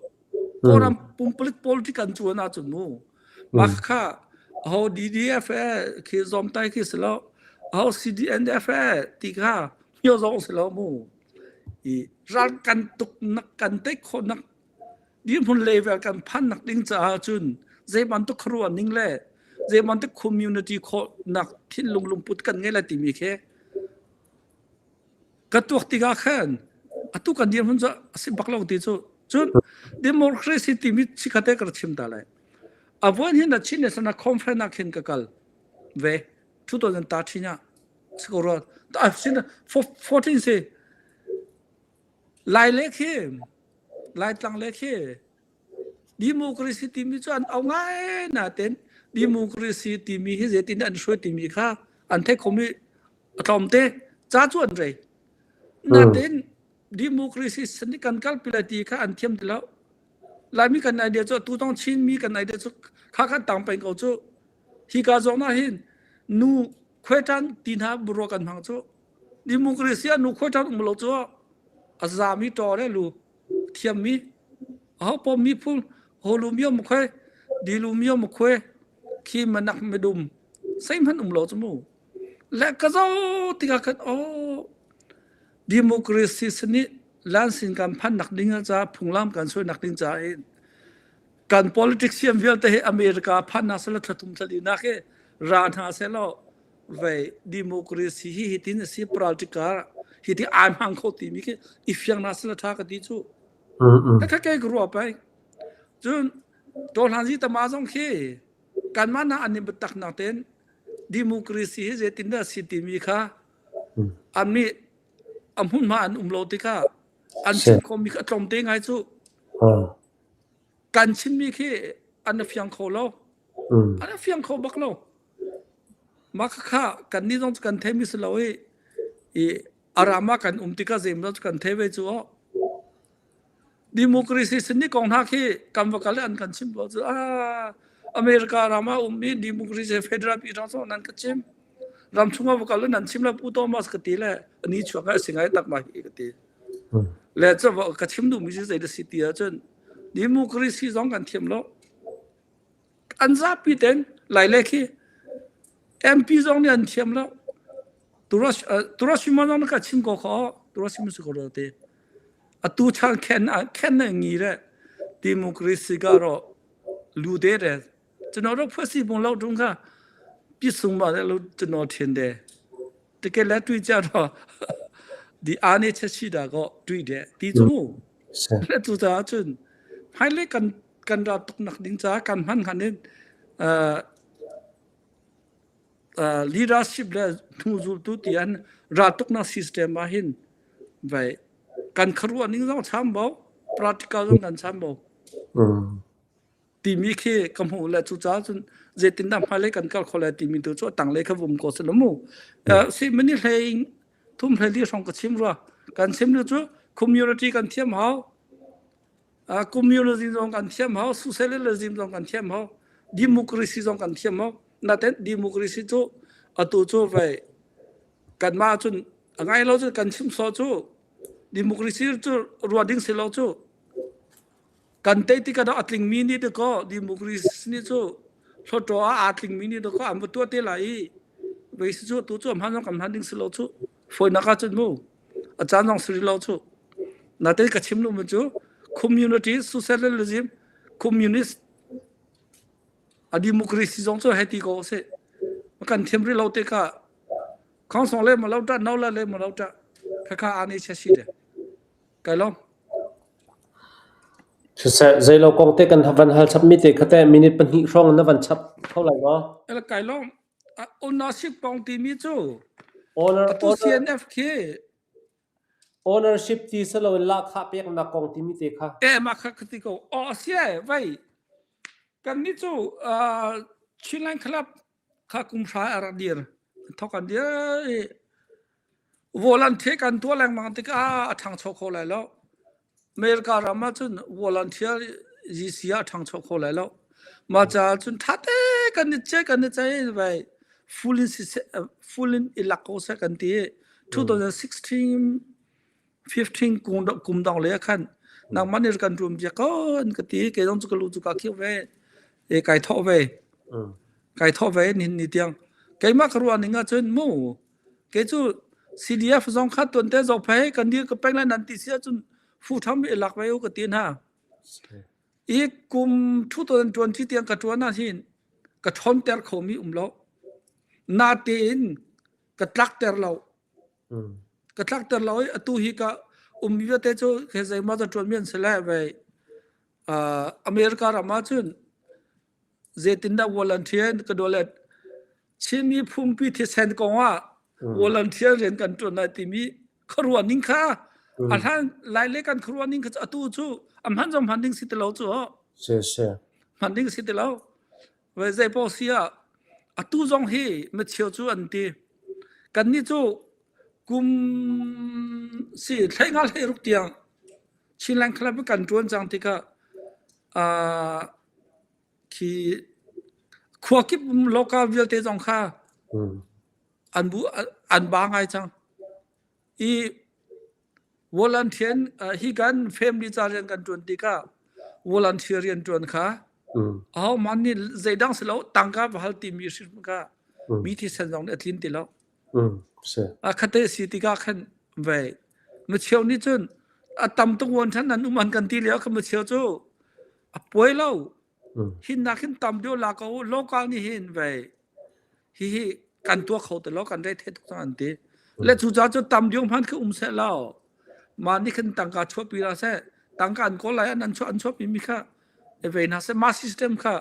Kawlram pumpulit politic kan cuan ahcun mu mah kha ho DDF e khi zomtai khi si lo ho CDNF e ti kha hmio zong si lo mu i ral kan tuk nak kan te khawh nak dirhmun level kan phan nak ding caah cun zei bantuk khuaruah ning le zei bantuk community khawh nak thinlung lungput kan ngei lai timi khi Ka tuak tikah khan atu kan dirhmun cu a si bak lo ti cu cun democracy timi chikkhat te ka rak chim ta lai. A vuan hin a Chin National Conference ah khin ka kal ve 2013 ah. Si ko rua. Sin 14 si. Lai le khi Laitlang le khi democracy timi cu an au ngai nain democracy timi hi zeitin an hruai timi kha an theih khomi a tlawmte ca cu an rei. Nain democracy san kan kalpi lai ti kha an thiam ti lo. Laimi kan idea cu tu tong Chinmi kan idea cu kha kan tang peng ko cu. Hi ka zong ah hin nu khuaiṭan ti hna buruak kan hmang cu. Democracy ah nu khuaiṭan um lo cu a zami ṭaw le lu thiammi aho pom mi phun holu mio mu khoi dilu mio mu khoi khi manak medum seihmanh um lo cu mu le ka zo tikah khan oh democracy sani lansin kan phan nak ding ca phunglam kan soi nak ding ca in kan politics siam vialte hi America phan na sela thlathum thlali nak hi ra hna selaw vei democracy hi hitin a si practical hi ti ai hmang kho ti mi khi i fiang na sila tha ka ti cu ka ke ka ruwa pai cun tohlan zi tama zong khi kanmah na an i tak nak ten democracy hi zeitin dah si ti mi kha an nih a hmunhma an um lo tikah an chim kho mi kha tlawm te ngai cu kan chim mi khi an fiang kho lo an fiang kho bak lo Mah khakha kannih zong cu kan theimi si lo i, i a ram ah kan um tikah zeimaw cu kan thei ve cu aw. Democracy sini kong hna khi kan va kal i an kan chim lo cu ah America ram ah ummi democracy federal pi ram nan ka chim. Ram chung ah va kal nan chim la Pu Thomas ka ti le ani chuak ngai si ngai tak ma hi ka ti. Le cu ka chim duhmi cu zei da si ti ahcun democracy zong kan thiam lo. An zapi ten lai le khi MP zong nih an thiam lo. Turashima zong ka chim ko kho Turashima si ko ro te. Atu chan khen khen na ngi re democracy ga ro lu de re ကျွန်တော်တို့ဖွဲ့စည်းပုံလောက်တုန်းကပြည့်စုံပါတယ်လို့ကျွန်တော်ထင်တယ်တကယ်လက်တွေ့ကြတော့ဒီအားနေချက်ရှိတာကတွေ့တယ်ဒီကျလို့လက်တူတာချွန်းဟိုင်လေကန် kan ral tuk nak ding caah kan hman hngan in leadership le hnuzultu ti an ral tuknak system ah hin vai kan kharuah ning zong cham bo practical zong kan cham bo timi khi ka hmuh le cu ca cun zeitindah hmailei kan kal kho lai timi tu cu a tanglei kha vum ko sila mu si mani hlei thum hlei li hrawng ka chim rua kan chim lu cu community kan thiam hau Communism zong kan thiam hau, socialism zong kan thiam hau, democracy zong kan thiam hau. Naten democracy cu atu cu vai kanmah cun a ngai lo cu kan chim sawh cu democracy cu rua ding si lo cu kan tei tikah a tlingmi nih dakaw democracy nih cu hluttaw ah aa tlingmi nih dakaw an va tuah te lai i vei si cu tu cu hman zong kan hman ding si lo cu fawinak ah cun mu a caan zong si rih lo cu natein ka chim duhmi cu community socialism communist a democracy zong cu hei ti ko sih kan thiam rih lo tikah khong le ma lo ta no la le ma lo ta khakha ani che si de kai lom Siseh zeilo kong te kan van hal chap mi te khate minute pahnih hrawng na van chap kho lai maw? El kai lom Ownership kong timi cu Owner, atu owner, CNF khi ownership ti siloin lahkhah peknak kong timi te kha. eh mah kha ka ti ko. Aw a si ai vai kan nih cu uh, Chinland Club kha kum hra a rak dir. Thok an dir i Volunteer kan tuah lengmang tikah a ṭhangcho kho lai lo. America ram ah cun volunteer GC ah a ṭhangcho kho lai lo. Mah caah cun ṭhate kan i ceih kan i ceih vai full in siseh full in i lak ko seh kan ti. 2016 15 kum kum dong le khan nangmah nih kan rum bia ko an ka ti kei zong cu ka lu cu ka khiu ve e kai thawh ve kai thawh ve nihin ni tiang keimah ka ruah ning ah cun mu Kei cu CDF zong kha tuante zophei kan dir ka peng lai nan ti si ahcun fu tham i lak ve u ka ti hna. I kum 2020 tiang ka tuan ah hin ka ṭhawnter khomi um lo. Natein ka tlakter lo. Ka tlakter lo i atu hi ka ummi vialte cu he zeimaw za ṭuanmi an si le vei America ram ah cun zeitindah volunteer ka duh le Chinmi phungpi thisen kong ah. Volunteer rian kan ṭuan lai timi khuaruah ning kha a hlan lai le kan khuaruah ning kha atu cu a hman zong hman ding si ti lo cu. Si si. Hman ding si ti lo. Ve zei paoh si ah atu zong hi micheu cu an ti. Kannih cu kum si thlei nga hlei ruk tiang Chinland Club kan ṭuan cang tikah uh, khi khua kip local vialte zong kha an bu an ba ngai cang. I volunteer hi kan family ca rian kan ṭuan tikah volunteer rian ṭuan kha ahohmanh nih zeidang si lo tangka va hal timi hrim kha mi thisen zong nih a tlin ti lo. A khate si tikah khan ve micheu nih cun a tam tuk vuan ṭhan nan um an kan ti lio kha micheu cu a puai lo. Hin nak hin tam deuh la ko local nih hin ve hihi kan tuah kho ti lo kan rei the tuk cang an ti. Le cu ca cu tam deuh hmanh khi um seh law mah nih khin tangka chuahpi ra seh tangka an kawl lai an chuah an chuahpi mi kha ve hna seh mah system kha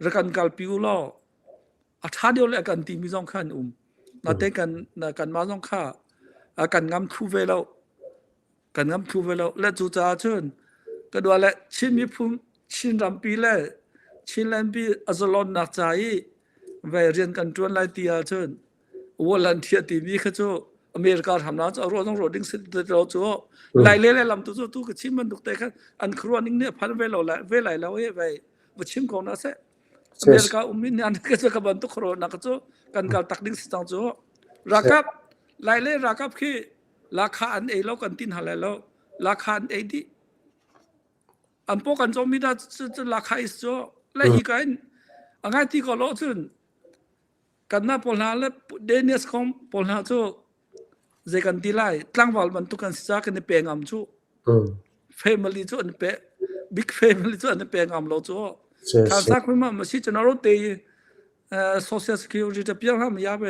rak kan kalpi u law a ṭha deuh le a kan timi zong kha an um. Natein kan kanmah zong kha kan ngam thlu ve lo. Kan ngam thlu ve lo. Le cucaah cun ka dua le Chin miphun Chin rampi le Chinland pi a zalonnak ca i ve rian kan ṭuan lai ti ahcun volunteer timi kha cu America hramnak cu a ruah zong ruah ding si lo cu lai le le lam tu cu tu ka chim bantuk te khan an khuaruah ning nih a phan ve lo lai ve lai lo i ve va chim ko na seh America um in an ka ka bantuk khuaruah nak cu kan kal tak ding si cang cu ralkap lai le ralkap khi lakha an ei lo kan tin hal lo lakha an ei dih an po kan cawmi da cu lakha is cu le hi ka in angai ti ko lo cun kan na pawl hna le Daniels kong pawl hna cu zei kan ti lai tlangval bantuk kan si ca kan i pe ngam cu family cu an pe big family cu an i pe ngam lo cu thansa khun ma ma si chu na ro te social security te piang ham ya be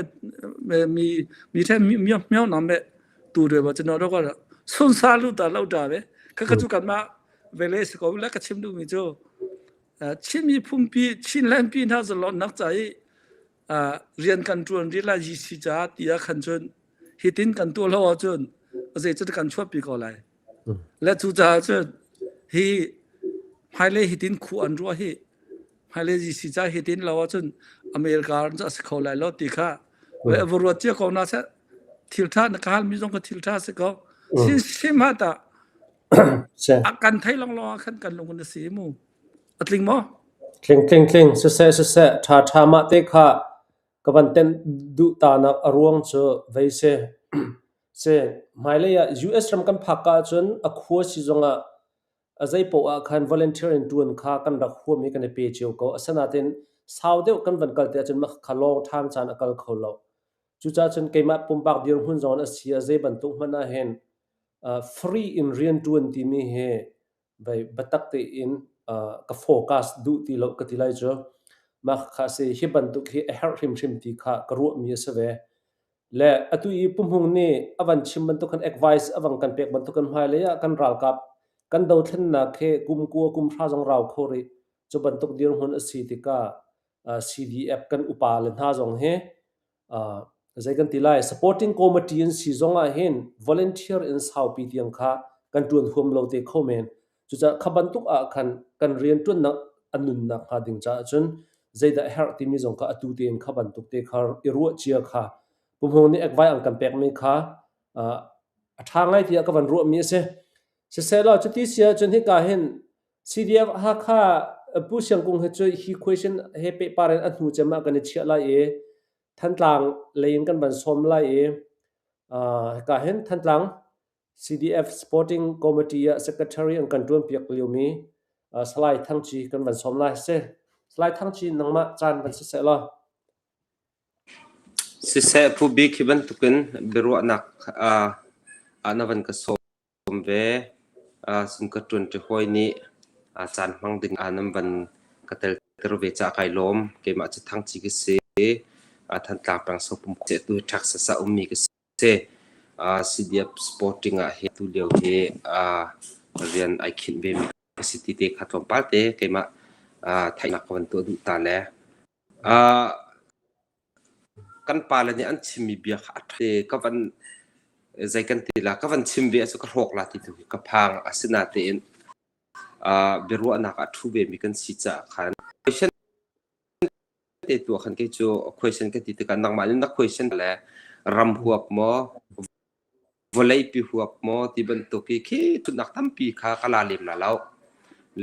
mi mi the mi mi na me tu re ba chu na ro ka sun sa lu ta lo ta be ka ka chu kan ma vele se ko la ka chim du mi chu Chin miphun pi Chinland pi hna zalon nak ca i rian kan ṭuan rih lai GC ca ti ah khan cun hitin kan tuah lo ahcun zei cu kan chuahpi ko lai. Le cucaah cun hi hmailei hitin khu an ruah hi hmailei GC ca hitin lo ahcun America ram cu a si kho lai lo ti kha va ruat cia ko na seh thil ṭha na ka halmi zong ka thil ṭha si ko. Sin sim ha ta a kan thei lawnglawng ah khan kan lung a si mu. A tling maw? Tling tling tling siseh siseh ṭha ṭha mah te kha ka van tenh duh ta nak a ruang cu vei si. Si hmailei ah US ram kan phak ka ahcun a khua si zongah a zei poah ah khan volunteer in ṭuan kha kan rak huam i kan i pe cio ko. Asinain sau deuh kan van kal te ahcun mah kha lawng ṭhan caan a kal kho lo. Cucaah cun keimah pumpak dirhmun zong in a si a zei bantuk hmanh ah hin free in rian ṭuan timi hi vai biatak tein ka focus duh ti lo ka ti lai cu. Mah kha si hi bantuk hi a herh hrimhrim ti kha ka ruahmi a si ve. Le atu i Pu Hmung nih a van chim bantuk khan advice a van kan pek bantuk kan hmailei ah kan ralkap kan dothlennak hi kum kua kum hra zong rau kho rih. Cu bantuk dirhmun a si tikah CDF kan upa le hna zong hi zei kan ti lai supporting committee in si zong ah hin volunteer in saupi tiang kha kan ṭuan huam lo te kho men. Cucaah kha bantuk ah khan kan rianṭuannak a nunnak hnga ding caah cun zeidah a herh timi zong kha atu tein kha bantuk te kha i ruah cia kha Pu Hmung nih advice an kan pekmi kha a ṭha ngai tiah ka van ruahmi a si. Siseh cuti si ahcun hika hin CDF Hakha Pu Siang Kung hi cu hi question he pehpar in a hnu cem ah kan i chiah lai i Thantlang lei in kan van sawm lai i hika hin Thantlang CDF Sporting Committee ah secretary an kan ṭuanpiak liomi Salai Thang Ci kan van sawm lai. Si, Salai Thang Ci nangmah caan van si seh law. Siseh Phu Bik hi bantukin biaruahnak ah na van ka sawm ve. Cun ka ṭuanṭi hawi nih caan hmang ding ah nan van ka telter ve caah kai lawm. Keimah cu Thang Ci ka si. Thantlang peng Sopum tu hi Texas ah ummi ka si. CDF Sporting ah hi tulio hi rian ai khinh vemi ka si ti te kha tlawmpal te keimah theihnak ka van tuah duh ta le. Kan pale nih an chimmi bia kha a ṭha ka van zei kan ti la ka van chim ve ahcun ka hrawk la ti tu hi ka phang. Asinain biaruahnak ah ṭhu vemi kan si caah khan question te tuah khan kei cu question ka ti tikah nangmah nih na question le ram huap maw vawleipi huap maw ti bantuk i khi thutnak tampi kha ka la lem la lo.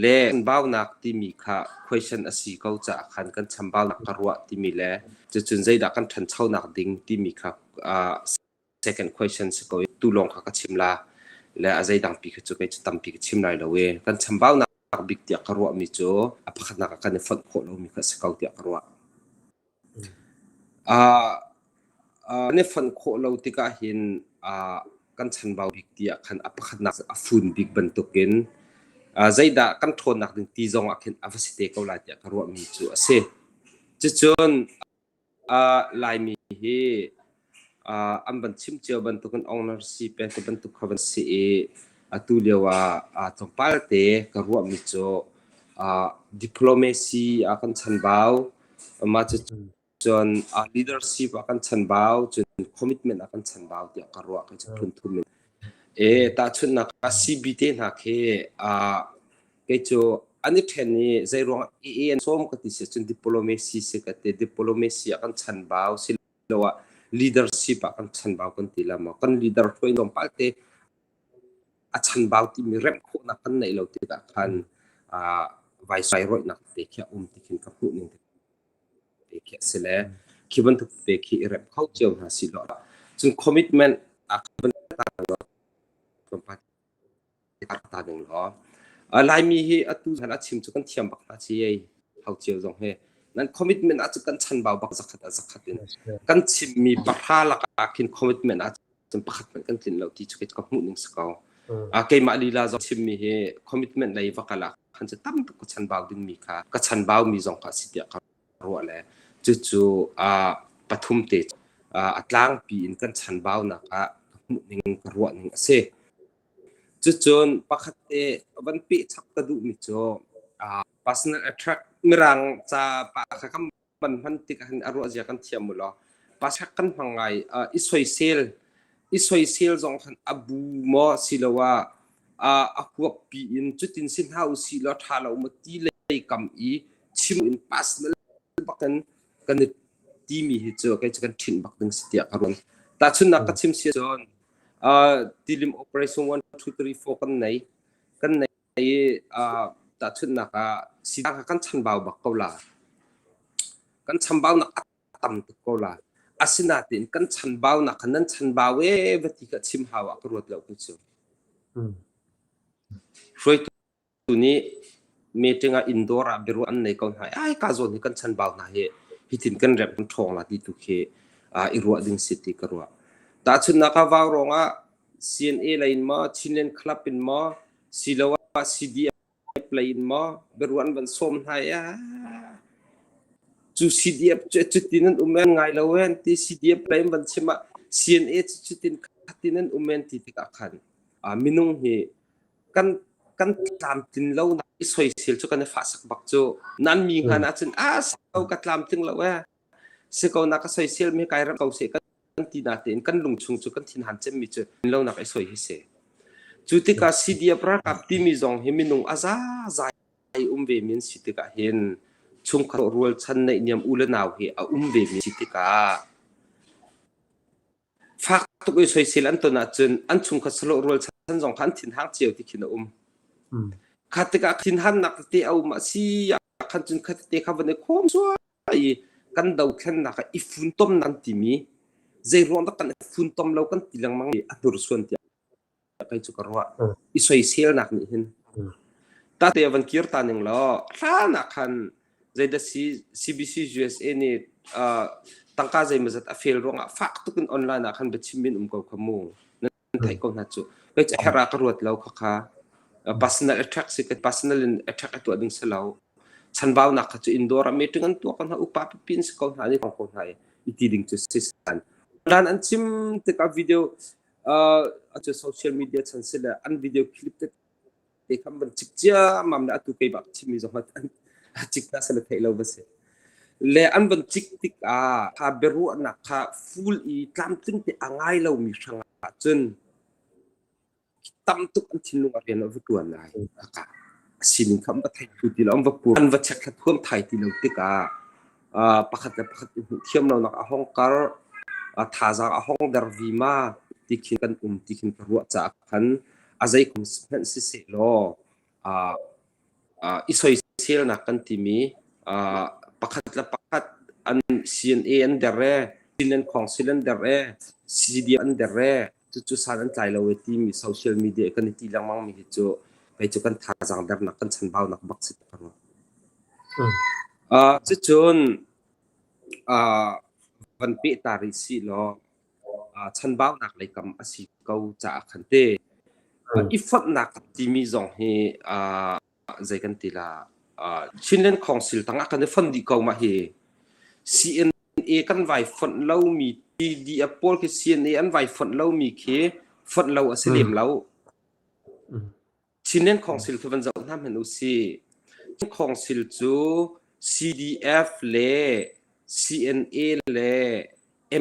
Le baunak timi kha question a si ko caah khan kan chambaunak ka ruah timi le cucun zeidah kan ṭhanchonak ding timi kha uh, second question si ko i tu lawng kha ka chim la le a zeidang pi kha cu kei cu tampi ka chim lai lo i kan chambaunak bik tiah ka ruahmi cu a pakhatnak ah kan i fonh khawh lomi kha a si ko tiah ka ruah. Uh, uh, kan i fonh khawh lo tikah hin uh, kan chanbau bik tiah khan a pakhatnak a fun bik bantukin uh, zeidah kan ṭhawnnak ding ti zong ah khin a va si te ko lai tiah ka ruahmi cu a si. Cucun Laimi hi an van chim cio bantukin ownership eh ti bantuk kha van si i atu lio ah tlawmpal te ka ruahmi cu diplomacy ah kan chanbau, mah cucun leadership ah kan chanbau, cun commitment ah kan chanbau tiah ka ruah. Kei cu phunthum in. Tahchunhnak ah CB te hna khi kei cu an i ṭhen i zeiruangah AA an sawm ka ti si ahcun diplomacy si ka ti. Diplomacy ah kan chanbau siloah leadership ah kan chanbau kan ti la maw. Kan leader hruai tlawmpal te a chanbau timi remh khawhnak kan neih lo tikah khan vai rawihnak te khi a um ti khin ka hmuh ning te khi a si le khi bantuk te khi i remh kho cio hna si law cun commitment a tlawmpal ta ding law Laimi hi atu zan a chim cu kan thiam bak hna ci ei hau cio zong he nan commitment ah cu kan chanbau bak zakhat a zakhat in kan chimmi pahra lakah khin commitment ah cun pakhat hmanh kan tlin lo ti cu ka hmuh ning si ko. Keimah lila zong chimmi hi commitment lei va kal ah khan cu tam tuk ka chanbau dingmi kha ka chanbau mi zong kha si tiah ka ruah le cucu pathum te a tlangpi in kan chanbaunak ah ka hmuh ning ka ruah ning a si. Cucun pakhat te van peh chap ka duhmi cu personal attract mirang ca pa kha kan van hman tik ahhin a ruah zia kan thiam mu law pasak kan hmang ngai i soisel i soisel zong khan a bu maw siloah a huap pi in cutin si hna u si law ṭha lo maw ti lei kam i chim in personal bakin kan i timi hi cu kei cu kan ṭhinh bak ding si tiah ka ruat. Tahchunhnak ka chim si cun tilim operation 1 2 3 4 kan nei kan nei i tahchunhnak ah sidang kha kan chanbau bak ko la. Kan chambaunak a tam tuk ko la. Asinain kan chanbaunak kha nan chanbau e va ti kha chim hau ah ka ruat lo ku cu. Hruaitu nih meeting ah indoor ah biaruah an nei ko hna. Ai ka zawn hi kan chanbau hna hi hitin kan remh kan ṭhawng la ti tu khi i ruah ding si ti ka ruah. Tahchunhnak ah vau rong ah CNA lei in maw Chinland Club in maw siloah CDF lei in maw biaruah an van sawm hna i cu CDF cu cutin an um en ngai lo en ti CDF lei in van chim ah CNA cu cutin khatin an um en ti tikah khan minung hi kan kan tlamtlin lo nak i soisel cu kan i fahsak bak cu nan mi hngan ahcun a ko ka tlamtling lo e si ko na ka soisel mi kai ram ko se kan ti na tein kan lungchung cu kan thinhan cemmi cu lo nak i soi hi si cu tikah CDF ralkap timi zong hi minung a za zai um ve mi an si tikah hin chungkhar rualchan neihniam u le nau hi a um ve mi si tikah fak tuk i soisel an ton ahcun an chungkhat salo rualchan zong kha an thinhang cio ti khin a um. Kha tikah thinhannak tete a um a si ah khan cun kha tete kha van i khawm suai i kan dothlennak ah i funtom nan timi zei ruang dah kan i funtom lo kan ti lengmang i a hnursuan tiah kei cu ka ruah i soiselnak nih hin ta te van kir ta ning law hlan ah khan zeidah si CBC USA nih tangka zeimawzat a fail ruangah fak tuk in online ah khan biachim in um ko kha mu nan theih ko hna cu kei cu herh ah ka ruat lo kha kha personal attack si ka personal in attack a tuah ding si lo chanbaunak kha cu indoor ah meeting an tuah ko hna upa pipi in si ko hna ni ko hna i ti ding cu si san lan an chim tikah video uh, social media chan si le an video clip te te kham van cik ciammam le atu kei bak chimmi zong an cik ta sala theih lo va si. Le an van cik tikah kha biaruahnak kha full i tlamtling te a ngai lomi hrangah cun tam tuk an thinlung a rian a va ṭuan lai. A sining kha an va thei thlu ti lo, an va pur, an va chekhlat huam thai ti lo tikah pakhat le pakhat i hmuh thiam lonak a hong kar, thazaang a hong der vima ti khin kan um ti khin ka ruah caah khan a zei kum hmanh siseh law i soiselnak kan timi pakhat le pakhat an CNA an der e, Chin an Council an der e, CDF an der e, cucu san an tlai lo e timi social media kan i ti lengmang mi hi cu kei cu kan thazaang dernak kan chanbaunak bak si ka ruah. Cucun van peh ta rih sih law chanbaunak lei kam a si ko caah khan te i fonhnak timi zong hi zei kan ti la Chinland Council tangah kan i fonh dih ko mah hi CNA kan vai fonh lomi TDF pawl khi CNA an vai fonh lomi khi fonh lo a si lem lo. Chinland Council khi van zoh hna hmanh u sih. Council cu CDF le CNA le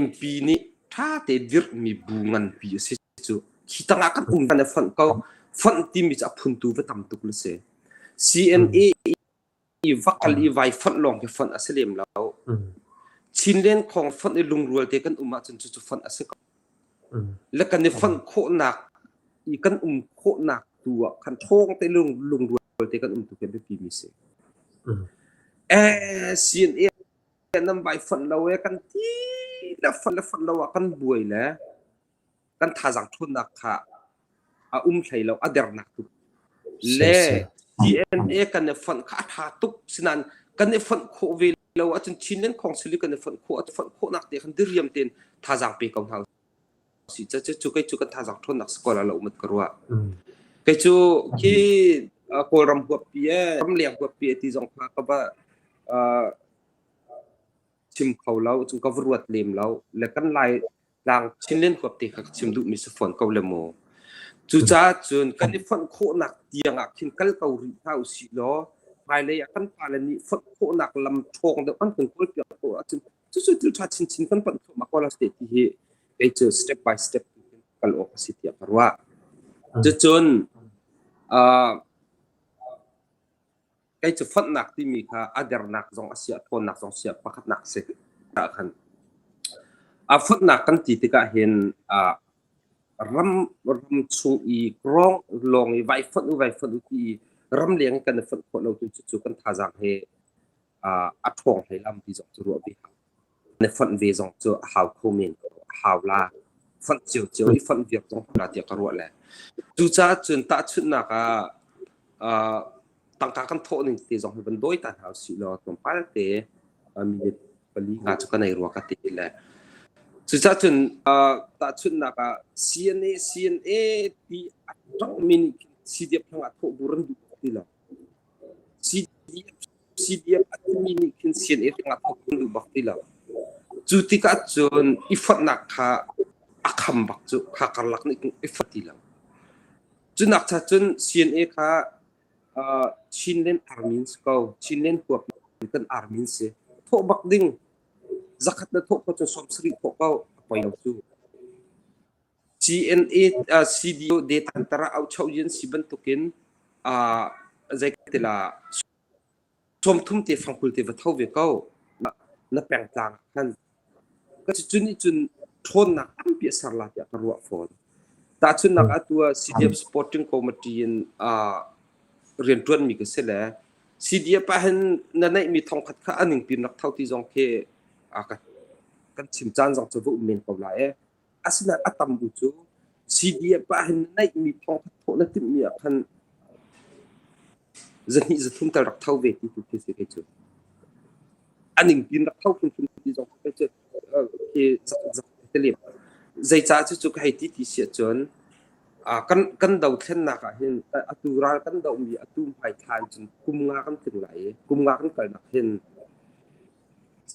MP nih ṭha te dirhmi bu nganpi a si cu. Khi tangah kan um kan i fonh ko. Fonh timi cu a phuntu va tam tuk na si. CNA i va kal i vai fonh lawng khi fonh a si lem lo. Chinland khong fonh i lungrual te kan um ahcun cucu fonh a si ko. Le kan i fonh khawhnak i kan um khawhnak tu ah khan ṭhawng te lungrual te kan um tu khi a biapi mi si. Eh, CNA nan vai fonh lo e kan ti le fonh le fonh lo ah kan buai le kan thazaang ṭhawnnak kha a um hlei lo a dernak tuk le DNA kan i fonh kha a ṭha tuk sinain kan i fonh khawh ve lo ahcun Chinland Council i kan i fonh khawh fonh khawhnak te khan diriam tein thazaang pe ko hna usih cu cu kei cu kan thazaang ṭhawnnak si ko la lo mat ka ruah kei cu khi Kawlram huappi e ramleng huappi e ti zong kha ka va chim kho lo cung ka va ruat lem lo le kan lai tlang Chinland huap te kha ka chim duhmi si fawn ko le mu. Cucaah cun kan i fonh khawhnak tiang ah khin kal ko rih hna usih law hmailei ah kan pale nih fonh khawhnak lam ṭhawng deuh an kan kawlpiak ko ahcun cucu thil ṭha chinchin kan panh thluahmah ko la te ti hi kei cu step by step kal awk a si tiah ka ruah. Cucun uh, Kei cu fonhnak timi kha a dernak zong a siah ṭhawnnak zong siah pakhatnak a si. Ah khan a fonhnak kan ti tikah hin ah ram ram chung i rawng lawng i vai fonh u vai fonh u ti i ramleng kan i fonh khawh lo tu cucu kan thazaang he a ṭhawng hlei lam ti zong cu ruah ve hau. Na fonh ve zong cu a hau kho men ko, a hau la. Fonh ciocio i fonh viar zong la tiah ka ruah le. Cucaah cun tahchunhnak ah uh, tangka kan thawh ning te zong hi van dawi ta hna usih law tlawmpal te minute pali nga cu ka nei rua ka ti le. Cucaah cun uh, tahchunhnak ah CNA CNA ti a ṭangmi nih CDF hrangah thawh bu ran duh ti lo. CDF CDF a timi nih khin CNA hrangah thawh an duh bak ti lo. Cu tikah cun i fonhnak kha a kham bak cu kha karlak nih i fonh ti lo. Cunak cha cun CNA kha uh, Chinland Army si ko. Chinland huap kan army si. Thawh bak ding. Zakhat na thawh ko cun 70 thawh ko. A poi lo cu. CNA uh, CDO de tantara au chau yin si bantukin uh, zei tila 30 te fangkul te va tho ve ko na pengtlang khan ka cu nih cun ṭhawnnak tampi a ser la tiah ka ruah fawn. Tahchunhnak atu ah CDF Supporting Committee in uh, rianṭuanmi ka si le CDF ah hin na neihmi thongkhat kha a ningpin rak tho ti zong khi uh, kan chim caan zong cu va um men ko lai e. Asinain a tam u cu CDF ah hin na neihmi thongkhat thawh na timhmi ah khan zahnih zathum tal rak tho ve ti tu khi si kei cu. A ningpin rak tho hrimhrim ti zong kei cu khi zak te Zeicah cucu ka hei ti ti si ahcun kan kan dothlennak ah hin atu ral kan dohmi atu hmaithla in cun kum nga kan tling lai i kum nga kan kalnak hin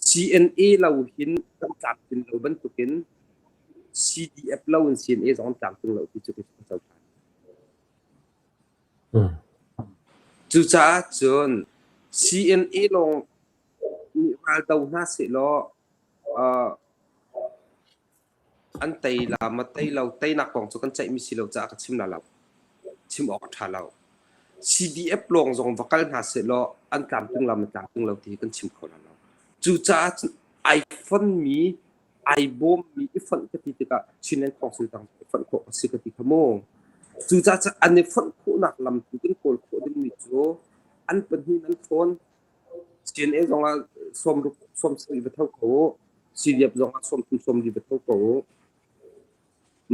CNA lo hin kan tlamtlin lo bantukin CDF lo in CNA zong an tlamtling lo ti cu ka cohlan. Cucaah cun CNA lawng. nih ral do hna sehlaw an tei la ma tei lo teinak kong cu kan ceihmi si lo caah ka chim la lo. Chim awk a ṭha lo. CDF lawng zong va kal hna sehlaw an tlamtling lo ma tlamtling lo ti hi kan chim kho la lo. Cucaah cun ai fonmi ai bawmmi i fonh ka ti tikah Chinland Council tang i fonh khawh a si ka ti kha mu. Cucaah cun an i fonh khawhnak lam tu kan kawl khawh dingmi cu an pahnih an fawn. CNA zong ah sawmruk 70 va tho ko u. CDF zong ah 30 40 va tho ko u.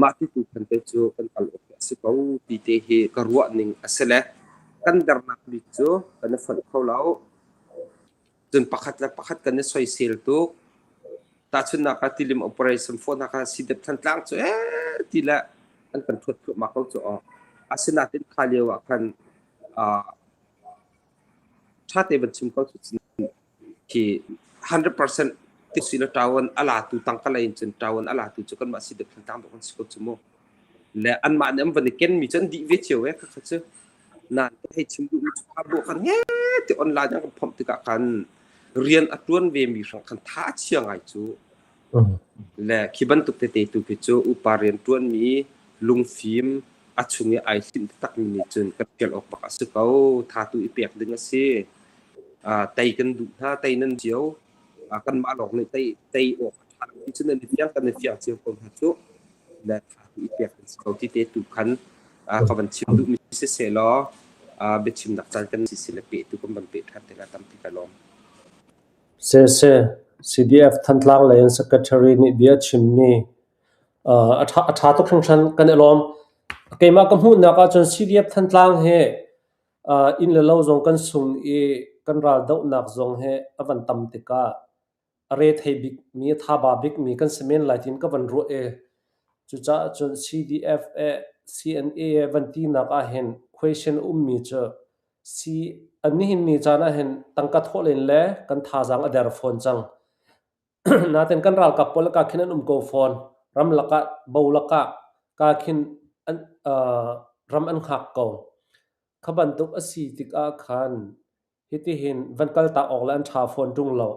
Mah ti tu khan te cu kan kal awk a si ko ti te hi ka ruah ning a si le kan dernak bik cu kan i fonh kho lo. Cun pakhat le pakhat kan i soisel tuk. Tahchunhnak ah tilim operation fawhnak ah CDF Thantlang cu ee ti le an kan thuat thluahmah ko cu aw. Asinain kha lio ah khan ṭha te van chim ko cu khi 100% ti si le ṭawan a latu tangka lei in cun ṭawan a latu cu kanmah CDF Thantlang bak kan si ko cu mu. Le anmah nih an van i kenmi cu an dih ve cio ee khakha cu. Nain ka hei chim duhmi cu kha ruah khan heh ti online an kan phomh tikah khan rian a ṭuan vemi hrang khan tha a chia ngai cu. Le khi bantuk tete tu khi cu upa rian ṭuanmi lungfim a chung i ai hlinh taktakmi nih cun kan ṭial awk bak a si ko. Tha tu i pek ding a si. Tei kan duh hna, tei nan cio. Kanmah lawng nih tei tei awk a ṭha lo ti cu nan i fiang kan i fiang cio ko hna cu. Le tha tu i pek an si ko ti te tu khan ka van chim duhmi siseh law biachimnak caan kan si le peh tu kan van peh ṭhan te la tampi ka lawm. Siseh, CDF Thantlang lei in Secretary nih bia a chimmi a ṭha tuk hringhran kan i lawm. Keimah ka hmuhnak ahcun CDF Thantlang hi inn le lo zong kan sung i kan raldohnak zong hi a van tam tikah a rethei bikmi, a thaba bikmi kan si men lai tiin ka van ruah i cucaah cun CDF eh CNA eh van tinak ahhin question a ummi cu nihin ni caan ahhin tangka thawh len le kan thazaang a der fawn cang. Nain kan ralkap pawl ka khin an um ko fawn. Ramlak ah, bo lakah ka khin an, ram an hngak ko. Kha bantuk a si tikah khan hitihin van kaltak awk le an ṭha fawn ṭung lo.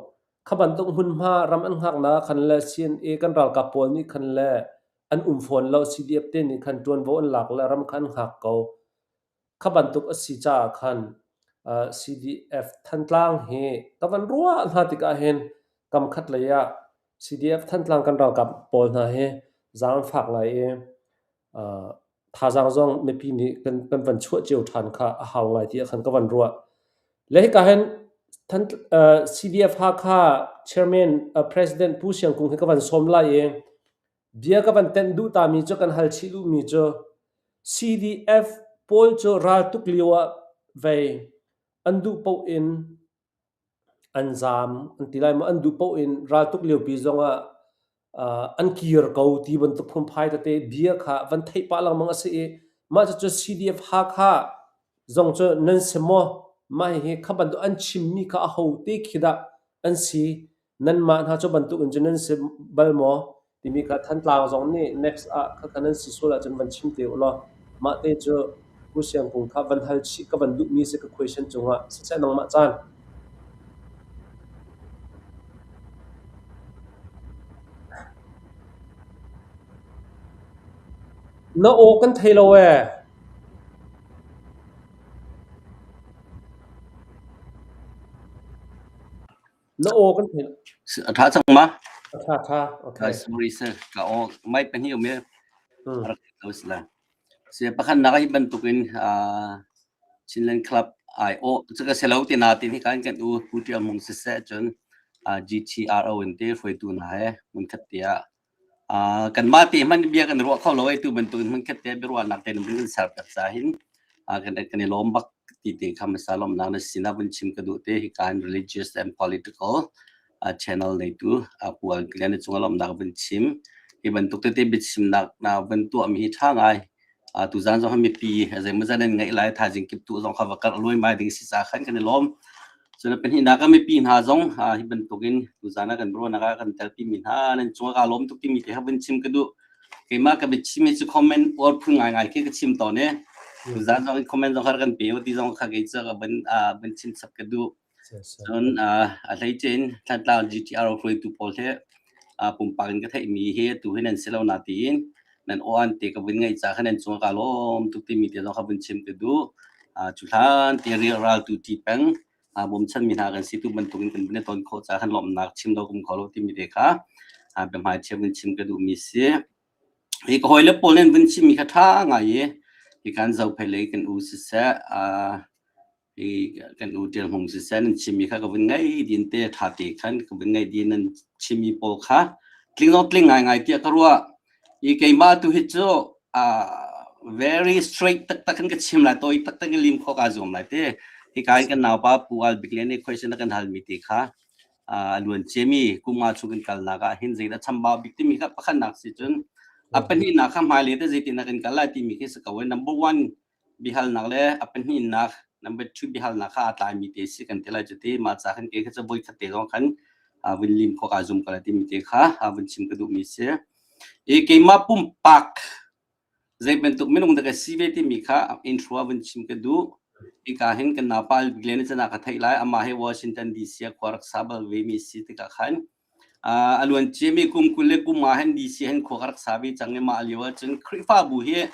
Kha bantuk hmunhma ram an hngaknak ah khan le CNA kan ralkap pawl nih khan le an um fawn lo. CDF te nih khan ṭuanvo an lak le ram kha an hngak ko. Kha bantuk a si caah khan CDF Thantlang hi ka van ruah hna tikah hin kam khat lei ah CDF Thantlang kan ralkap pawl hna hi zaangfak ngai i thazaang zong mipi nih kan van chuah cio ṭhan kha a hau ngai tiah khan ka van ruah. Le hika hin CDF Hakha Chairman President Pu Siang Kung hi ka van sawm lai i bia ka van tenh duh tami cu kan hal chih duhmi cu CDF pawl cu raltuk lio ah vei an duh paoh in an zaam an ti lai maw an duh paoh in raltuk liopi zongah an kir ko ti bantuk phungphai tete bia kha van theih pah lengmang a si i mah cucu CDF Hakha zong cu nan si maw mah hihi kha bantuk an chimmi kha ahote khi dah an si Nanmah hna cu bantukin cun nan si bal maw? timi kha Thantlang zong nih next ah khakha nan si sual ahcun van chim te u law mah te cu Pu Siang Kung kha van hal chih ka van duhmi si ka question cungah siseh nangmah caan. Na aw kan thei lo ee. Na aw kan theih. A ṭha cang ma? A ṭha ṭha. Okay. Sorry sir, ka aw mic pahnih um i a rak theih lo si la. Si pakhatnak hi bantukin Chinland Club ai aw cu ka si lo ti na tin hi kan kan u Pu Ṭial Hmung siseh cun GTRO in te hruaitu hna he hmunkhat te ah Kanmah te hmanh bia kan ruah kho lo i tu bantukin hmunkhat te biaruahnak te in kan ser piak ca hin kan i lawm bak ti te kha hmasa lawmnak na sinah vun chim ka duh te hika in religious and political channel neitu Pu Al Glenn cungah lawmnak vun chim. Hi bantuk tete biachimnak na vun tuahmi hi ṭha ngai. Tuzaan zong hi mipi zeimawzat nan ngeih lai thaizing kiptuh zong kha va karh luaimai ding si caah khan kan i lawm. Cun pahnihnak ah mipi hna zong hi bantukin tuzaan ah kan ruahnak ah kan telpimi hna nan cungah kaa lawm tuk timi te kha vun chim ka duh. Keimah ka biachim hi cu comment uar phun ngaingai khi ka chim tawn i tuzaan zong in comment zong kha kan pe u ti zong kha kei cu ka van chim chap ka duh. Cun a hleice in Thantlang GTR hruaitu pawl he pumpak in ka theihmi hi atu hi nan si lo na tiin nan aw-an te ka vun ngaih ca kha nan cung ah kaa lawm tuk timi te zong kha vun chim ka duh. Cu hlan te raltu ṭi peng bawmchanmi hna kan si tu bantukin kan vun i ton khawh ca khan lawmhnak chim lo um kho lo timi te kha biahmaiṭhia vun chim ka duhmi si. Hi ka hawile pawl nih an vun chimmi kha ṭha ngai i hi kan Zophei lei kan u siseh hi kan u Ṭial Hmung siseh nan chimmi kha ka vun ngei din te ṭha te khan ka vun ngei din nan chimmi pawl kha tling zong tling ngaingai tiah ka ruah. I keimah tu hi cu very straight taktak in ka chim lai tawi taktak in lim khawh kaa zuam lai te. Hika in kan naupa Pu Al Bik Lian nih question a kan halmi te kha a luan ciami kum nga chung kan kalnak ah hin zeidah chambau bik timi kha pakhatnak si cun a pahnihnak kha hmailei te zeitin kan kal lai timi khi si ko i number one biahalnak le a pahnihnak number two biahalnak kha aa tlaimi te si kan ti lai cu ti mah ca khan ke kha cu voi khat te zong khan vun lim khawh kaa zum ko lai timi te kha vun chim ka duhmi si i keimah pumpak Zei bantuk minung dah ka si ve timi kha intro ah vun chim ka duh. Hika hin kan naupa Glenn chan ah ka theih lai. Amah hi Washington DC ah khua rak sa bal ve mi si tikah khan a luan ciami kum 20 le kum nga hin DC hin khua ka rak sa ve cang i mah lio ahcun Khrihfabu hi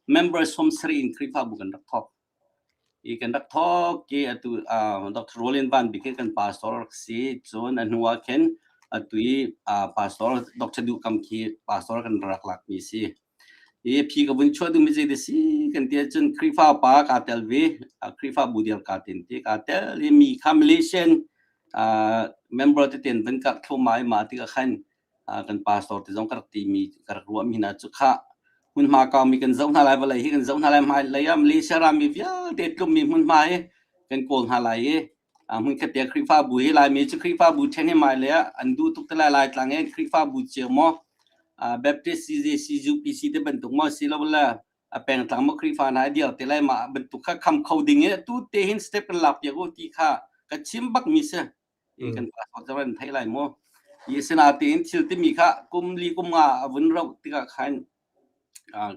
member 70 in Khrihfabu kan rak thawk. I kan rak thawk i atu Dr. Roland Van Bik hi kan pastor rak si. Cun a hnu ah khin atu i pastor Dr. Duh Kam khi pastor kan rak lakmi si. I phi ka vun chuah duhmi zei si kan ti ahcun Khrihfa pa kaa tel ve. Khrihfabu dir kaa tin ti kaa tel i mi kha Malaysian member tete an van karh thluahmah i mah tikah khan kan pastor te zong ka rak timi ka rak ruahmi hna cu khah hmunhma kaumi kan zoh hna lai vawlei hi kan zoh hna lai hmailei ah Malaysia rami vialte tlummi hmunhma hi kan kawl hna lai i hmunkhat te Khrihfabu hi Laimi cu Khrihfabu ṭhen hi hmailei ah an duh tuk te lai Laitlang in Khrihfabu cio maw Baptist CJC UPC te bantuk maw si lo le a pengtlang maw Khrihfa hna dir te lai mah bantuk kha kham kho ding in tu te hin step kan lak piak u ti kha ka chim bak mi si i kan pastor cu an theih lai maw i asinain thil timi kha kum li kum nga a vun rauh tikah khan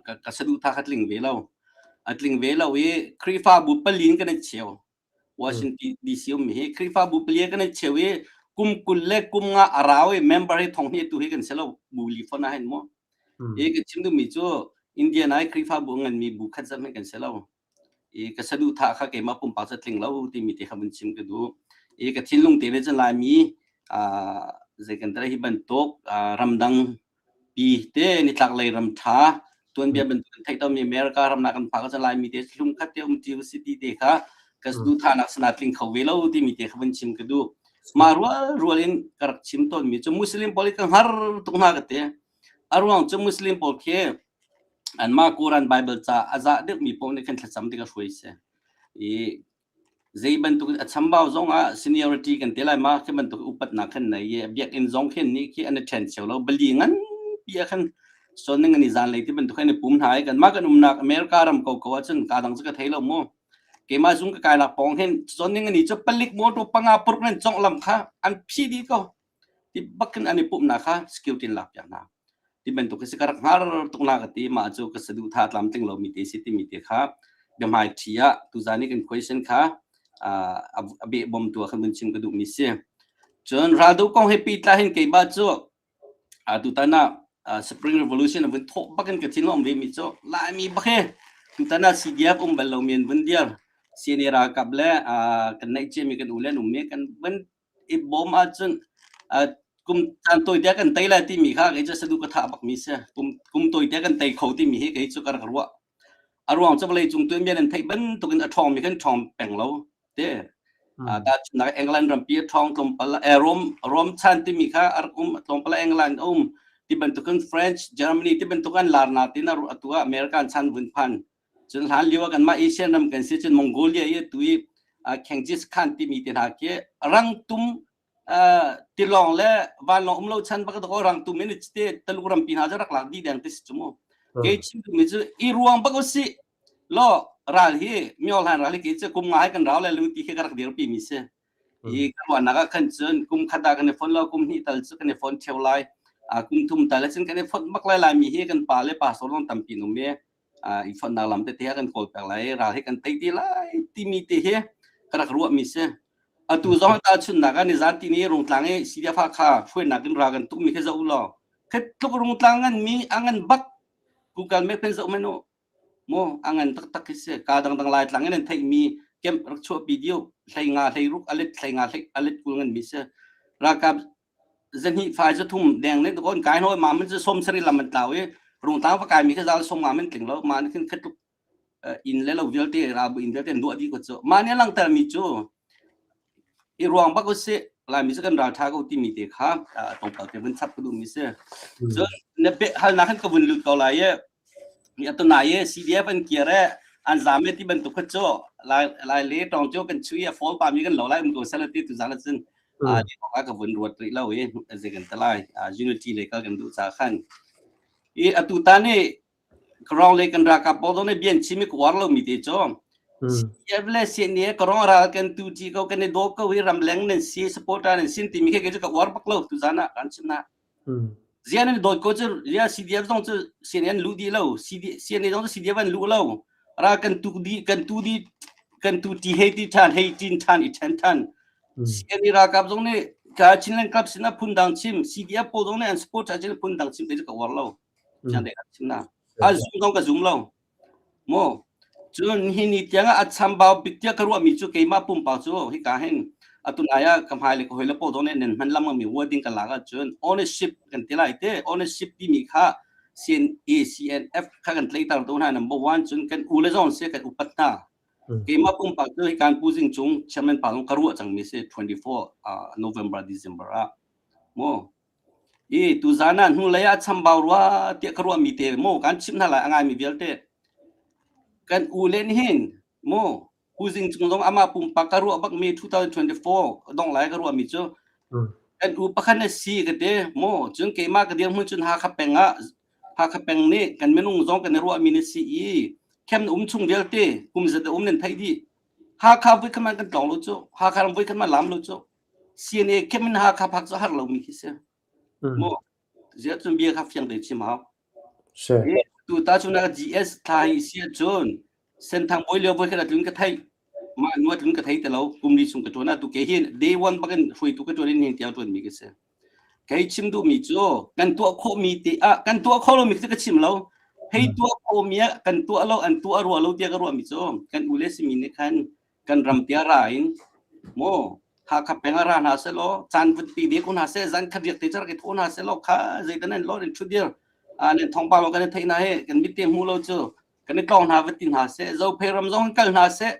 ka, ka saduhthah kha tling ve lo a tling ve lo i Khrihfabu pali in kan i cheu Washington DC um hi Khrihfabu pali kan i cheu i kum 20 le kum nga a rau i member hi thong hi tu hi kan si lo bu li fon ah hin mu i ka chim duhmi cu Indian ai Khrihfabu nganmi bu khat zam hi kan si lo i ka saduhthah kha keimah pumpak cu tling lo timi te kha vun chim ka duh i ka thinlung te le cun Laimi zei kan hi bantuk ramdang pi te nitlak lei ram ṭha tuanbia bantuk kan theih tomi America ram nak kan phak cun Laimi te hlum khat te um ti si ti te kha ka saduhthahnak sana tling kho ve lo timi te kha vun chim ka duh mah rual rual in ka rak chim tawnmi cu Muslim pawl hi ka hngar tuk hna ka ti a ruang cu Muslim pawl khi anmah Quran Bible ca a zah deuhmi paoh nih khan thlacam tik a hruai si. I zei bantuk a chambau zong ah seniority kan te lai ma khi bantuk upatnak khan nei i biakinn zong khin nih khi an i ṭhen cheu lo bali ngan pi ah khan son ning ani zan lei ti bantuk khan i pum hna i kan mah kan umnak America ram ko ko ahcun ka dang cu ka thei lo mu keimah zung ka kai lak pawng hin son ning ani cu palik motor panga puruk nan cong lam kha an phi dih ko ti bakin an i pumhnak kha security in lak piak hna ti bantuk hi si ka rak hngar tuk na ka ti mah cu ka saduhthah tlamtling lomi te si timi te kha biahmai ṭhi ah tuzan i kan question kha a behbom tu ah khan vun chim ka duhmi si cun raldo kong he pehtlai hin keimah cu tutan ah Spring Revolution a vun thawh bakin ka thinlung ve mi cu Laimi bak he tutan ah CDF um bal lomi an vun dir CNA ralkap le kan neih ciami kan u le an um mi kan vun i bawm ahcun kum caan tawite kan tei lai timi kha kei cu saduh ka thah bakmi si. Kum kum tawite kan tei kho timi hi kei cu ka rak ruah. A ruang cu vawlei cung tuanbia nan theih bantukin a ṭhawngmi kan ṭhawng peng lo te. Tahchunhnak England rampi a ṭhawng tlawmpal eh Rome Rome chan timi kha a rak um tlawmpal England a um ti bantukin French Germany ti bantuk an lar na tin atu ah American chan vun phan Cun hlan lio ah kanmah Asian ram kan si cun Mongolia i atu i Genghis Khan timi te hna khi rangtum tilawng le vanlawng um lo chan bak ko rangtum in te Taluk rampi hna cu rak lak dih deng ti si cu mu. Kei chim duhmi cu i ruang bak usih law ral hi myohlan ral hi kei cu kum nga hi kan rau le lu ti khi ka rak dirpi mi si. I ka ruahnak ah khan cun kum khat ah kan i fon lo kum hnih tal cu kan i fon ṭheo lai. Kum thum tal cun kan i fonh bak lai Laimi hi kan pa le pastor zong tampi an um i i fonhnak lam tete ah kan kawl peng lai ral hi kan tei te lai timi te hi ka rak ruahmi si. Atu zong tahchunhnak ah nizan tini Rungtlang i CDF Hakha hruainak in ral kan tukmi khi zoh u law khi tluk Rungtlang nganmi a ngan bak Google Map in zoh hmanh u mu a ngan taktak khi si ka dangdang Laitlang in an theihmi camp rak chuahpi dih hlei nga hlei ruk alet hlei nga hlei alet 20 nganmi si ralkap zahnih fai zathum deng ne kon kai hoi ma man cu som sari lam an tlau i Rungtlang va kai mi khi zal som nga man tling lo ma ni khin khat tluk inn le lo vialte ralbu inn vialte an duah dih ko cu mah nih a langhter mi cu i ruang bak usih Laimi cu kan ralṭha ko timi te kha tlawmpal te vun chap ka duhmi si. Cun na halnak hin ka vun lut ko lai i atu nai i CDF an kir i an zam i ti bantuk kha cu lai lai le tawng cu kan chu i a fall pa mi kan lo lai um ko sel ti tu zan cun di ka vun ruat rih lo i zei kan te lai unity le kal kan duh ca khan i atu ta nih Karong le kan ralkap pawl zong nih bia an chim i ka uar lomi te cu CDF le CNA karong ral kan tu ti ko kan i daw ko hi ramleng nan si supporter nan sin timi khi kei cu ka uar bak lo tu zan ah kan chim na. Zian an dawt ko cu ria CDF zong cu CNA an luh dih lo CNA zong cu CDF an luh lo ral kan tu di kan tu di kan tu ti hei ti than hei tin than i then than CNA ralkap zong nih ka Chinland Club sinah phundang chim CDF pawl zong nih an support chin phundang chim te cu ka uar lo. Chiang dek chim na. A zum zong ka zum lo. Mo cun hi ni tiang ah a chambau bik tiah ka ruahmi cu keimah pumpak cu hika hin atu nai ah ka hmai le ka hoi le pawl zong nih nan hman lengmang mi wording ka lak ahcun ownership kan ti lai te ownership timi kha CNA CNF kha kan tleitar tu hna number one cun kan u le zong si kan upat hna keimah pumpak cu hi kan pu zing cung chairman pa zong ka ruah cangmi si 24 November December ah mo I tuzaan ah hnulei ah chambau rua tiah ka ruahmi te maw kan chimh hna lai a ngaimi vialte. Kan u len hin maw Pu Zing Cung zong amah pumpak ka ruah bakmi 2024 dong lai ka ruahmi cu kan u pakhat na si ka ti maw cun keimah ka dirhmun cun Hakha peng ah Hakha peng nih kan minung zong kan i ruahmi na si i khem na um chung vialte kum zat um nan theih dih Hakha voi khat man kan tlawng lo cu Hakha ram voi khat man lam lo cu CNA kem in Hakha phak cu har lomi khi si. Mu zia cun bia kha fiang te chim hau. Tu ta cu na GS thla hi si cun Senthang bawi lio voi khat tlun ka thei ma nu tlun ka thei te lo kum li chung ka tuan tu ke hin day one bakin hruaitu ka tuan in hin tiang tuan mi ka si. Kei chim duh mi cu kan tuah khawh mi te ah kan tuah kho lo mi cu ka chim lo. Hei tuah khawh mi ah kan tuah lo an tuah rua lo tiah ka ruah mi cu kan u le simi nih khan kan ram tia ra in maw Hakha peng ah ra hna seh law caan vun pi ve ko hna seh zan khat riak te car ke tho hna seh law kha zeitan an lo in thu dir nan thawngpang lo kan i theih hna he kan mit te hmu lo cu kan i tlawng hna va ti hna seh Zophei ram zong kal hna seh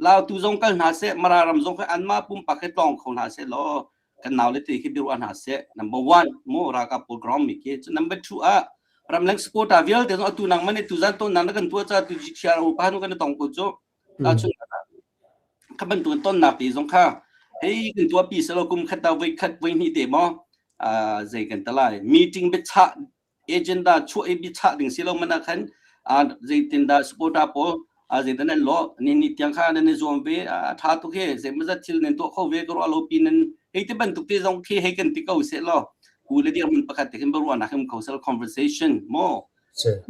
Lautu zong kal hna seh Mara ram zong kha anmah pumpak he tlawng kho hna seh law kan nau le te khi biaruah hna seh number one mu ralkap program mi khi cu number two ah ramleng supporter vialte zong atu nang man tu zan ton nang na kan tua cha tu GTR u pa nu kan tong ko cu ta chun kha bantuk ton nak ti zong kha hei kan tua pi selo kum khat ta voi khat voi hnih te mo zei kan talai meeting be cha agenda chuah i biachah ding si lo man ah khan zeitindah supporter pawl zeidah nan lawh ni ni tiang kha nan i zuam ve a tha tuk he zeimazat thil nan tuah kho ve ka ruah lo pi nan hei ti bantuk te zong khi hei kan ti ko se law u le dir mun pakhat te khin baruah nak him kho sel conversation mo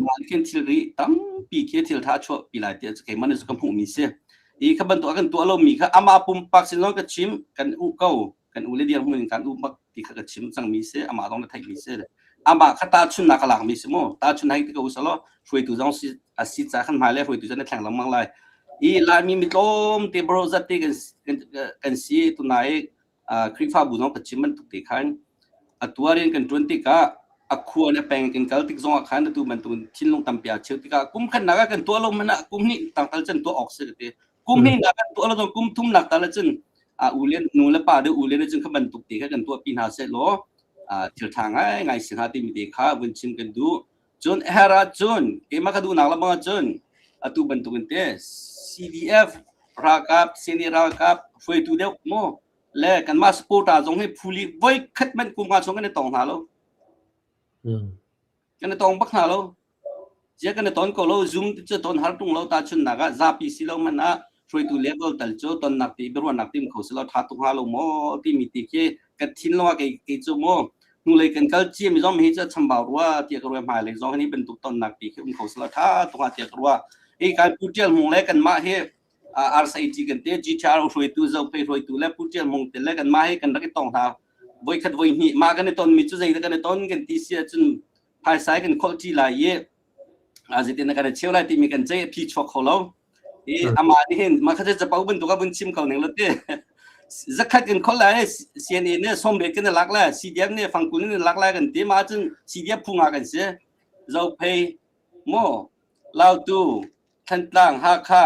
ma khin thil ri tampi khi thil tha chuah pi lai ti keimah nih ka hmuh mi si i kha bantuk kan tuah lo mi kha ama pumpak sin zong ka chim kan u ko kan u le dirhmun in kan u bak ti kha ka chim cangmi si amah zong na theihmi si amah kha tahchunnak ka lakmi si mu tahchun hai ti ko usalo hruaitu zong si a si ca khan hmai le hruaitu cu na thleng lengmang lai i laimi mi tlawm te bro zat te kan kan si tunai Khrihfabu zong ka chim bantuk te khan a tuarin kan tuan tikah a khua le peng kan kal tik zong ah khan atu bantuk thinlung tampi a cheu tikah kum khat nak ah kan tuah lo man ah kum hnih tangtal chan tuah awk si te kum hnih nak kan tuah lo zong kum thum nak tal cun a u le nu le pa de u le cun kha bantuk te kha kan tuah pi hna seh law thil tha ngai ngai si hnga timi te kha vun chim kan duh cun hera cun keimah ka duhnak le bang cun atu bantuk in te CDF ralkap senior ralkap hruaitu deuh mu le kanmah supporter zong hi phuli voi khat man kum nga chung kan i tong hna lo kan i tong bak hna lo Zia kan i ton ko lo Zoom ti cu ton har tung lo tahchunhnak ah zapi si lo man ah hruaitu level tal cu tonnak ti biaruahnak tim kho si lo tha tuk hnga lo maw timi ti khi ka thinlung ah kei kei cu maw hnulei kan kal cia mi zong hi cu chambau rua tiah ka ruah hmailei zong hi bantuk tonnak ti khi um kho si lo tha tuk hnga tiah ka ruah hi kan pu Tial Hmung le kanmah hi. RCT kan te GTR hruaitu Zophei hruaitu le Pu Tial Mung te le kan mah he kan rak i tong hna voi khat voi hnih mah kan i ton mi cu zei kan i ton kan ti si ahcun phaisa kan kholh ṭi lai i zeitin kan i cheu lai timi kan ceih phi chuak kho lo i amah nih hin mah kha capo bantuk a vun chim ko ning lo ti zakhat kan khol lai CNA nih sawmriat kan lak lai CDF nih fangkul in lak lai kan ti mah cun CDF phu nga kan si Zophei mo Lautu Thantlang Hakha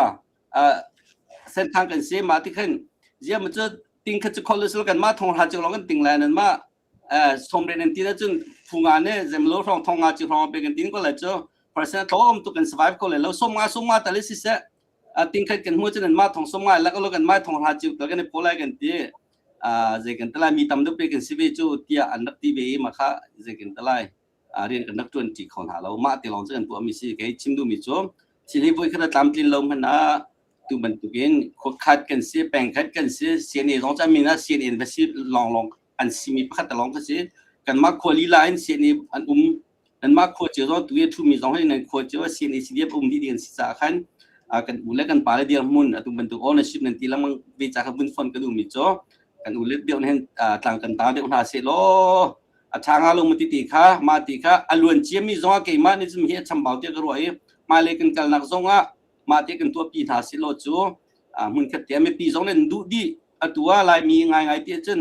Senthang kan si mah ti khan zia ma cu ting kha cu khol sul kan mah thong ha chu long kan ting lai nan mah sawmriat nan ti na cun phu nga ne zemlo hrawng thong nga chi hrawng pe kan tin ko lai cu percent tlawm tu kan survive ko le lo som nga som nga tali si se ting khat kan hmu cun ma thong som nga lak lo kan mai thong ha chiu kan i pholai kan ti zei kan talai mi tam deuh pe kan si ve cu tiah an rak ti ve i ma kha zei kan talai rian kan rak tuan ti kho hna lo mah te lawng cu kan tuah mi si kei chim duh mi cu thil hi voi khat a tlamtlin lo hmanh ah tu bantukin khuakhat kan si pengkhat kan si CNA zong cu min ah CNA va si lawng lawng an simi pakhat lawng ka si kanmah khua lila in CNA an um nanmah khua cio zong tu i ṭhumi zong hi nan khua cio CNA CDF um dih ding an si caah khan kan u le kan pa le dirhmun atu bantuk ownership nan ti lengmang ve ca kha vun fon kan ummi cu kan u le deuh hin tlang kan ta deuh hna seh law a ṭha nga lo mu ti ti kha ma ti kha a luan ciami zong ah keimah nih cun hi a chambau tiah ka ruah i hmailei kan kalnak zong ah mah te kan tuahpi hna sih law cu hmunkhat te mipi zong nan duh dih atu ah Laimi ngaingai ti cun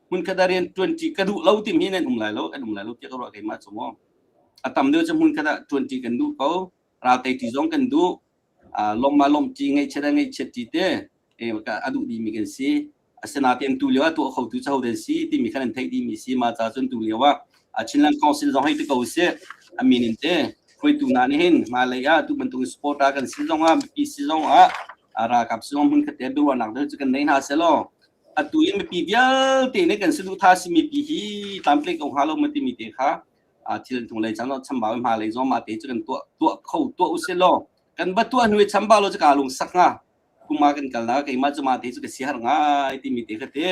hmunkhat ah rian ṭuanṭi ka duh lo timi nan um lai lo an um lai lo tiah ka ruah keimah cu mu a tam deuh cu hmunkhat ah ṭuanṭi kan duh ko ral tei zong kan duh lawm ma lawm ṭi ngaihchiat ah ngaihchiat ṭi te a duh dihmi kan si asinain tu lio ah tuah khotu cu hodah si timi khan an theih dihmi si mah ca cun tu lio ah Chinland Council zong hei ti ko sih a min in te hruaitu hna nih hin hmailei ah tu bantuk supporter kan si zong ah mipi si zong ah ralkap si zong hmun khat te biaruahnak deuh cu kan nei hna selaw atu in mipi vialte nih kan saduhthah si mipi hi tlamtling ko hnga lo ma timi te kha thil tung lei cang chambau hmailei zong mah te cu kan tuah tuah kho tuah usih law kan va tuah hnu i chambau lo cu ka lung sak hnga kuma kan kal na keimah cu mah te cu ka si har ngai timi te kha te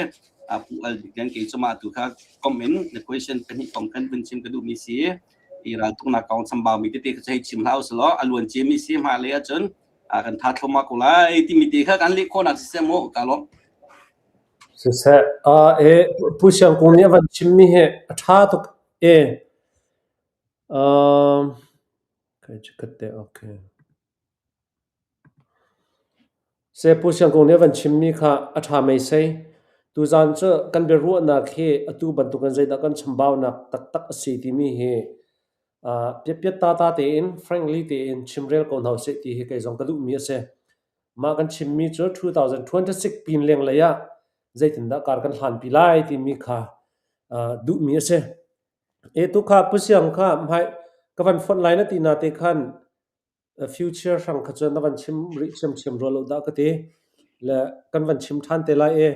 pu al kan kei cu mah tu kha kom in the question pahnih kong kan vun chim ka duh mi si i ral tuknak kong chambau mi tete kha hei chim hlah usih a luan cia mi si hma le ahcun kan tha thloma ko lai timi te kha kan leh khawhnak siseh mu ka lawm. Siseh, e Pu Siang Kung nih a van chimmi hi a ṭha tuk e. Um, kai chikat te, okay. Pu Siang Kung nih a van chimmi kha a ṭha meisei. Tuzaan cu kan biaruahnak hi atu bantukin zeidah kan chambaunak taktak a si timi hi piatpiat tata tein, frankly tein chimrel ko hna usih ti hi kei zong ka duhmi a si. Mah kan chimmi cu 2026 pin lenglei ah zeitindah kar kan hlanpi lai timi kha duhmi a si. E tu kha Pu Siang kha hmai ka van fonh lai na ti na te khan Future hrang kha cun na van chim rih ṭhiamṭhiam rua lo dah ka ti. Le kan van chim ṭhan te lai i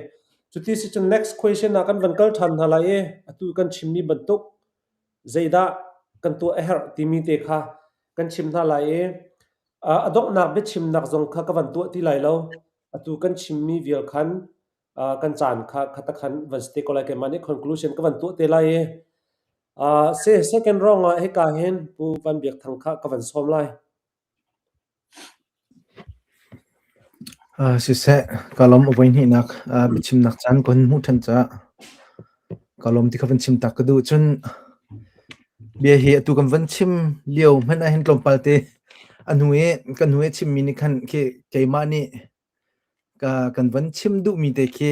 cuti si cun next question ah kan van kal ṭhan hna lai i atu kan chimmi bantuk zeidah kan tuah a herh timi te kha kan chim hna lai i a donghnak biachimnak zong kha ka van tuah ti lai lo. Atu kan chimmi vial khan kan caan kha khata khan van si te ko lai keimah nih conclusion ka van tuah te lai i Se second round ah hika hin Pu Van Biak Thang kha ka van sawm lai. Siseh, ka lawm a voihnihnak biachimnak caan kan hmuh ṭhan caah ka lawm ti kha van chim tak ka duh. Cun bia hi atu kan van chim lio hmanh ah hin tlawmpal te a hnu i kan hnu i chimmi nih khan khi keimah nih Ka kan van chim duhmi te khi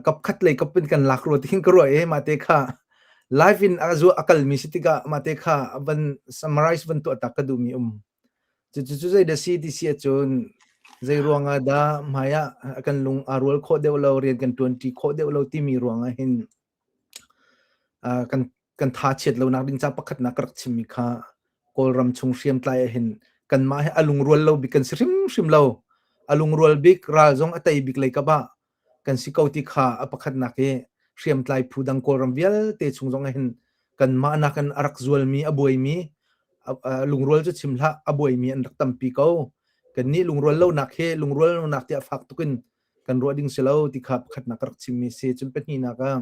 kapkhat lei kap in kan lak rua ti khin ka ruah i mah te kha live in a zu a kalmi si tikah mah te kha van summarize van tuah tak ka duhmi um. Cucu cu zei dah si ti si ahcun zei ruangah dah hmai ah kan lung aa rual khawh deuh lo, rian kan ṭuanṭi khawh deuh lo timi ruangah hin kan kan tha chiat lonak ding ca pakhatnak ka rak chimmi kha Kawlram chung hriamtlai ah hin kanmah hi a lungrual lo bik kan si hrimhrim lo. A lungrual bik ral zong a tei bik lei kap ah kan si ko ti kha a pakhatnak hi hriamtlai phu dang Kawlram vialte chung zong ah hin kanmah nakin a rak zualmi a buaimi lungrual cu chim hlah a buaimi an rak tampi ko. Kannih lungrual lonak hi lungrual lonak tiah fak tuk in kan ruah ding si lo ti kha pakhatnak ka rak chimmi si. Cun pahnihnak ah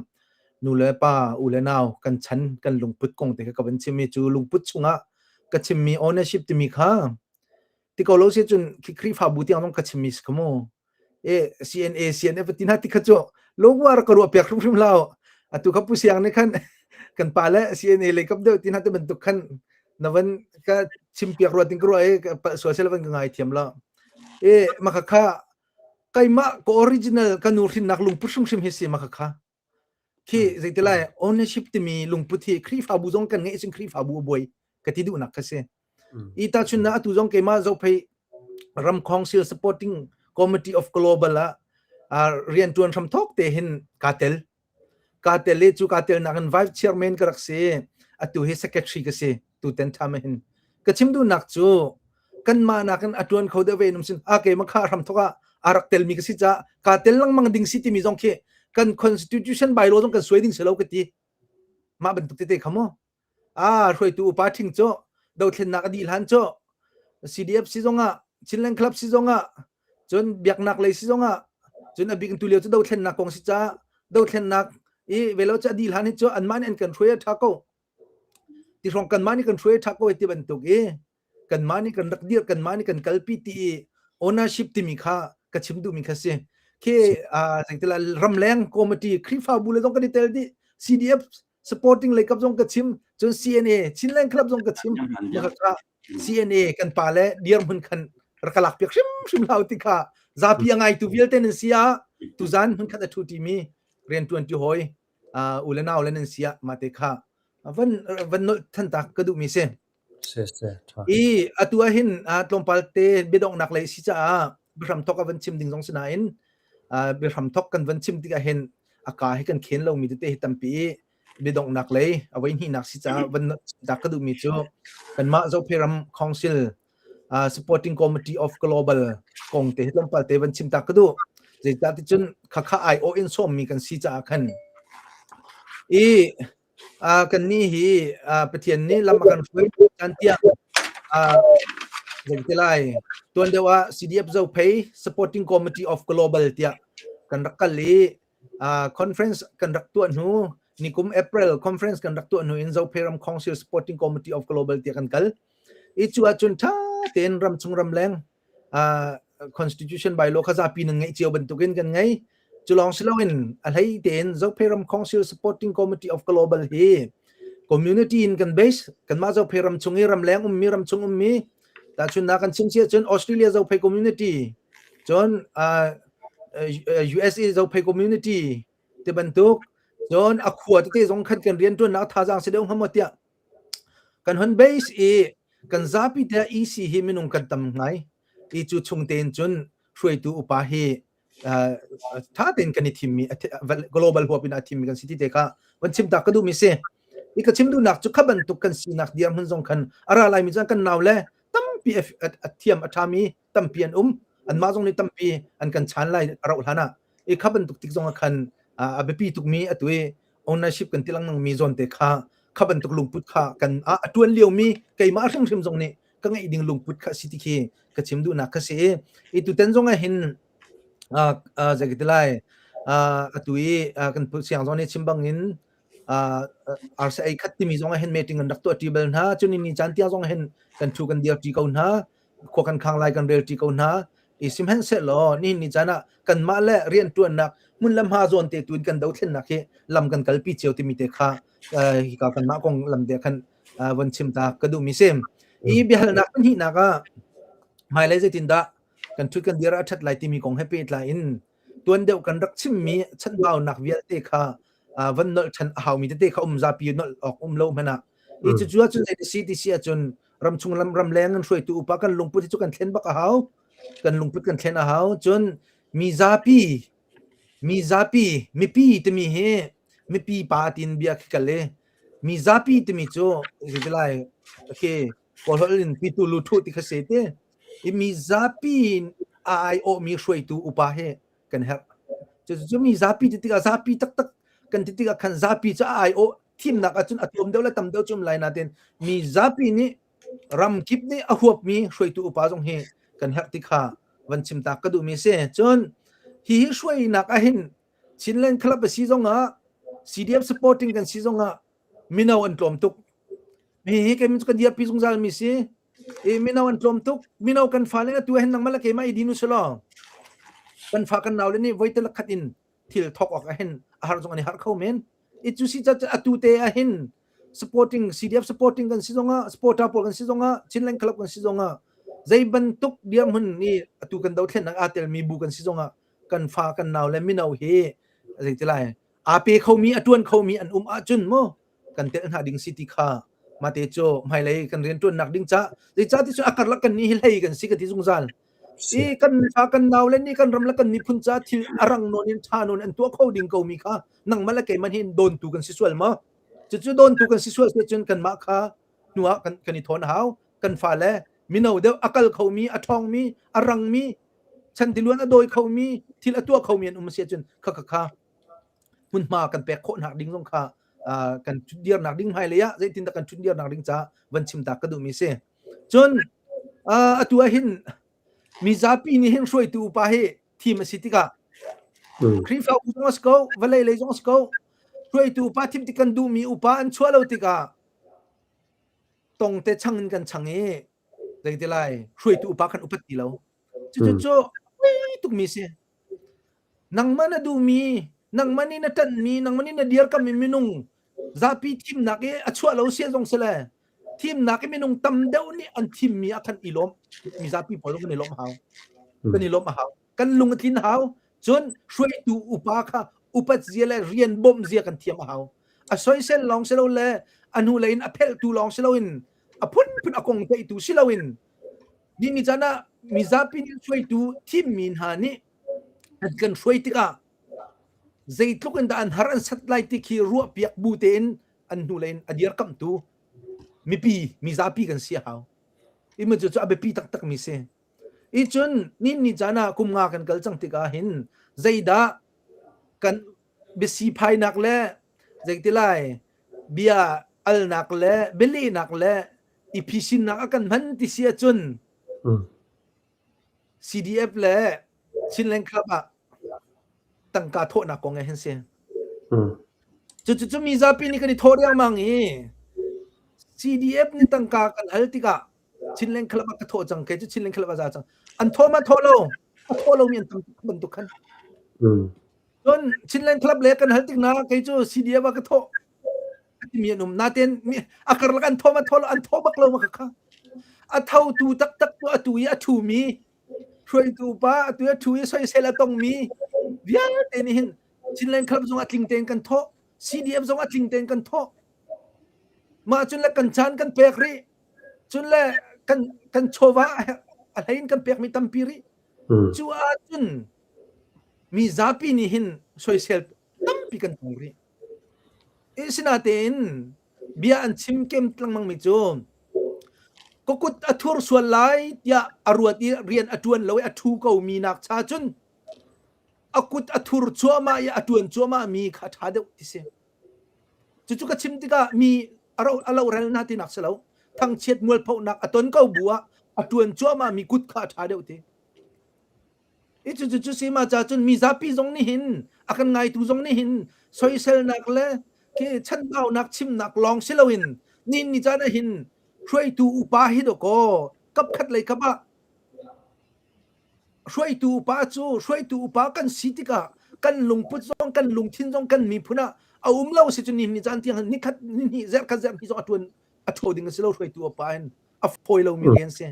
nu le pa, u le nau kan chan kan lungput kong te kha ka van chim i cu lungput chungah ka chimmi ownership timi kha Ti ko lo si cun khi Khrihfabu tiang zong ka chimmi si kha mu. E CNA CNF ti na ti kha cu lungwa rak ka ruah piak hrimhrim hlah. Atu kha Pu Siang nih khan kan pa le CNA lei kap deuh ti na te bantuk khan na van ka chim piak rua ting ka ruah i sual sel van ka ngai thiam lo. E maka kha keimah ka original ka nu hrinnak lungput hrimhrim hi si maka kha. Khi zeitilai ownership timi lungput hi Khrihfabu zong kan ngeih cun Khrihfabu a buai ka ti duhnak kha si. I tahchun na atu zong keimah Zophei ram council supporting committee of global ah rian tuan hram thok te hin ka tel. Ka tel i cu ka tel nak in vice chairman ka rak si. Atu hi secretary ka si tu ten tham hin. Ka chim duhnak cu kanmah nakin a tuan kho deuh ve num sin a keimah kha hram thok ah a rak telmi ka si ca ka tel lengmang ding si timi zong khi kan constitution bylaw zong kan suai ding si lo ka ti. Mah bantuk tete kha mu. A hruaitu upa ṭhing cu dothlennak a dih hlan cu CDF si zongah Chinland Club si zongah cun biaknak lei si zongah cun a bik in tulio cu dothlennak kong si caah dothlennak i velo cu a dih hlan hi cu anmah nih an kan hruai a ṭha ko ti hrawng kanmah nih kan hruai a ṭha ko ti bantuk i kanmah nih kan rak dir kanmah nih kan kalpi ti i ownership timi kha ka chim duhmi kha si khi zeitila ramleng committee Khrihfabu le zong kan i tel dih CDF supporting lei kap zong ka chim cun CNA Chinland Club zong ka chim kha CNA kan pa le dirhmun khan rak ka lak piak hrimhrim hlau ti kha zapi a ngaitu vialte nan si ah tuzan hmun khat a thu ti mi rian tuan ti hoi u le nau le nan si ah mate kha van van nol than tak ka duh mi si I atu ah hin tlawmpal te biadonghnak lei si caah biahram thok a van chim ding zong si nain biahram thok kan van chim tikah hin a ka hi kan khen lomi tete hi tampi i biadonghnak lei a voi hnihnak si caah van tak ka duhmi cu kanmah Zophei ram Council Supporting Committee of Global kong te hi tlawmpal te van chim ta ka duh. Zeicah ti cun khakha aiawh in sawmmi kan si caah khan i Kannih hi Pathian nih lam a kan hruai caan tiang zei lai tuan deuh ah CDF Zophei Supporting Committee of Global tiah kan rak kal i conference kan rak tuah hnu nikum April conference kan rak tuah hnu in Zophei ram Council Supporting Committee of Global tiah kan kal. I cu ahcun ṭha tein ramchung ramleng constitution bylaw kha zapi nan ngeih cio bantukin kan ngei. Cu lawng si loin a hlei tein Zophei ram Council Supporting Committee of Global hi community in kan base kanmah Zophei ram chung i ramleng ummi ram chung ummi tahchunnak kan chim si ahcun Australia Zophei community cun uh, USA Zophei community ti bantuk cun a khua tete zong khan kan rianṭuannak thazaang si deuh hnga maw tiah Kan hon base i kan zapi te EC hi minung kan tam ngai. I cu chung tein cun hruaitu upa hi tha tein kan i thimmi global huap in a thimmi kan si ti te kha van chim ta ka duhmi si. I ka chim duhnak cu kha bantuk kan sinak dirhmun zong khan a ra laimi cun kan nau le tampi a thiam a ṭhami tampi an um. Anmah zong nih tampi an kan chan lai a rauh hlan ah. I kha bantuk tik zong ah khan a biapi tukmi atu i ownership kan ti lengmang mi zawn te kha kha bantuk lungput kha kan a a tuan lio mi keimah hrimhrim zong nih ka ngeih ding lungput kha si ti khi ka chim duhnak kha si i tuten zong ah hin zei ka ti lai atu i kan siang zong nih chim bang in arsa ei khat timi zong ah hin meeting an rak tuah ṭi bal hna cun ni caan tiang zong hin kan thu kan dir ṭi ko hna khua kan khang lai kan rel ṭi ko hna i sihmanhsehlaw nihin ni caan ah kanmah le rianṭuannak hmun le hma zawn te tu in kan dothlennak hi lam kan kalpi cio timi te kha hika kanmah kong lam te khan von chim ta ka duhmi si. I biahalnak pahnihnak ah hmailei zeitindah kan ṭhut kan dir a ṭhat lai timi kong he pehtlai in tuan deuh kan rak chimmi chanbaunak vialte kha van nolh ṭhan a haumi tete kha um zapi nolh awk um lo hmanh ah i cucu ahcun zei si ti si ahcun ramchung lam ramleng an hruaitu upa kan lungput hi cu kan thlen bak a hau kan lungput kan thlen a hau cun mi zapi mi zapi mipi timi hi mipi pa tin bia khi kal i mi zapi timi cu zeitilai khi kawlholh in pitu lu thu ti kha se te i mi zapi a ai awh mi hruaitu upa hi kan herh cu mi zapi ti tikah zapi taktak kan ti tikah khan zapi cu a ai awh thimnak ahcun a tlawm deuh le tam deuh cu um lai nain mi zapi nih ram kip nih a huapmi hruaitu upa zong hi kan herh ti kha van chim ta ka duhmi si cun hi hi hruainak ahhin Chinland Club a si zongah CDF supporting kan si zongah mino an tlawm tuk hi hi kei ka dirpi zungzal mi si. I mino an tlawm tuk. Mino kan fale atu hin nangmah le keimah i din usulaw kan fa kan nau le nih voi te khat in thil thawk awk ahhin a har zong an i harh kho men. I cu si ca atu te ahhin supporting CDF supporting kan si zongah supporter pawl kan si zongah Chinland Club kan si zongah zei bantuk dirhmun nih atu kan dothlennak aa telmi bu kan si zongah kan fa kan nau le mino hi zei ti lai aa pe khomi a tuan khomi an um ahcun mu kan telh hna ding si ti kha mate cu hmailei kan rian tuannak ding ca zeicah ti cu a karlak kan nih hi hlei kan si ka ti zungzal i kan fa kan nau le nih kan ram le kan miphun ca thil a rang nawn in ṭha nawn an tuah kho ding ko mi kha nangmah le keimah hin dawntu kan si sual maw cucu dawntu kan si sual si cun kanmah kha hnu ah kan kan i thawn a hau kan fale mino deuh a kal khomi a ṭhawngmi a rangmi chantiluan a dawi khomi thil a tuah khomi an um si ahcun kha kha kha hmunhma kan pek khawh nak ding zong kha kan dirnak ding hmailei ah zeitindah kan dirnak ding ca van chim ta ka duhmi si cun atu ah hin mizapi nih hin hruaitu upa hi thim a si tikah Khrihfabu zong a si ko vawlei lei zong a si ko hruaitu upa thim tik kan duhmi upa an chuah lo tikah tong te chang in kan chang i zeiti lai hruaitu upa kan upat ti lo cucu cu tukmi si Nangmah na duhmi, nangmah nih na ṭanhmi, nangmah nih na dirkammi minung zapi thimnak i a chuah lo sia zong si le thimnak i minung tam deuh nih an thimmi ah khan i lawm. Mizapi pawl kan i lawmh hau. Kan i lawmh a hau. Kan lung a tlin hau. Cun hruaitu upa kha upat zia le rian bawmh zia kan thiam a hau. A soisel lawng si lo le a hnulei in a phelhtu lawng si loin a phunphun a kong ceihtu si loin ni ni caan ah mizapi nih hruaitu thimmi hna nih an kan hruai tikah zeitluk in dah an har an sat lai ti khi ruahpiak bu tein an hnulei in a dirkamhtu mipi mizapi kan si a hau. Ima cu cu a biapi taktak mi si. I cun ni ni caan ah kum nga kan kal cang tikah hin zeidah kan biasi phainak le zeitilai bia alnak le bialehnak le i phisinnak a kan hman ti si ahcun CDF le Chinland Club ah tangka thawhnak kong hin si. Cucu cu mizapi nih kan i thawh riangmang i CDF nih tangka kan hal tikah Chinland Club ah ka thawh cang kei cu Chinland Club ah za cang. An thawh ma thawh lo a thawh lomi an tam bantuk khan. Cun Chinland Club le kan hal tik na kei cu CDF ah ka thawh timi an um natein a karlak an thawm a thaw an thaw bak lo ma kha a thotu taktak tu atu i a thumi hruaitu pa atu i a thu i soisel a tongmi vialte nih hin Chinland Club zong a tling tein kan thawh CDF zong a tling tein kan thawh mah cun le kan caan kan pek rih cun le kan kan chawva a hlei in kan pekmi tampi rih cu ahcun mi zapi nih hin soisel tampi kan tong rih Sinain bia an chim kem lengmangmi cu ka kut a thur sual lai tiah a ruat i rian a ṭuan lo i a ṭhu komi nak cha cun a kut a thur cuahmah i a ṭuan cuahmahmi kha a ṭha deuh ti si. Cucu ka chim tikah mi a lohrel hna tinak si lo. Thangchiat mualphohnak a ton ko bu ah a ṭuan cuahmahmi kut kha a ṭha deuh ti. I cucu cu si ma ca cun mizapi zong nih hin a kan ngaitu zong nih hin soiselnak le khi chanbaunak chimnak lawng si loin ni ni caan ah hin hruaitu upa hi dawkaw kapkhat lei kap ah hruaitu upa cu hruaitu upa kan si tikah kan lungput zong kan lungthin zong kan miphun ah a um lo si cu ni ni caan tiang ni khat ni hnih zerh khat zerh hnih zong a tuan a tho ding a si lo hruaitu upa hin a fawi lomi rian si.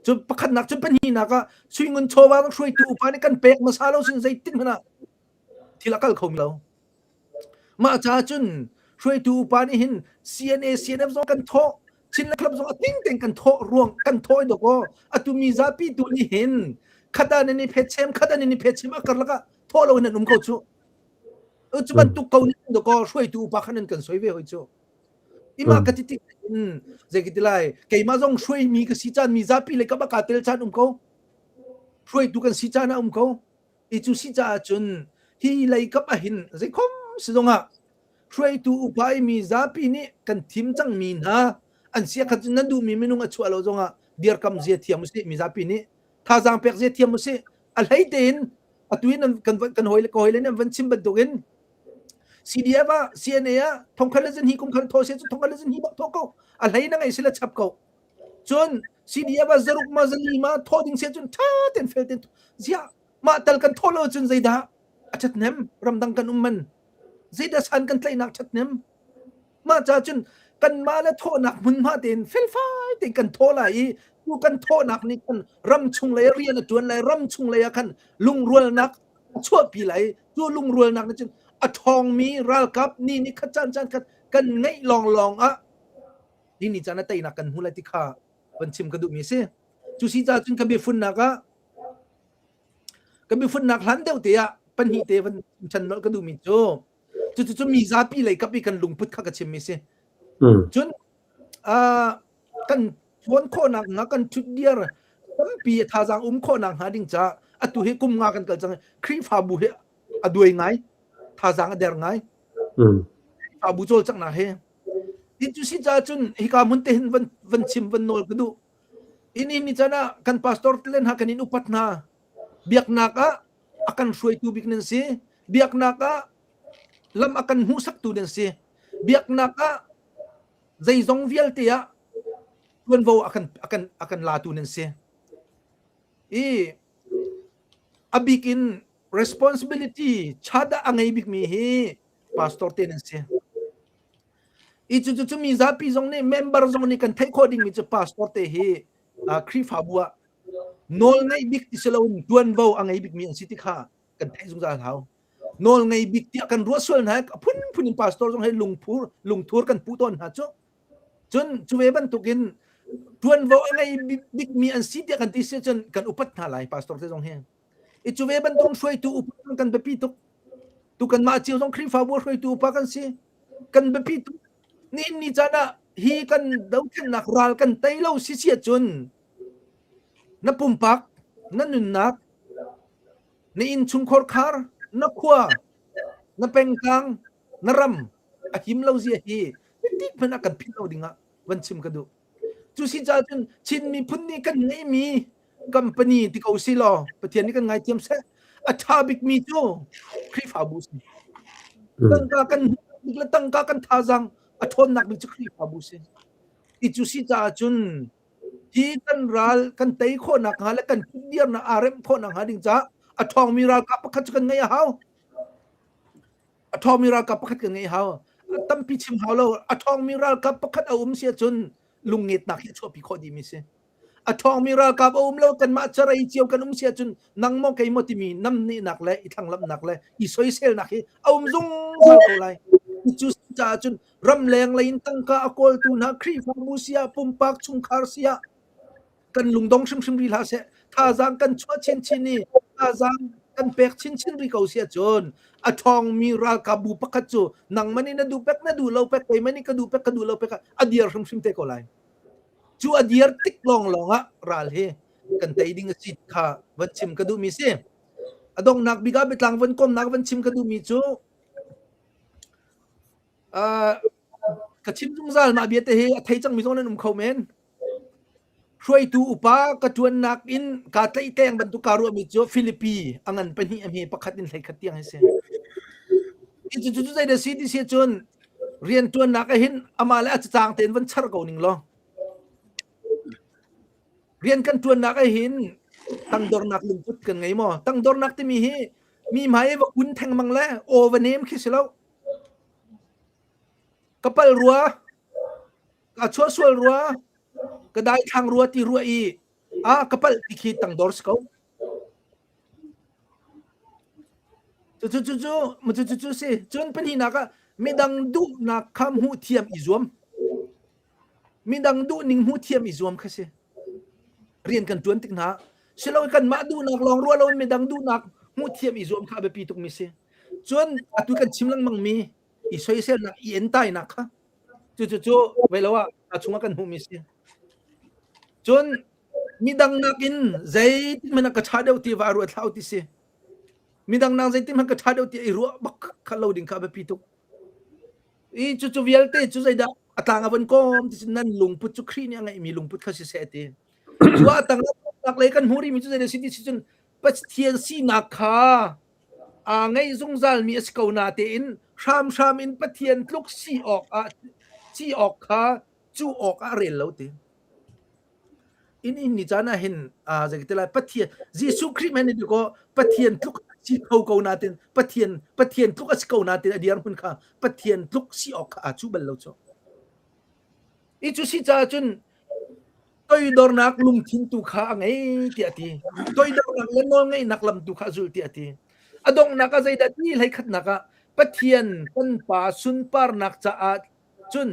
Cu pakhatnak cu pahnihnak ah suingun chawva hruaitu upa nih kan pek hmasa lo sin zeitin hmanh ah thil a kal kho mi lo. Mah caah cun hruaitu upa nih hin CNA CNF zong kan thawh Chinland Club zong a ting tein kan thawh ruang kan thawh i dawkaw atu mi zapi tu nih hin khata nan i phetchem khata nan i phetchem a karlak ah thawh lo in an um ko cu. Cu bantuk ko nih dawkaw hruaitu upa khan an kan soi ve hoi cu. Ima ka ti tik in zei ka ti lai keimah zong hruaimi ka si caan mi zapi le ka baka tel caan um ko hruaitu kan si caan a um ko i cu si caah cun hi lei kap ahin zeikhom si zongah hruaitu upa i mi zapi nih kan thim cangmi hna an sia khat cun nan duhmi minung a chuah lo zongah dirkam zia thiam usih mi zapi nih thazaang pek zia thiam usih a hlei tein atu in kan kan hawi le ka hawi le nih an van chim bantukin CDF ah CNA ah thongkhat le zinhi kum khat thaw se cu thongkhat le zinhi bak thaw ko a hlei na ngei sila chap ko. Cun CDF ah zaruk ma zali ma thawh ding si ahcun ṭha tein fel tein ziah mah tal kan thawh lo ahcun zeidah a ṭhathnem ramdang kan um man zeidah san kan tlaihnak ṭhathnem mah ca cun kanmah le thawhnak hmunhma tein felfai tein kan thawh lai i tu kan thawhnak nih khan ram chung lei rian a ṭuan lai ram chung lei ah khan lungrualnak a chuahpi lai cu lungrualnak nih cun a ṭhawngmi ralkap ni ni khat caan caan khat kan ngeih lawnglawng ah ni ni caan a teinak kan hmu lai ti kha van chim ka duhmi a si. Cu si caah cun ka biafunnak ah ka biafunnak hlan deuh te ah pahnih te van chan nolh ka duhmi cu cucu cu mi zapi lei kap i kan lungput kha ka chimmi si. Cun uh, kan tuan khawhnak hnga kan thut diar tampi thazaang um khawhnak hnga ding caah atu hi kum nga kan kal cang Khrihfabu hi a duai ngai thazaang a der ngai Khrihfabu cawlcanghnak hi Tin cu si caah cun hika hmun te hin van van chim van nawl ka duh. In in ni caan ah kan pastor te le hna kan in upat hna. Biaknak ah a kan hruaitu bik nan si. Biaknak ah lam a kan hmuhsaktu nan si. Biaknak ah zeizong vialte ah tuanvo a kan a kan a kan latu nan si. I a bik in responsibility chadah a ngei bikmi hi pastor te nan si. I cu cu mi zapi zong nih member zong nih kan theih khawh dingmi cu pastor te hi Khrihfabu ah nawl ngei bik ti si loin tuanvo a ngei bikmi an si ti kha kan theih zungzal hau. Nawl ngei bik tiah kan ruah sual hna a phunphun in pastor zong he lungphur lungthur kan puh tawn hna cu. Cun cu ve bantukin tuanvo a ngei bikmi an si tiah kan ti si cun kan upat hna lai pastor te zong hi. I cu ve bantuk hruaitu upa kan biapi tuk. Tu kanmah cio zong Khrihfabu hruaitu upa kan si. Kan biapi tuk. Nihin ni caan ah hi kan dothlennak ral kan tei lo si si ahcun na pumpak, na nunnak, na innchungkhar khar, na khua, na pengtlang, na ram a him lo zia hi tik hmanh ah kan philh lo ding ah van chim ka duh. Cu si caah cun Chin miphun nih kan ngeihmi company ti ko si law Pathian nih kan ngaithiam seh. A ṭha bikmi cu Khrihfabu si. Tangka kan bik le tangka kan thazaang a ṭhawnnak bik cu Khrihfabu si. I cu si caah cun hi kan ral kan tei khawhnak hnga le kan dirnak aa remh khawhnak hnga ding caah a ṭhawngmi ralkap pakhat cu kan ngeih a hau. A ṭhawngmi ralkap pakhat kan ngeih hau. Tampi chim hau lo. A ṭhawngmi ralkap pakhat a um si ahcun lungngetnak hi a chuahpi khawh dihmi si. A ṭhawngmi ralkap a um lo kanmah carei cio kan um si ahcun nang maw kei maw timi namnehnak le i thlanglamhnak le i soiselnak hi a um zungzal ko lai. Cu caah cun ramleng lei in tangka a kawltu hna Khrihfabu si ah pumpak chungkhar si ah kan lungdong hrimhrim rih hlah seh thazaang kan chuah chinchin i thazaang kan pek chinchin rih ko si ahcun a ṭhawngmi ralkapbu pakhat cu nangmah nih na duh pek na duh lo pek keimah nih ka duh pek ka duh lo pek a dir hrimhrim te ko lai cu a dir tik lawnglawng ah ral hi kan tei ding a si kha van chim ka duhmi si a donghnak bik ah biatlang van komnak van chim ka duhmi cu ka chim zungzal mah bia te hi a thei cangmi zong nan um kho men Hruaitu upa ka ṭuannak in kaa tlaihtleng bantuk kaa ruahmi cu Filipi a ngan pahnih a hme pakhat in 11 tiang hi si. Cu cu zei dah si ti si cun rianṭuannak ah hin amah le a cacang tein van char ko ning law. Rian kan ṭuannak ah hin tangdornak lungput kan ngei maw? Tangdornak timi hi mi hmai i va kun thengmang le aw va nem khi si lo. Ka pal rua, ka chuah sual rua ka daithlang rua ti rua i a ka palh ti khi tangdor si ko cu cu cu cu cu cu cu si cun pahnihnak ah midang duhnak kha hmuh thiam i zuam midang duh ning hmuh thiam i zuam kha si rian kan tuan tik hna silo kanmah duhnak lawng ruah lo midang duhnak hmuh thiam i zuam kha a biapi tuk mi si cun atu kan chim lengmang mi i soiselnak i entainak kha Cucu cu vei lo ah a chungah kan hmuhmi si. Cun midang nakin zeitin hmanh ah ka ṭha deuh ti va ruat hlah u ti si. Midang nak zeitin hmanh ka ṭha deuh ti i ruah bak kha lo ding kha a biapi tuk. I cucu vialte cu zeidah a tlang a von kawm ti nan lungput cu Khrih nih a ngeihmi lungput kha si seh ti. Cu a tang nak lei kan hmuh rihmi cu zeidah si ti si cun Pathian sinak kha aa ngeih zungzalmi a si ko natein hramhram in Pathian tluk si awk ah si awk kha cuh awk ah a rel lo ti. In in ni caan ah hin zei ti lai Pathian Jesuh Khrih men ni ko Pathian tluk si kho ko natin Pathian Pathian tluk a si ko natin a dir hmun kha Pathian tluk si awk kha aa cu bal lo cu. I cu si caah cun toidornak lungthin tu kha a ngei tiah a ti. Toidornak le nawlngeihnak lam tu kha a zul tiah a ti. A donghnak ah zeidah ti hleikhatnak ah Pathian kan Pa sunparnak caah cun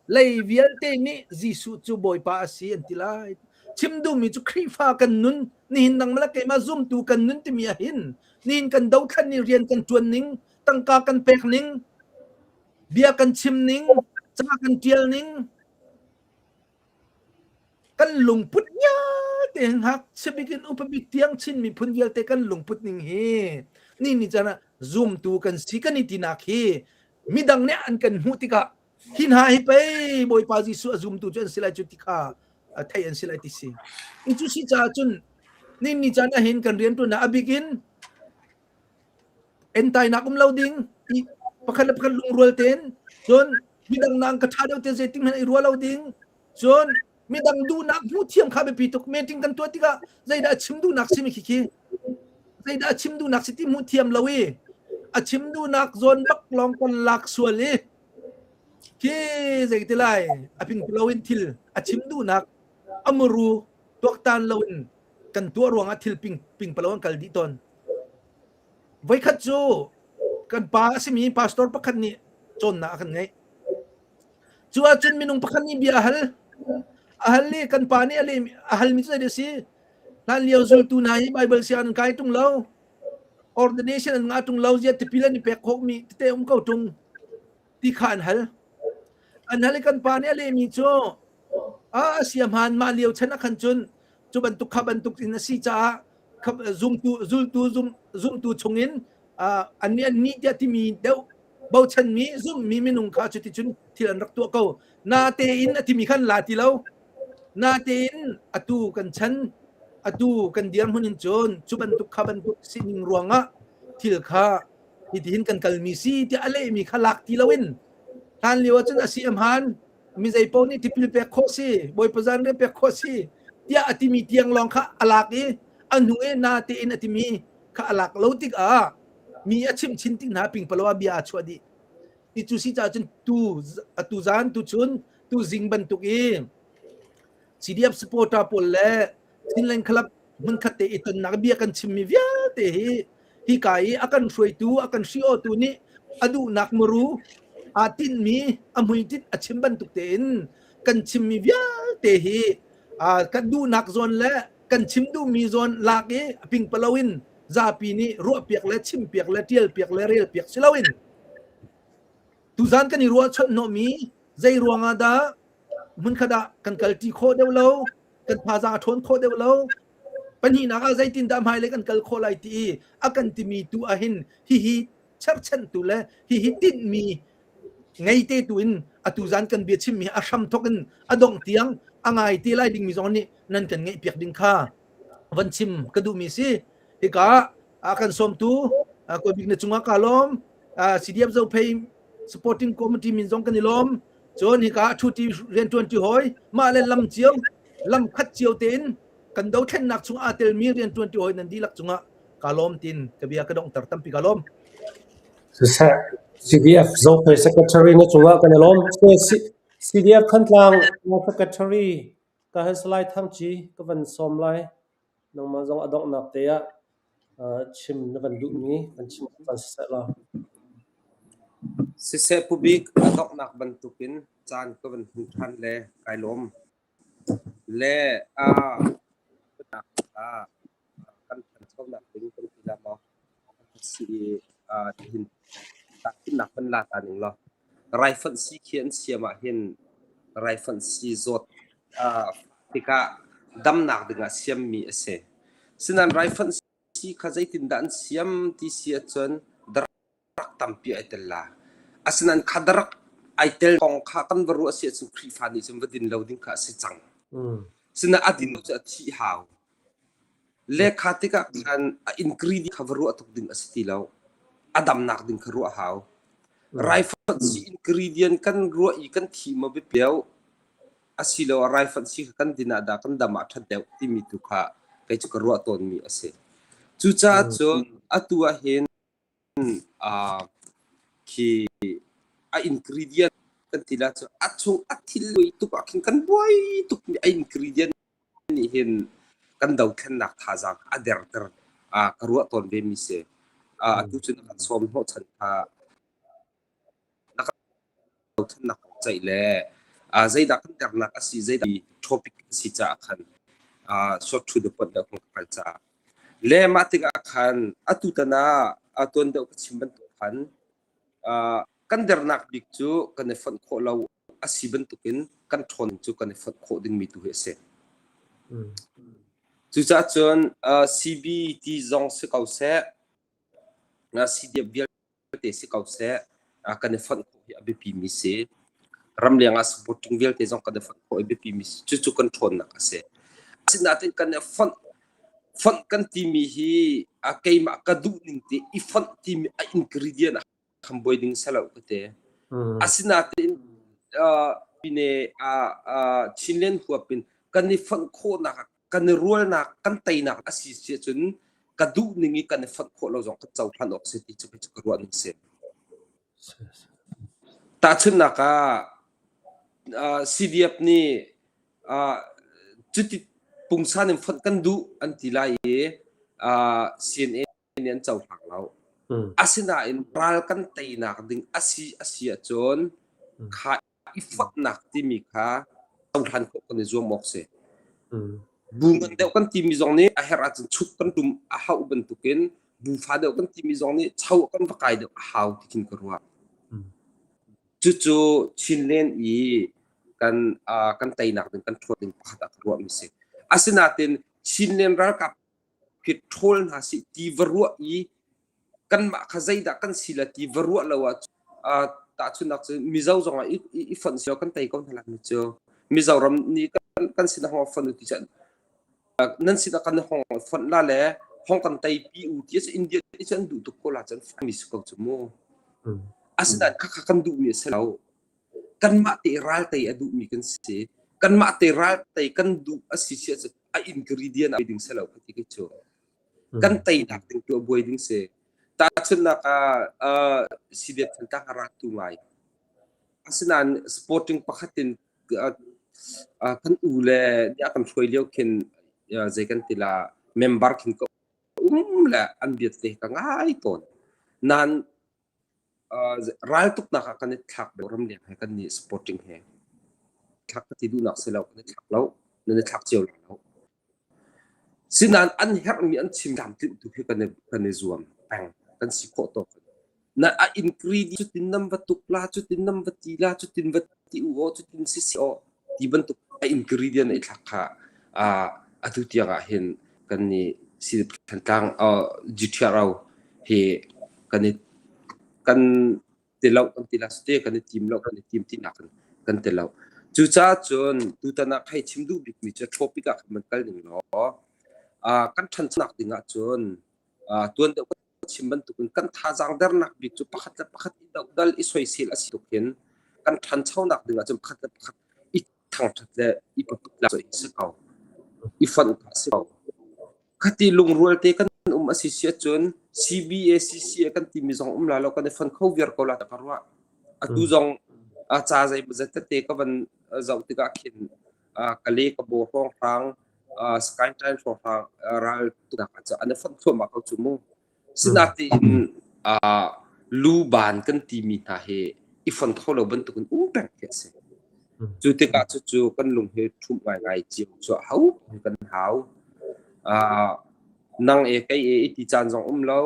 lei vialte nih Jesuh cu Bawipa a si an ti lai. Chim duhmi cu Khrihfa kan nun nihin nangmah le keimah zumtu kan nun timi ah hin nihin kan dothlan i rian kan ṭuan ning tangka kan pek ning bia kan chim ning ca kan ṭial ning Kan lungput vialte ngakchia bik in upa bik tiang Chin miphun vialte kan lungput ning hi ni ni caan ah zumtu kan si kan i tinak hi midang nih an kan hmuh tikah hi hna hi pei Bawipa Jesuh a zumtu cu an si lai cu ti kha theih an si lai ti si. I cu si caah cun ni ni caan ah hin kan rianṭuannak a bik in entainak um lo ding pakhat le pakhat lungrual tein cun midang nang ka ṭha deuh te zeitin hmanh i ruah lo ding cun midang duhnak hmuh thiam kha biapi tuk meeting kan tuah tikah zeidah a chim duhnak simi khi khi zeidah a chim duhnak si ti hmuh thiam lo i a chim duhnak zawn bak lawng kan lak sual i khi zei ti lai a ping lo in thil a chim duhnak a muru tuaktan lo in kan tuah ruangah thil ping ping palo an kal dih tawn Voikhat cu kan pa a simi pastor pakhat nih cawnnak a kan ngeih. Cu ahcun minung pakhat nih bia a hal. A hal i kan pa nih a leh a halmi cu zei a si? Hlan lio zultu hna hi Bible siang an kai ṭung lo. Ordination an ngah ṭung lo. Ziah tipil an i pek khawhmi tete um ko ṭung ti kha an hal. An hal i kan pa nih a lehmi cu a a sia hmaan mah lio chan ah khan cun cu bantuk kha bantuk in a si caah zumtu zultu zum zumtu chungin an nih an nih tiah timi deuh bochanmi zumhmi minung kha cuticun thil an rak tuah ko natein a timi khan la ti lo natein atu kan chan atu kan dirhmun in cun cu bantuk kha bantuk sining ruangah thil kha hitihin kan kalmi si tiah a lehmi kha lak ti loin hlan lio ahcun a si a hmaan mi zei paoh nih tipil pek khawh si bawipa zanriah pek khawh si tiah a timi tiang lawng kha a lak i a hnu i na tein a timi kha a lak lo tikah mi a chimh chin tik hna pingpalo ah bia aa chuah dih ti cu si caah cun tu atu zan tu chun tu zing bantuk i CDF supporter pawl le Chinland Club hmunkhat te i tonnak bia kan chimmi vialte hi hika i a kan hruaitu a kan hriawtu nih a duhnak muru aa tinhmi a hmuitinh a chim bantuk tein kan chimmi vialte hi kan duhnak zawn le kan chim duhmi zawn lak i a pingpalo in zapi nih ruahpiak le chimpiak le ṭialpiak le relpiak si loin tuzan kan i ruahchawnh hnawhmi zei ruangah dah hmunkhat ah kan kalṭi khawh deuh lo kan thazaang a ṭhawn khawh deuh lo pahnihnak ah zeitindah hmailei kan kal khawh lai ti i a kan timi tu ahhin hihi cherchanhtu le hihi tinhmi ngeite tu in atu zan kan bia chimmi a hram thok in a dongh tiang a ngai te lai dingmi zong nih nan kan ngeih piak ding kha van chim ka duhmi si hika a kan sawmtu kawibik na cungah ka lawm CDF Zophei supporting committee min zong kan i lawm Cun hika ah ṭhuṭi rianṭuanṭi hawi mah le lam cio lam khat cio tein kan dothlennak chung aa telmi rianṭuanṭi hawi nan dihlak cungah kaa lawm tiin ka bia ka donghter tampi kaa lawm. Siseh, CDF Zophei Secretary na cungah kan i lawm. CDF Thantlang Secretary ka han Salai Thang Ci ka van sawm lai. Nangmah zong a donghnak te ah chim na van duhmi van chim kan siseh law. Siseh Pu Bik, a donghnak bantukin caan ka van hmu ṭhan le kai lawm. Le ah kan ṭhanchonak ding kan ti la maw? Si hin tahchunhnak van la ta ning law. Raifanh sii khi an siam ah hin raifanh sii zawt tikah damnak dingah siammi a si. Sinain raifanh sii kha zeitindah an siam ti si ahcun darak tampi ai tel la. Asinain kha darak ai tel kong kha kan va ruah si ahcun Khrihfa nih cun va din lo ding kha a si cang. Sinain a din lo cu a thih hau. Le kha tikah khan a ingredient kha va ruah tuk ding a si ti lo. A damnak ding kha ruah hau. Raifanh si ingredient kan ruah i kan thi maw biapi deuh. Asiloah raifanh sii kha kan din ah dah kan dam ah ṭhat deuh timi tu kha kei cu ka ruah tawnmi a si. Cucaah cun atu ah hin khi a ingredient kan ti la cu a chung a thil tuk ah khin kan buai tukmi a ingredient nih hin kan dothlennak thazaang a derter ka ruah tawn ve mi si. Atu cun kan sawm hnawhchan kha na kan dothlennak kong ceih le zeidah kan dernak a si zeidah topic a si caah khan short to the point deuh kan hngal caah le mah tikah khan atu tan ah tuan deuh ka chim bantuk khan kan dernak bik cu kan i fonh khawh lo a si bantukin kan ṭhawn cu kan i fonh khawh dingmi tu hi a si. Cucaah cun CB ti zong si ko seh, CDF vialte si ko seh, kan i fonh khawh hi a biapimi si. Ramleng ah supporting vialte zong kan i fonh khawh i biapimi si. Cucu kan ṭhawnnak a si. Asinain kan i fonh fonh kan timi hi keimah ka duh ning te i fonh timi a ingredient a kham buai ding si lo ka ti. Asinain pine Chinland huap in kan i fonh khawhnak kan i rualnak kan teinak a si si ahcun ka duh ning i kan i fonh khawh lo zong kan cohlan awk si ti cu ka ruah ning si. Tahchunhnak ah CDF nih cuti pungsan in fonh kan duh an ti lai i CNA nih an cohlang lo. Asinain ral kan teinak ding a si a si ahcun kha i fonhnak timi kha cohlan khawh kan i zuam awk si. Bu ngan deuh kan timi zong nih a herh ahcun chuk kan tum a hauh bantukin bu fa deuh kan timi zong nih cho kan va kai deuh a hau ti khin ka ruah. Cucu Chinland i kan kan teinak ding kan ṭhuat ding pakhat ah ka ruahmi si. Asinain Chinland ralkap hi ṭhawl hna sih ti va ruah i kanmah kha zeidah kan si la ti va ruah lo ah tahchunhnak cu Mizo zong ah i fonh si kan tei ko hna lai cu Mizoram nih kan kan sin hong fonh ti cun nan sin kan hong fonh la le hong kan tei pi u ti India ti cun duh tuk ko la cun mi si ko cu mu asinain khakha kan duh mi a si lo Kanmah te ral tei a duhmi kan si. Kanmah te ral tei kan duh a si si ahcun a ingredient a ding si lo ka ti kei cu. Kan teinak ding tu a buai ding si. Tahchunhnak ah CDF Thantlang a rat tu ngai. Asinain sporting pakhat in kan u le nih a kan hruai lio khin zei kan ti la member khin ka um le an biat te ka ngai tawn. Nain Raltuknak ah kan i thlak ramleng he kan nih supporting he thlak ka ti duhnak si lo kan i thlak lo nan i thlak cio lai lo. Sinain an herhmi an chim tlamtlinh tu khi kan i kan i zuam peng kan si khawh tawk. Na a ingredient cutin nan va tuk la cutin nan va ti la cutin va ti u aw cutin si si aw ti bantuk a ingredient i thlak kha atu tiang ah hin kan nih si Thantlang GTRO hi kan i kan ti lo kan ti la te kan i tim lo kan i tim ti nak kan ti lo. Cucaah cun tutan ah hei chim duh bikmi cu topic ah khan kal ning law kan ṭhanchonak ding ah cun tuan deuh chim bantukin kan thazaang dernak bik cu pakhat le pakhat i dohdal i soisel a si tuk hin kan ṭhanchonak ding ahcun pakhat le pakhat i thangṭhat le i paput la si ko i fonh kha si ko khati lungrual te kan um a si si ahcun CBA CCA kan timi zong um la lo kan i fon kho viar ko la ta ka ruah atu zong a ca zei zat tete ka van zoh tikah khin kale ka bo hrawng hrang Skytrain hrawnghrang ral tuknak ah an i fonh thluahmah ko cu mu. Sinain luban kan timi hna hi i fon kho lo bantukin um peng khi a si. Cu tikah cucu kan lung hi ṭhumh ngaingai cio cu a hau kan hau. Nang e kei e i ti caan zong um lo.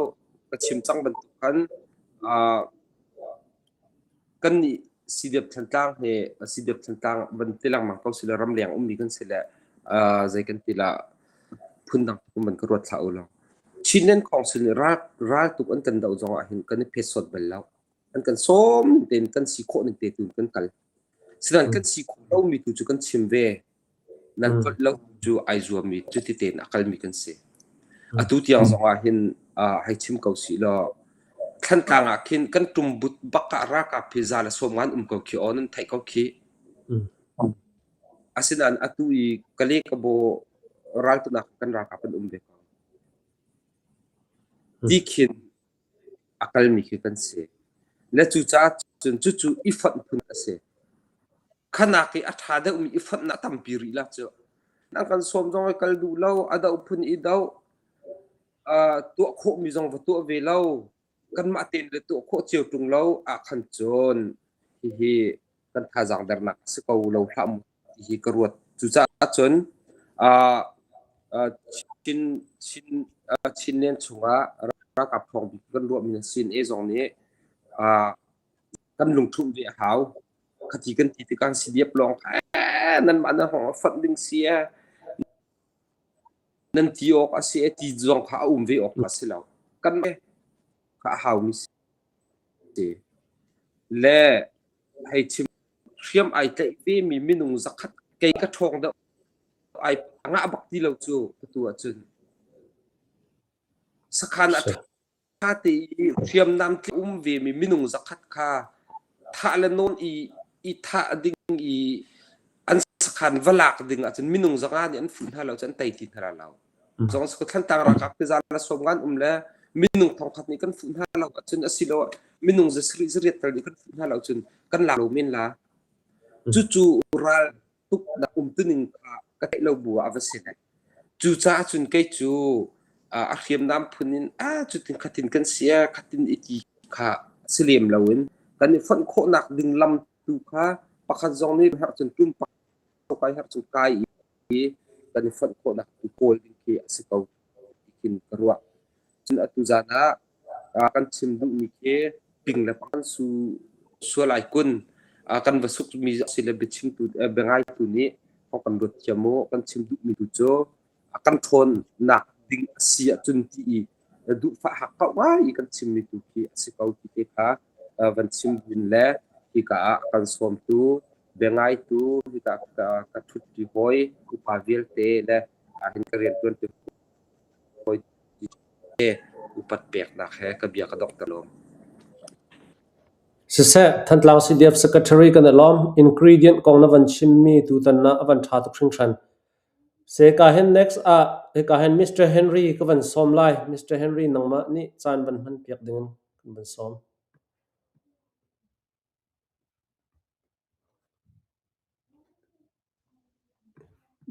Ka chim cang bantuk khan Kannih CDF Thantlang hi CDF Thantlang van ti lengmang ko sile ramleng ummi kan si le zei kan ti lah phundang tuk in van ka ruat hlah u law. Chinland Council nih ral raltuk an kan doh zong ah hin kan i phet-sawt bal lo. An kan sawm ning tein kan si khawh ning te tu in kan kal. Sinain kan si khawh lomi tu cu kan chim ve. Nan tlolh lo cu ai zuammi cuti tein a kalmi kan si. Atu tiang zong ah hin hei chim ko sih law Thlantlang ah khin kan ṭumbut bak ah ralkap hi za le sawm ngan um ko khi aw nan theih ko khi. Asinain atu i Kale Kabaw raltuknak kan ralkap an um ve ko. Ti khin a kalmi khi kan si. Le cucaah cun cucu i fonh phun a si. Khanak i a ṭha deuhmi i fonhnak tampi rih la cu. Nan kan sawm zong i kal duh lo, a doh phun i doh, uh, tuah khawhmi zong va tuah ve lo, kanmah tein le tuah khawh cio ṭung lo ahkhan cun hihi kan thazaang dernak a si ko lo hlah mu ti hi ka ruat. Cucaah cun uh, uh, Chin Chin uh, Chinland chungah ralkap thawng bik kan ruahmi na CNA zong nih uh, kan lungṭhumh ve a hau. Khati kan ti tikah CDF lawng eh nanmah nan hong fonh ding si eh nan ti awk a si eh ti zong kha a um ve awk kha a si lo. Kan kha a haumi si. Le hei chim hriam ai tlaih ve mi minung zakhat kei ka ṭhawng deuh ai ngah bak ti lo cu atu ahcun sakhan a ṭha te i hriamnam um ve mi minung zakhat kha thah le nawn i i thah ding i an sakhan va lak ding ahcun minung zanga nih an fuh hna lo cu an tei ti hna lo. Zong siko Thlantlang ralkap te zan la som ngan um le minung thongkhat nih kan fuh hna lo ahcun asiloah minung zasarih zariat tal nih kan fuh hna lo cun kan lak lo men la. Cucu ral tuknak umtuning kha ka theih lo bu ah a va si lai. Cucaah cun kei cu a hriamnam phun in a cutin khatin kan si e khatin i ti kha si lem loin kan i fonh khawhnak ding lam tu kha pakhat zong nih herh cun tum kai herh cun kai i kan i fonh khawhnak tu kawl ding khi a si ko ti khin ka ruah. Cun atu zan ah kan chim duhmi khi ping le pang su sual ai kun kan va sukmi si le biachimtu biangaitu nih thawng kan ruat thiam u kan chim duhmi tu cu kan ṭhawnnak ding a si ahcun ti i duhfah hakkauh ngai i kan chimmi tu khi a si ko ti te kha van chim buin le hika ah kan sawmtu biangaitu hika ka ṭhutṭi hawi upa vialte le hin ka rianṭuantu hawi upat peknak he ka bia ka donghter lawm. Siseh, Thantlang CDF Secretary kan i lawm. Ingredient kong na van chimmi tutan ah a van ṭha tuk hringhran. Seka hin next ah hika hin Mr. Henry ka van sawm lai. Mr. Henry nangmah nih caan van hman piak dingin kan van sawm.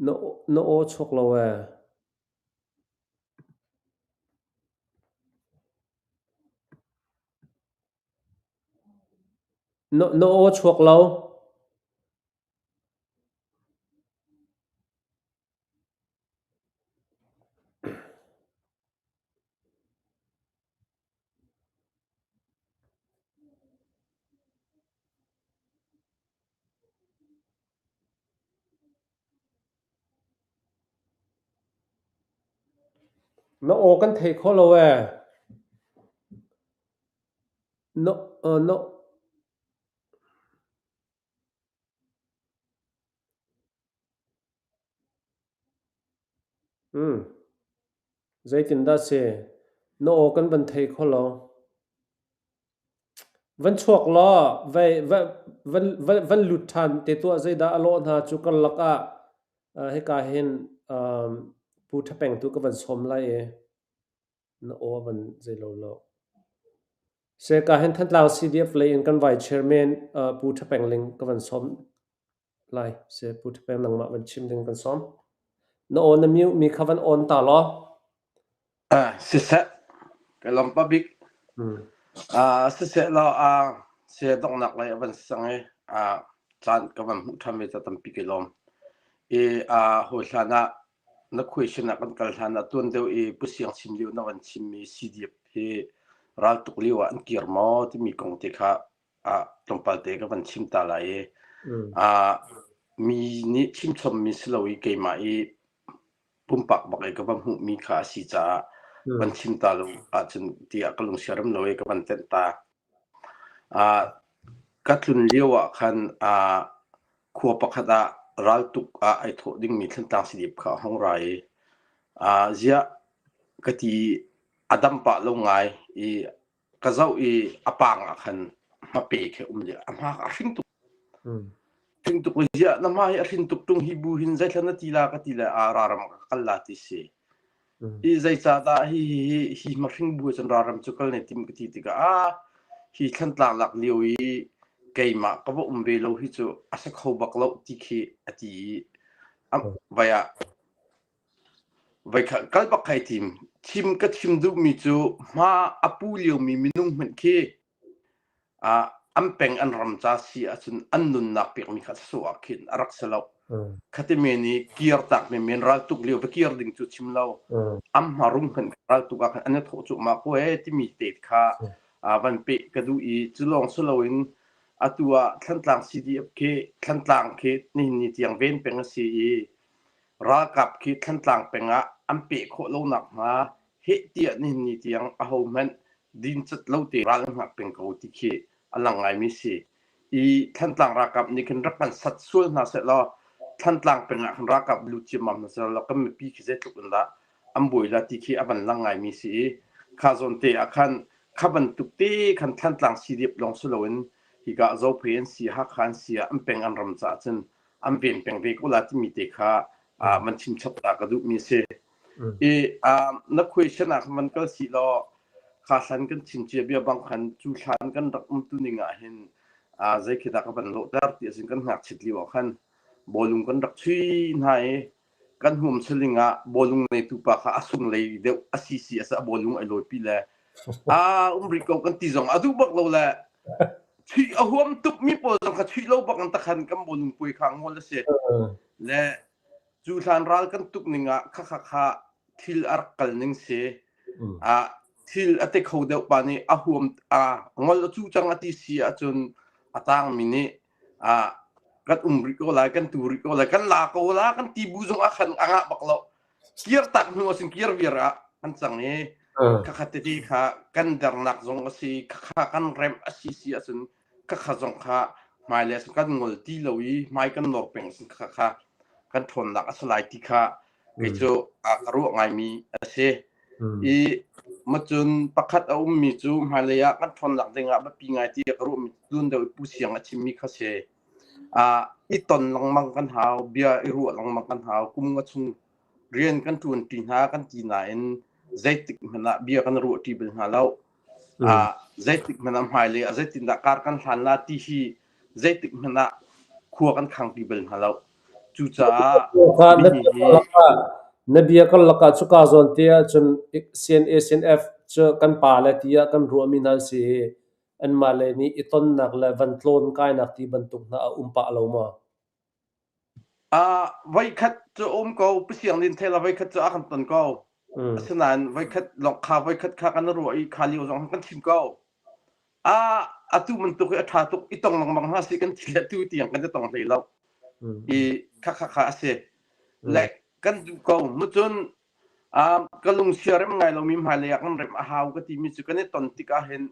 Na, na aw chuak lo ee. Na, na aw chuak lo. Na aw kan thei kho lo ee. Na, uh, na, Mm. Zeitindah si? Na aw kan van thei kho lo. Van chuak law vai va van van van lut ṭhan te tuah zeidah a lawh hna cu karlak ah uh, hika hin um, Pu Ṭha Peng tu ka van sawm lai i na aw a van zei lo lo. Seka hin Thantlang CDF lei in kan vice chairman uh, Pu Ṭha Peng Ling ka van sawm lai. Se Pu Ṭha Peng nangmah van chim ding kan sawm. Na aw na mute mi kha van on ta law. Ah, siseh, ka lawm pa bik. Hmm. Ah, siseh law ah se donghnak lei a van sang i ah caan ka van hmuh ṭhan ve ca tampi ka lawm. I ah hawi hlan ah na question ah kan kal hlan ah tuan deuh i Pu Siang chim lio na van chimmi CDF hi raltuk lio ah an kir maw timi kong te kha ah tlawmpal te ka van chim ta lai i Mm. ah mi nih chimchommi si lo i keimah i pumpak bak i ka va hmuhmi kha a si caah Mm. van chim ta lo ahcun tiah ka lung siarem lo i ka van tenh ta. Ah ka tlun lio ah khan ah khua pakhat ah raltuk ah ai thawh dingmi Thantlang CDF kha a hung ra i ah ziah ka ti a dam pah lo ngai i ka zoh i a pang ah khan hmape khi um a hma a hring tuk. Mm. Hring tuk ziah na hma hi a hrin tuk ṭung hi bu hin zeithla na ti la ka ti le a raram ka kal la ti si. Hi zeicahdah hi hi hi hi hmahring bu cun ralram cu kal ne tim ka ti tikah ah hi Thlantlang lak lio i keimah ka va um ve lo hi cu a si kho bak lo ti khi a ti i vai ah vai kha kal bak kai tim. Chim ka chim duhmi cu hma a pu liomi minung hmanh khi an peng an ram ca si ahcun an nunnak pekmi kha sawh ah khin a rak si lo. Khati men i kir tak men raltuk lio va kir ding cu chim lo. Am hma rung hmanh raltuk ah khan an i thawh cuahmah ko ee timi te kha van peh ka duh i cu lawng si loin atu ah Thlantlang CDF khi Thlantlang khi nihin ni tiang ven peng a si i ralkap khi Thlantlang peng ah an peh khawh lo nak hnga heh tiah nihin ni tiang ahohmanh dincat lo te ral an hngak peng ko ti khi a lang ngaimi si. I Thantlang ralkap nih khin rak kan sat sual hna seh law Thantlang peng ah khin ralkap lut ciammam hna seh law kan mipi khi zeitluk in dah an buai la ti khi a van lang ngaimi si i kha zawn te ah khan kha bantuk te khan Thantlang CDF lawng si loin hika Zophei an si Hakha an si ah an peng an ram caah cun an ven peng ve ko la timi te kha van chim chap ta ka duhmi si. I na question ah khan van kal si law kha hlan kan chim cia bia bang khan cu hlan kan rak um tu ning ah hin zei khi dah ka van lawhter ti asin kan ngakchit lio ah khan bawlung kan rak chui hna i kan huam saling ah bawlung neitu pa kha a sung lei deuh a si si a bawlung ai lawi pi le a um rih ko kan ti zong a duh bak lo le chuih a huam tuk mi pawl zong kha chuih lo bak an takhan kan bawlung puai kha ngol a si le Cu hlan ral kan tuk ning ah khakha kha thil a rak kal ning si. Ah thil a te kho deuh pa nih a huam a ngol a cu cang a ti si ahcun a tangmi nih ah kan um rih ko lai kan tu rih ko lai kan la ko la kan ti bu zong ah khan a ngah bak lo kir tak hnu asin kir viar ah kan cang i khakha tete kha kan dernak zong a si khakha kan remh a si si ahcun khakha zong kha hmailei ah kan ngol ti lo i hmai kan nawr peng sin khakha kha kan ṭhawnnak a si lai ti kha kei cu a ka ruah ngaimi a si. I macun pakhat a ummi cu hmailei ah kan ṭhawnnak ding ah biapi ngai ti ka ruahmi tun deuh i Pu Siang a chimmi kha si. I ton lengmang kan hau, bia i ruah lengmang kan hau. Kum nga chung rian kan ṭuanṭi hna kan ti nain zeitik hmanh ah bia kan ruahṭi bal hna lo. Zeitik hmanh ah hmailei ah zeitindah kar kan hlan la ti hi zeitik hmanh ah khua kan khangpi bal hna lo. Cucaah na mihi hi na bia karlak ah cuka zawn te ahcun CNA CNF cu kan pa le tiah kan ruahmi hna an si i anmah le nih i tonnak le van tlawn kainak ti bantuk hna a um pah lo maw? Voikhat cu um ko, Pu Siang Lin Thela voikhat cu a kan ton ko. Asinain voikhat lawng kha voikhat kha kan ruah i kha lio zong kan chim ko. Ah, atu bantuk hi a ṭha tuk i tong lengmang hna si kan ti le tu tiang kan i tong hlei lo. I kha kha kha a si. Le kan duh ko. Mucun ka lungsia rem ngai lomi hmailei ah kan rem a hau ka timi cu kan i ton tikah hin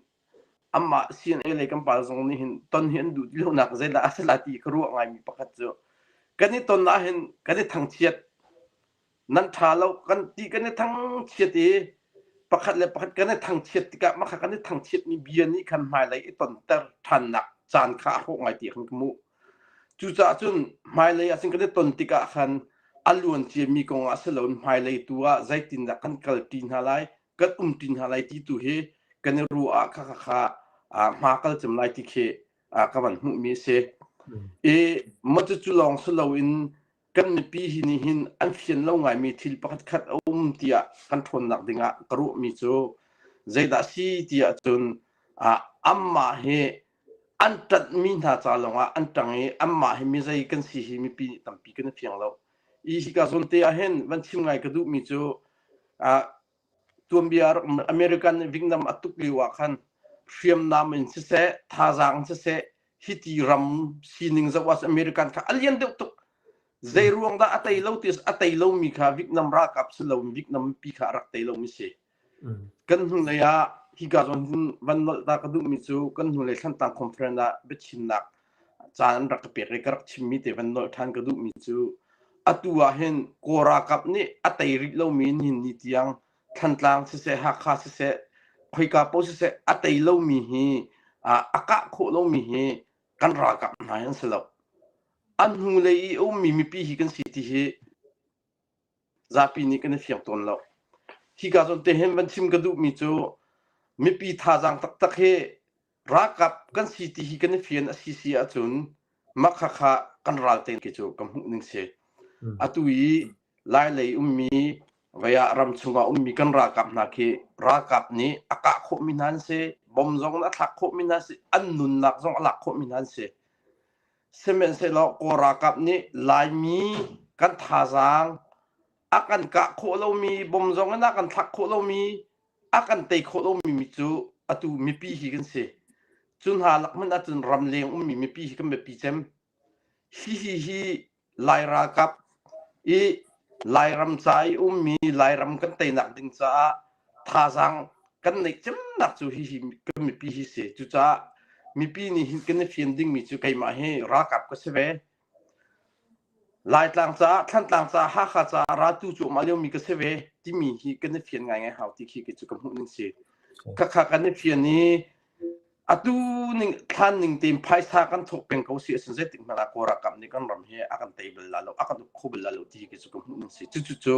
amah CNA lei kan pa zong nih hin ton hi an duh ti lonak zeidah a si lai ti ka ruah ngaimi pakhat cu kan i ton ah hin kan i thangchiat nan ṭha lo kan ti kan i thangchiat i pakhat le pakhat kan i thangchiat tikah mah kha kan i thangchiatmi bia nih khan hmailei i tonter ṭhannak caan kha a hrawh ngai ti khan ka hmuh. Cucaah cun hmailei ah cun kan i ton tikah khan a luan ciami kong ah si loin hmailei tu ah zeitindah kan kalṭi hna lai, kan umṭi hna lai ti tu hi kan i ruah ah kha kha kha hma kal cem lai ti khi ka van hmuhmi a si. I mah cucu lawng si loin kan mipi hi nih hin an fian lo ngaimi thil pakhat khat a um tiah kan ṭhawnnak dingah ka ruahmi cu zeidah si tiah cun amah hi an ṭanhmi hna ca lawngah an ṭang i anmah hi mizei kan si hi mipi nih tampi kan i fiang lo. I hika zawn te ah hin van chim ngai ka duhmi cu tuanbia American nih Vietnam a tuk lio ah khan hriamnam in siseh, thazaang in siseh, hiti ram sining zoh ah American kha a lian deuh tuk. Zei ruang dah a tei lo ti a tei lomi kha Vietnam ralkap si loin Vietnam mipi kha a rak tei lomi si. Kan hnulei ah hika zawn hin van nolh ta ka duhmi cu kan hnulei Thlantlang Conference ah biachimnak caan an rak ka pek i ka rak chimmi te van nolh ṭhan ka duhmi cu atu ah hin Kawl ralkap nih a tei rih lomi nihin ni tiang Thantlang siseh Hakha siseh khoika paoh siseh a tei lomi hi a kah khawh lomi hi kan ralkap hna hi an si lo. A hnulei i a ummi mipi hi kan si ti hi zapi nih kan i fiang tawn lo. Hika zawn te hin van chim ka duhmi cu mipi thazaang taktak hi ralkap kan si ti hi kan i fian a si si ahcun mah khakha kan ral te khi cu ka hmuh ning si. Atu i Lailei ummi vei ah ram chungah ummi kan ralkap hna khi ralkap nih a kah khawhmi hna an si, bom zong a thlak khawhmi hna si, an nunnak zong a lak khawhmi hna an si. Sihmanhsehlaw Kawl ralkap nih Laimi kan thazaang a kan kah khawh lomi, bom zong in a kan thlak khawh lomi, a kan tei khawh lomi cu atu mipi hi kan si. Cu hna lak hmanh ahcun ramleng ummi mipi hi kan biapi cem. Hihi hi Lai ralkap i Lairam ca i ummi Lairam kan teinak ding caah thazaang kan neih cemnak cu hihi kan mipi hi si. Cucaah mipi nih hin kan i fian dingmi cu keimah hi ralkap ka si ve. Laitlang caah, Thlantlang caah, Hakha caah raltu cu um a liomi ka si ve timi hi kan i fian ngaingai hau ti khi kei cu ka hmuh ning si. Khakha kan i fian i Atu ning thlan ning tein phaisa kan thawk peng ko si ahcun zeitik hmanh ah Kawl ralkap nih kan ram hi a kan tei bal la lo, a kan uk kho bal la lo ti hi cu ka hmuh ning si. Cucu cu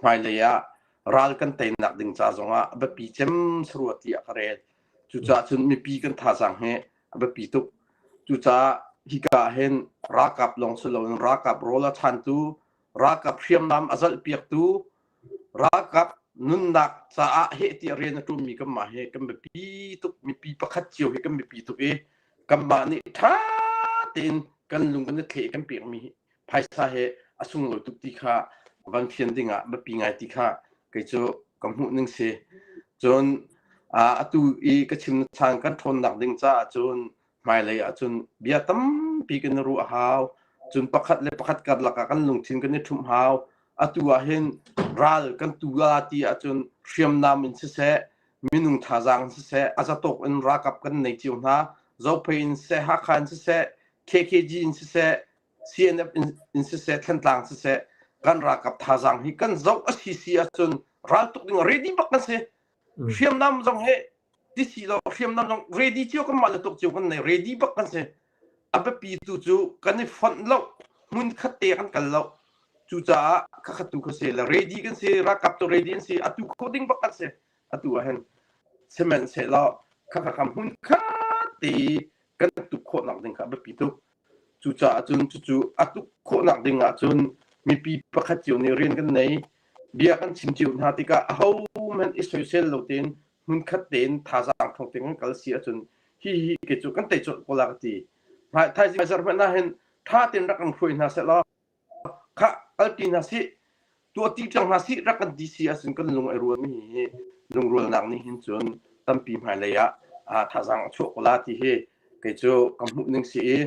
hmailei ah ral kan teinak ding ca zong ah a biapi cem sarua ti ah ka rel. Cucaah cun mipi kan thazaang hi a biapi tuk. Cucaah hika ah hin ralkap lawng si loin ralkap rawl a chantu, ralkap hriamnam a zalhpiaktu, Ralkap nunnak caah heh tiah rian a ṭuanmi kanmah hi kan biapi tuk. Mipi pakhat cio hi kan biapi tuk i kanmah nih ṭha tein kan lung kan i thleh kan pekmi phaisa he a sunglawi tuk ti kha van fian dingah biapi ngai ti kha kei cu ka hmuh ning si. Cun atu i ka chim chan kan ṭhawnnak ding caah cun Hmailei ahcun bia tampi kan i ruah a hau. Cun pakhat le pakhat karlak ah kan lungthin kan i ṭhumh hau. Atu ah hin ral kan tu la ti ahcun hriamnam in siseh, minung thazaang in siseh, a zatawk in ralkap kan nei cio hna. Zophei in siseh, Hakha in siseh, KKG in siseh, CNF in siseh, Thantlang siseh, kan ralkap thazaang hi kan zoh a si si ahcun ral tuk ding ready bak kan si. Hriamnam zong hi tisi lo hriamnam zong ready cio kan mah le tuk cio kan nei ready bak kan si a biapi tu cu kan i fonh lo hmun khat te kan kal lo cucaah khakhat tu kha si le ready kan si ralkap tu ready an si atu kho ding bak kan si atu ah hin sihmanhsehlaw khakha kham hmun khat te kan tuk khawhnak ding kha a biapi tuk Cucaah cun cucu a tuk khawhnak ding ahcun mipi pakhat cio nih rian kan nei. Bia kan chim cio hna tikah ahohmanh i soisel lo tein hmunkhat tein thazaang ṭhawng tein kan kal si ahcun hihi kei cu kan tei colh ko la ka ti. Thaizing zarh hmanh ah hin ṭha tein rak kan hruai hna sehlaw Khah, kalpi hna sih, tuahti cang hna sih rak kan ti si ahcun kan lung ai rualmi hi lungrualnak nih hin cun tampi hmailei ah thazaang a chuah ko la ti hi kei cu ka hmuh ning si i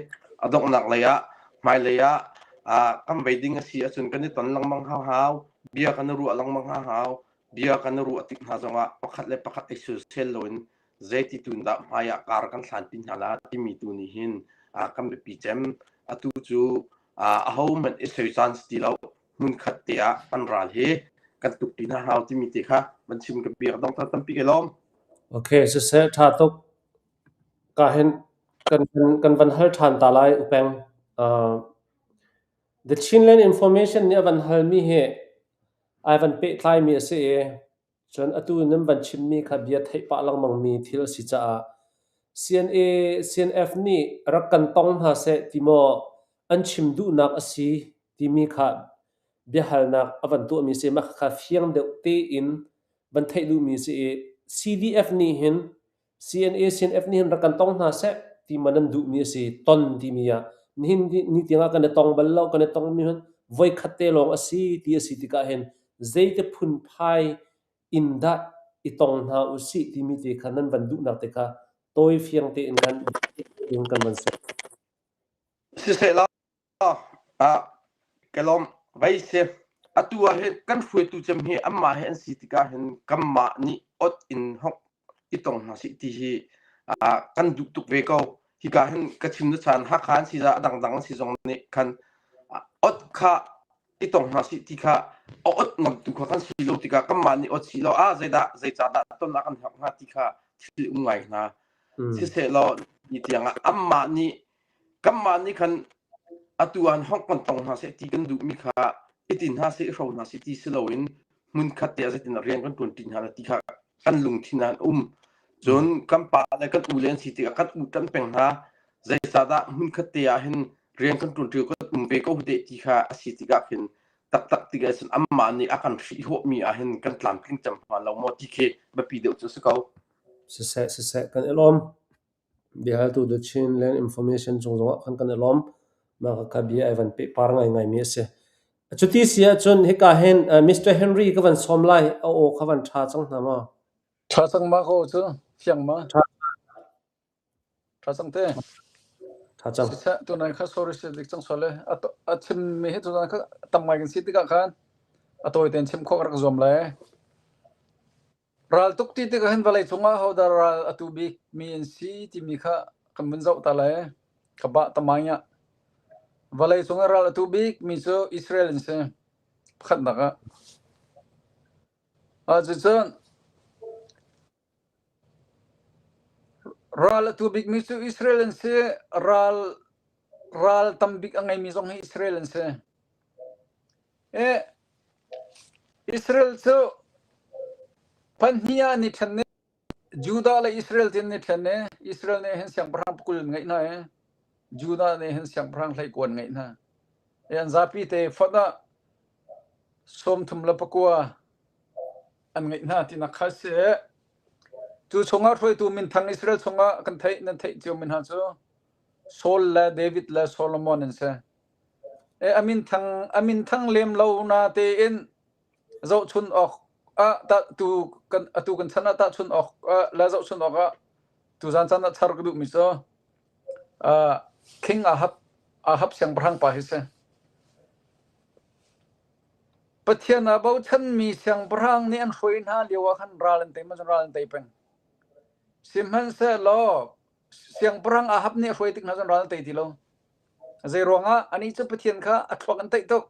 a donghnak lei ah hmailei ah kan vei ding a si ahcun kan i ton lengmang hau hau, bia kan i ruah lengmang hau hau, bia kan i ruah tik hna zongah pakhat le pakhat i sulsel loin zeiti tu dah hmai ah kar kan hlanpi hna la timi tu nih hin kan biapi cem. Atu cu ahohmanh i soi caan si ti lo hmunkhat te ah kan ral hi kan tuk ti hna hau timi te kha van chim ka biak dong tampi ke lawm. Okay, siseh tha tuk. Ka hin kan kan van hal than ta lai upeng. Uh, The Chinland Information nih a van halmi hi ai van pehtlaimi a si i Cun atu nan van chimmi kha bia theih pah lengmangmi thil a si caah CNA, CNF nih rak kan tong hna seh ti maw an chim duhnak a si timi kha biahalnak a van tuahmi si. Mah kha fiang deuh tein van theih duhmi si i CDF nih hin CNA, CNF nih hin rak kan tong hna seh ti maw nan duhmi a si ton timi ah nihin ni tiangah kan i tong bal lo kan i tongmi hin voikhat te lawng a si ti a si tikah hin zeiti phunphai in dah i tong hna u sih timi te kha nan van duhnak te kha tawi fiang tein kan kan van sawm. Siseh law Ah, ka lawm. Vei si. Atu ah hin kan hruaitu cem hi anmah he an si tikah hin kanmah nih ot in hok i tong hna sih ti hi ah, kan duh tuk ve ko. Hika hin ka chim na chan Hakha an si za a dangdang an si zong nih khan ah, ot kha i tong hna sih ti kha a ot ngamtu kha kan si lo tikah kanmah nih ot si lo ah zeidah zeicahdah ton ah kan hak hnga ti kha thil um ngai hna. Siseh law ni tiangah anmah nih kanmah nih khan Atu ah hong kan tong hna seh ti kan duhmi kha i tin hna seh i hro hna seh ti si loin hmunkhat te ah zeitin rian kan ṭuanṭi hna ti kha kan lungthin ah an um. Cun kan pa le kan u le an si tikah kan u ṭanh peng hna. Zeicahdah hmunkhat te ah hin rian kan ṭuanṭi kan um ve ko teh ti kha a si tikah khin taktak tikah cun anmah nih a kan hrihhawhmi ah hin kan tlamtling cem hnga lo maw ti khi biapi deuh cu a si ko. Siseh, siseh, kan i lawm. Biahaltu The Chin Land Information cung zongah khan kan i lawm. Mah khakha bia ai van pehpar ngaingaimi a si. Cuti si ahcun hika hin Mr. Henry ka van sawm lai. A aw kha van ṭha cang hna maw? Ṭha cang ma ko cu fiang ma? Ṭha. Ṭha cang te. Ṭha cang. Siseh tunai kha sorry si dik cang sual le a chim mi hi tuzan kha tam ngai kan si tikah khan a tawi tein chim khawh ka rak zuam lai. Raltuk ti tikah hin vawlei cungah hodah ral a tu bik mi an si timi kha kan vun zoh ta lai. Ka bah tamai ah. Vawlei cungah ral a tu bik mi cu Israel an si. Pakhatnak ah. Ah cucun ral a tu bik mi cu Israel an si. Ral ral tam bik a ngeimi zong hi Israel an si. Eh, Israel cu pahnih ah an i ṭhen i Judah le Israel ti an i ṭhen i Israel nih hin siangpahrang pakul an ngeih hna i Judah nih hin siangpahrang hleikuan ngeih hna. I an zapi te fonh ah 39 an ngeih hna tinak kha a si. Cu chungah hruaitu minthang Israel chungah kan theih nan theih cio mi hna cu Saul le David le Solomon an si. A minthang a minthang lem lo na tein zohchun awk ah tah tu kan atu kan chan ah tahchun awk le zohchun awk ah tuzan caan ah char ka duhmi cu uh, King Ahab Ahab siangpahrang pa hi si. Pathian ah bochanmi siangpahrang nih an hruai hna lio ah khan ral an tei ma ral an tei peng. Sihmanhsehlaw siangpahrang Ahab nih a hruai tik hna cun ral an tei ti lo. Zeiruangah anih cu Pathian kha a thluak an theih tuk.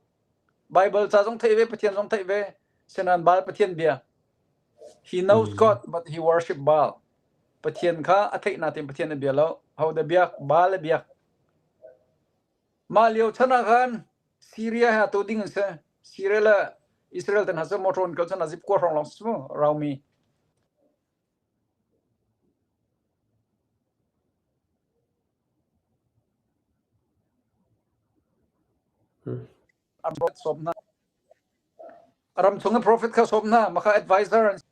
Baibal ca zong theih ve, Pathian zong theih ve. Sinan Baal Pathian bia. He knows God, but he worship Baal. Pathian kha a theih nain Pathian a bia lo. Ho dah biak? Baal a biak. Mah lio chan ah khan Syria he atu ding an si. Syria le Israel te hna cu motor in kal cun a zip kua hrawng lawng si mu, raumi. An rawt sawm hna. A ram chung i prophet kha sawm hna. Mah kha advisor an si.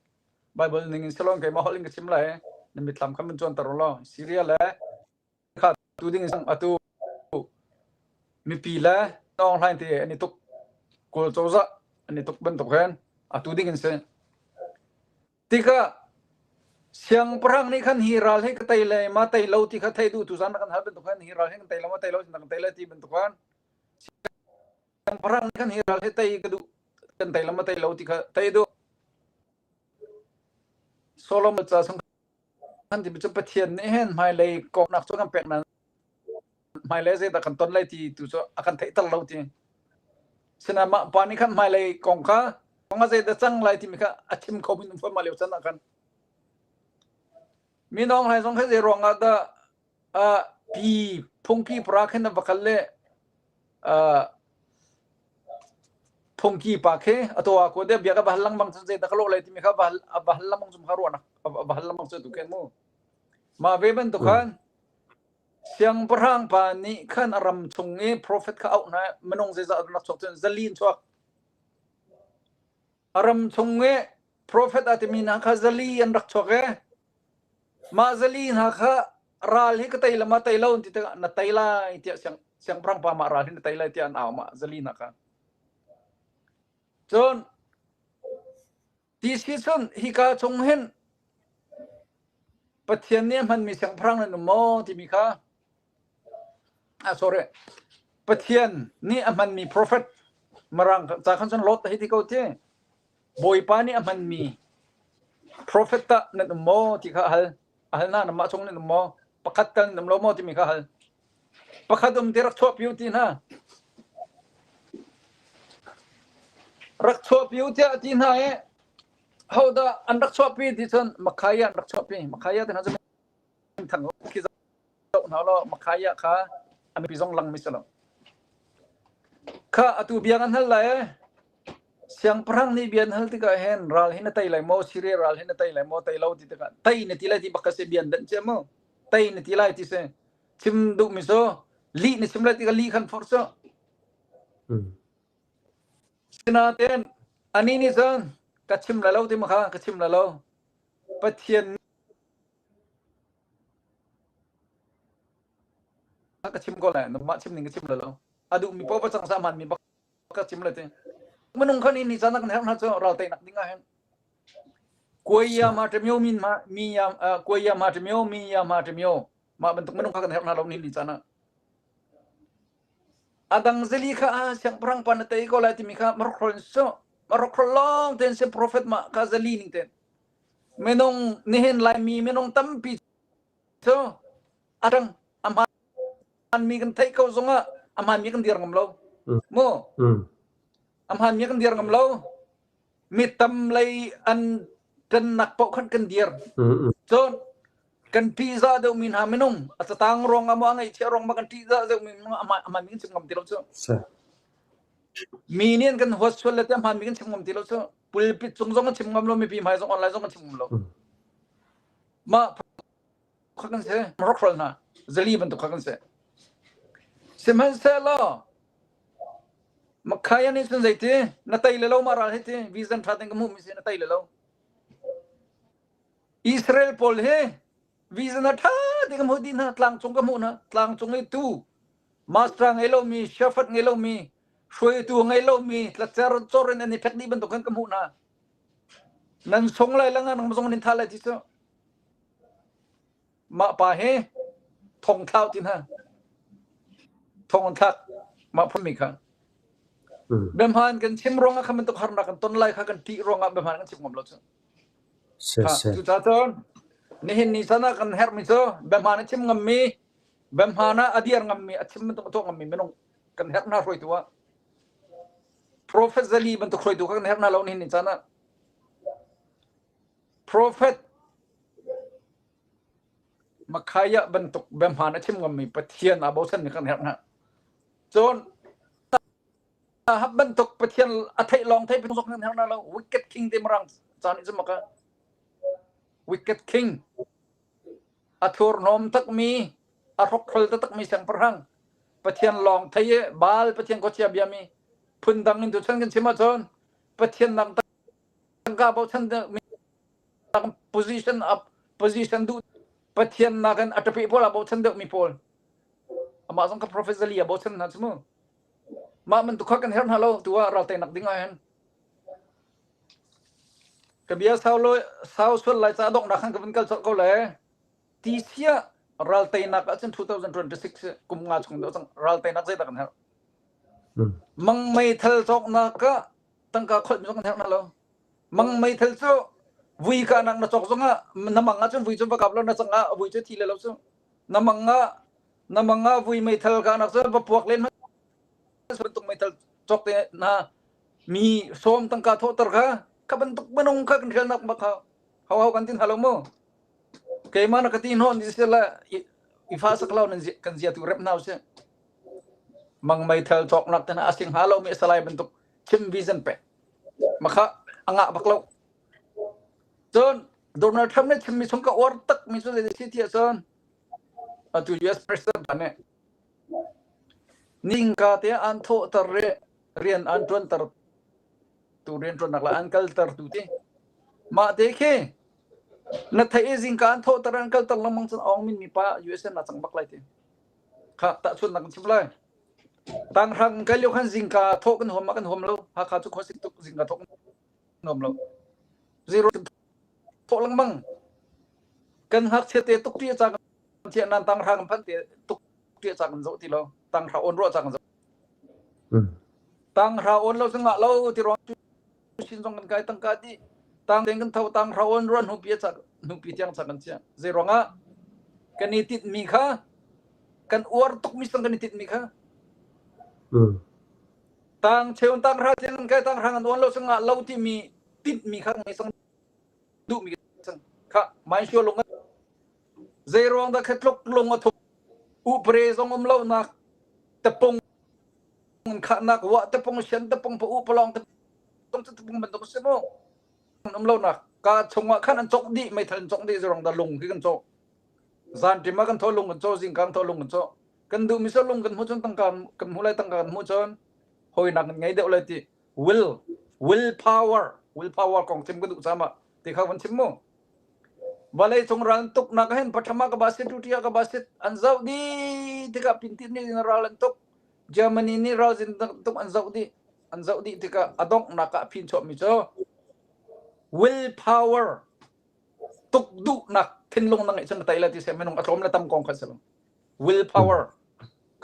Bible ning in silon keimah holh in ka chim lai. Na mitthlam kha mun cuanter u law Syria le kha tu ding in atu mipi le Aung Hlaing te an i tuk Kawl cozah an i tuk bantuk hin atu ding in si. Tikah siangpahrang nih khan hi ral hi ka tei le ma tei lo ti kha theih duh tuzan na kan hal bantuk khan hi ral hi kan tei lo ma tei lo kan tei lai ti bantuk khan siangpahrang nih khan hi ral hi tei ka duh kan tei lo ma tei lo ti kha tei duh Solomon ca chung khan ti cu Pathian nih hin hmailei kongnak cu kan pek na hmailei zeidah kan ton lai ti tu cu a kan theihter lo ti. Sinain mah pa nih khan hmailei kong kha kong ah zeidah cang lai timi kha a chim kho min fawn mah lio can ah khan. Min Aung Hlaing zong kha zei ruang ah dah uh, pi phungki para khin a va kal le uh, phungki pa khi a to ko de bia ka va hal lengmang cun zeidah ka lawh lai timi kha va hal va hal lengmang cum kha ruahnak va hal lengmang cu tu khen mu mah ve bantuk khan Siangpahrang pa nih khan a ram chung i profet kha auh hna minung zeizah rak chuak cun zali in chuak. A ram chung i profet a timi hna kha zali an rak chuak i mah zali hna kha ral hi ka tei la ma tei lo ti tikah na tei lai tiah siang siangpahrang pa mah ral hi na tei lai tiah an au mah zali hna kha. Cun Ti si cun hika chung hin Pathian nih a hmanmi siangpahrang nan um maw timi kha ah sorry Pathian nih a hmanmi prophet Mirang ca khan cun Lot hei ti ko ti Bawipa nih a hmanmi prophet tah nan um maw ti kha a hal a hal hna nanmah chung nan um maw pakhat tal nan um lo maw timi kha a hal Pakhat um ti rak chuahpi u ti hna. Rak chuahpi u tiah ti hna i hodah an rak chuahpi ti cun Makhaya an rak chuahpi. Makhaya te hna cu minthang khi zoh hna law Makhaya kha a mipi zong lang mi si lo. Kha atu bia kan hal lai ee. Siangpahrang nih bia an hal tikah hin ral hi na tei lai maw, Siria ral hi na tei lai maw, tei lo ti tikah tei na ti lai ti bak kha si bia an danh cia mu. Tei na ti lai ti si. Chim duhmi cu lih na chim lai ti kha lih khan forh cu. Sinain anih nih cun ka chim lai lo ti ma kha ka chim lai lo. Pathian ka chim ko lai nangmah chim ning ka chim lai lo. A duhmi paoh va cang sah hmanmi bak ka chim lai ti. Minung khan ni caan kan herh hna cu ral teinak ding ah hin. Kuai ma ṭemyo min ma mi ya kuai ma ṭemyo mi ya ma ṭemyo mah bantuk minung kha kan herh hna lo ni ni caan ah. A dang zali kha ah siangpahrang pa na tei ko lai timi kha marokhrol in so marokhrol lawng tein si prophet mah kha zali ning tein minung nihin laimi minung tampi cu a dang a hmaanmi kan theih ko zongah a hmaanmi kan dir ngam lo mu a hmaanmi kan dir ngam lo mi tam lei an ṭannak paoh khan kan dir cun kan ṭihzah deuhmi hna minung a catang ruangah maw a ngaihchiah ruang maw kan ṭihzah deuhmi minung a hmaanmi kan chim ngam ti lo cu mi nih an kan huat sual le te a hmaanmi kan chim ngam ti lo cu pulpit cung zong kan chim ngam lo mipi hmai zong online zong kan chim ngam lo mah kha kan si rockroll hna zali bantuk kha kan si sihmanhsehlaw Makhaya nih cun zeiti na tei le lo mah ral hi ti vision ṭha tein ka hmuhmi si na tei le lo Israel pawl hi vision a ṭha te ka hmuh dih hna tlangcung ka hmuh hna tlangcung i tu master ngei lomi shepherd ngei lomi hruaitu ngei lomi tlacer cor in an i ṭhek dih bantuk khan ka hmuh hna nan sung lai lang nang zong nin tha lai ti cu Mah pa hi thong thlau ti hna. Thong an thlak mah phunmi kha. Biahmaan kan chim ruangah kha bantuk harnak kan ton lai kha kan ṭih ruangah biahmaan kan chim ngam lo cu. Cucaah cun nihin ni chan ah kan herhmi cu biahmaan a chim ngammi, biahmaan ah a dir ngammi, a chim bantuk a tuah ngammi minung kan herh hna hruaitu ah. Prophet Zali bantuk hruaitu kha kan herh hna lo nihin ni caan ah. Prophet Makhaya bantuk biahmaan a chim ngammi Pathian aa bochanmi kan herh hna. Cun Ahab bantuk Pathian a theih lawng theih zong kan herh hna lo. Wicked king te marang caan i maka Wicked king a thurhnawm takmi a hrokhrol takmi siangpahrang Pathian lawng thei i Baal Pathian khuachia biami phundang in tuchan kan chim ahcun Pathian dang tangka bochan position up position duh Pathian nakin a ṭape pawl a bochan deuhmi pawl amah zong kha Prophet Zali a bochan hna cu mu mah bantuk kha kan herh hna lo tu ah ral teinak ding ah hin ka bia sau lo sau sual lai ca donghnak khan ka vun kal colh ko le ti sia ral teinak ahcun 2026 kum nga chung deuh cang ral teinak zeidah kan herh mang meithal cawknak ah tangka kholh mi zong kan herh hna lo Mang meithal cu vui kahnak na cawk zongah na mang ahcun vui cu va kap lo na cang ah vui cu thi le lo cu na mang ah na mang ah vui meithal kahnak cu va puak len bantuk meithal cawk te na mi sawm tangka thawhter kha kha bantuk minung kha kan hrialnak bak kha hau hau kan tin halo mu keimah na ka ti hnawn ti sila i fa sak lo nan kan zia tu rep nau si mang meithal cawknak te na asing ha lo mi salai bantuk chim vision pe Makha a ngah bak lo. Cun Donald Trump nih chimmi chung ka uar takmi cu zei si ti ahcun atu US president pa nih ningka te an thawhter i rian an ṭuanter tu rianṭuannak le an kalter tu ti mah te khi na theih i zingka an thawhter an kalter lengmang cun Aung Min mi pa USA na cang bak lai ti kha tahchunhnak kan chim lai Tanghrang kai lio khan zingka thawh kan huam ma kan huam lo. Hakha cu khuasik tuk zingka thawh kan huam lo. Zero thawh lengmang. Kan ngakchia te tuk ṭi ca kan thiah nan tanghrang kan phanh te tuk ṭi ca kan zoh ti lo. Tanghra on ruah ca kan zoh. Tanghra on lo cu ngah lo ti ruang sin zong kan kai tangka di tang teng kan tho tang hra on ruan hnupi ca hnupi tiang ca kan chia zei ruangah kan i tit mi kha kan uar tuk mi sang kan i tit mi kha tang cheun tang hra tiang kan kai tang hra kan uan lo sangah lo ti mi tit mi kha ngai sang duh mi sang kha mai shu lung zei ruang dah kha tluk lung a thum upre zong um lo nak tapung. in khahnak wa tapung sian tapung pa u palong tapung tapung bantuk si mu um lo nak ka chungah khan an cok dih meithal an cok dih zurong da lung khi kan cok zan ṭim ah kan tho lung kan caw zing kan tho lung kan caw kan duh mi lung kan hmuh cun tangka kan hmu lai tangka kan hmuh cun hawinak kan ngei deuh lai ti will will power will power kong chim ka duh sama ti kha van chim mu vawlei cung ral tuk nak hin pathama ka basit tutia ka basit an zoh di tikah pintin ni ral an tuk Germany nih ral zin tuk an zoh dih an zoh dih tikah a donghnak ah phin chuah mi cu will power tuk duhnak thinlung na ngeih cun na tei lai ti seh minung a tlawm le tam kong kha si lo will power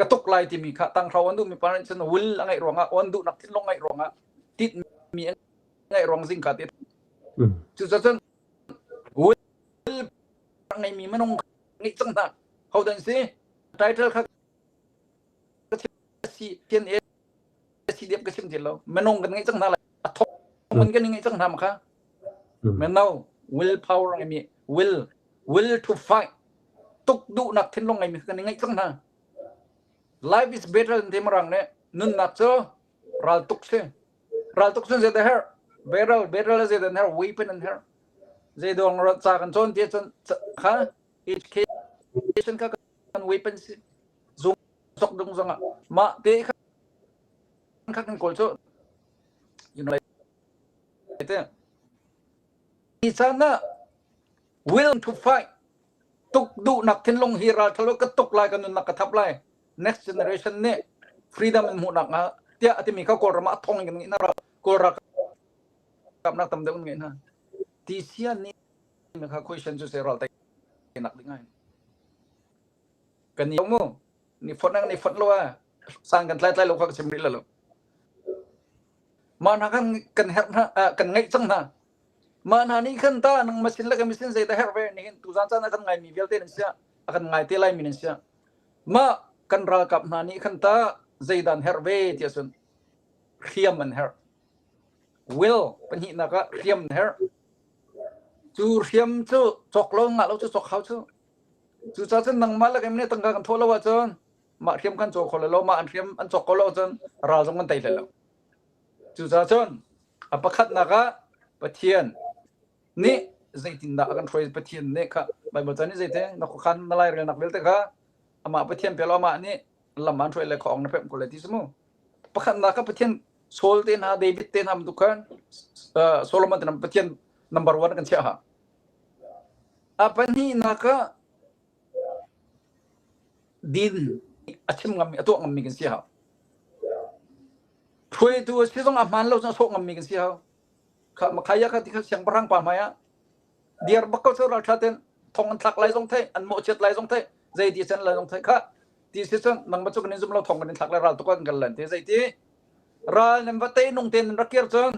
ka tuk lai timi kha tanghro an duhmi pa nih cun will a ngeih ruangah on duhnak thinlung ngeih ruangah tit mi a ngeih ruang zingka ti cucacun will ngeimi minung ngeih cang hna ho dan si title kha si tian e si dep ka chim ti lo minung kan ngeih cang hna lai a thong in kan ngeih cang hna ma kha mino will power ngeimi will will to fight tuk duhnak thinlung ngeimi kan ngeih cang hna life is better than timarang ne nunnak cu ral tuk si ral tuk cun zei her battle battle zei dan her weapon an her zei dong ca kan cawn ti cun kha education kha kan weapon si zung sok dung zong ah mah te kha kha kan kawl cu you know te hi caan ah will to fight tuk duhnak thinlung hi ral thalo ka tuk lai ka nunnak ka thap lai next generation nih freedom in hmuhnak hnga tiah a timi kha kawlram ah thong in kan ngeih hna kawl ralkap nak tam deuh in ngeih hna ti sian nih kha question cu se ral tei nak ding ai kan ni mu ni phot nang ni phot lo a sang kan tlai tlai lo kha ka chim rih lo mah hna kan kan herh hna kan ngeih cang hna mah hna nih khan ta nang masin le ka misin zei dah herh ve nihin tuzan caan ah kan ngai mi vialte nan sia a kan ngai te lai mi nan sia mah kan ralkap hna nih khan ta zeidan herh ve ti ahcun hriam an herh will pahnihnak ah hriam an herh cu hriam cu cawk lo ngah lo cu cawk hau cu cucaah cun nangmah le keimah nih tangka kan thawh lo ahcun mah hriam kan caw kho lo mah an hriam an cawk ko lo ahcun ral zong kan tei hlei lo cucaah cun a pakhatnak ah Pathian nih zeitindah a kan hruai Pathian nih kha Baibal ca nih zeite na khuakhan na lairelnak vialte kha amah Pathian pe law amah nih lam an hruai le khuaong na pemh ko lai ti si mu pakhatnak ah Pathian Saul te hna David te hna bantuk khan Solomon te hna Pathian number one kan chiah ha a pahnihnak ah din a chim ngammi a tuah ngammi kan si hau hruaitu a si zong a hmaan lo cun a sawh ngammi kan si hau kha makhaya kha ti kha siangpahrang pa hmai ah diar bak ko cu ralṭha ten thong an thlak lai zong thei an mawhchiat lai zong thei zei ti sen lai zong thei kha ti si cun nangmah cu kan in zum lo thong kan in thlak lai ral tuk kan kan lan ti zei ti ral nan va te nung ten nan rak kir cun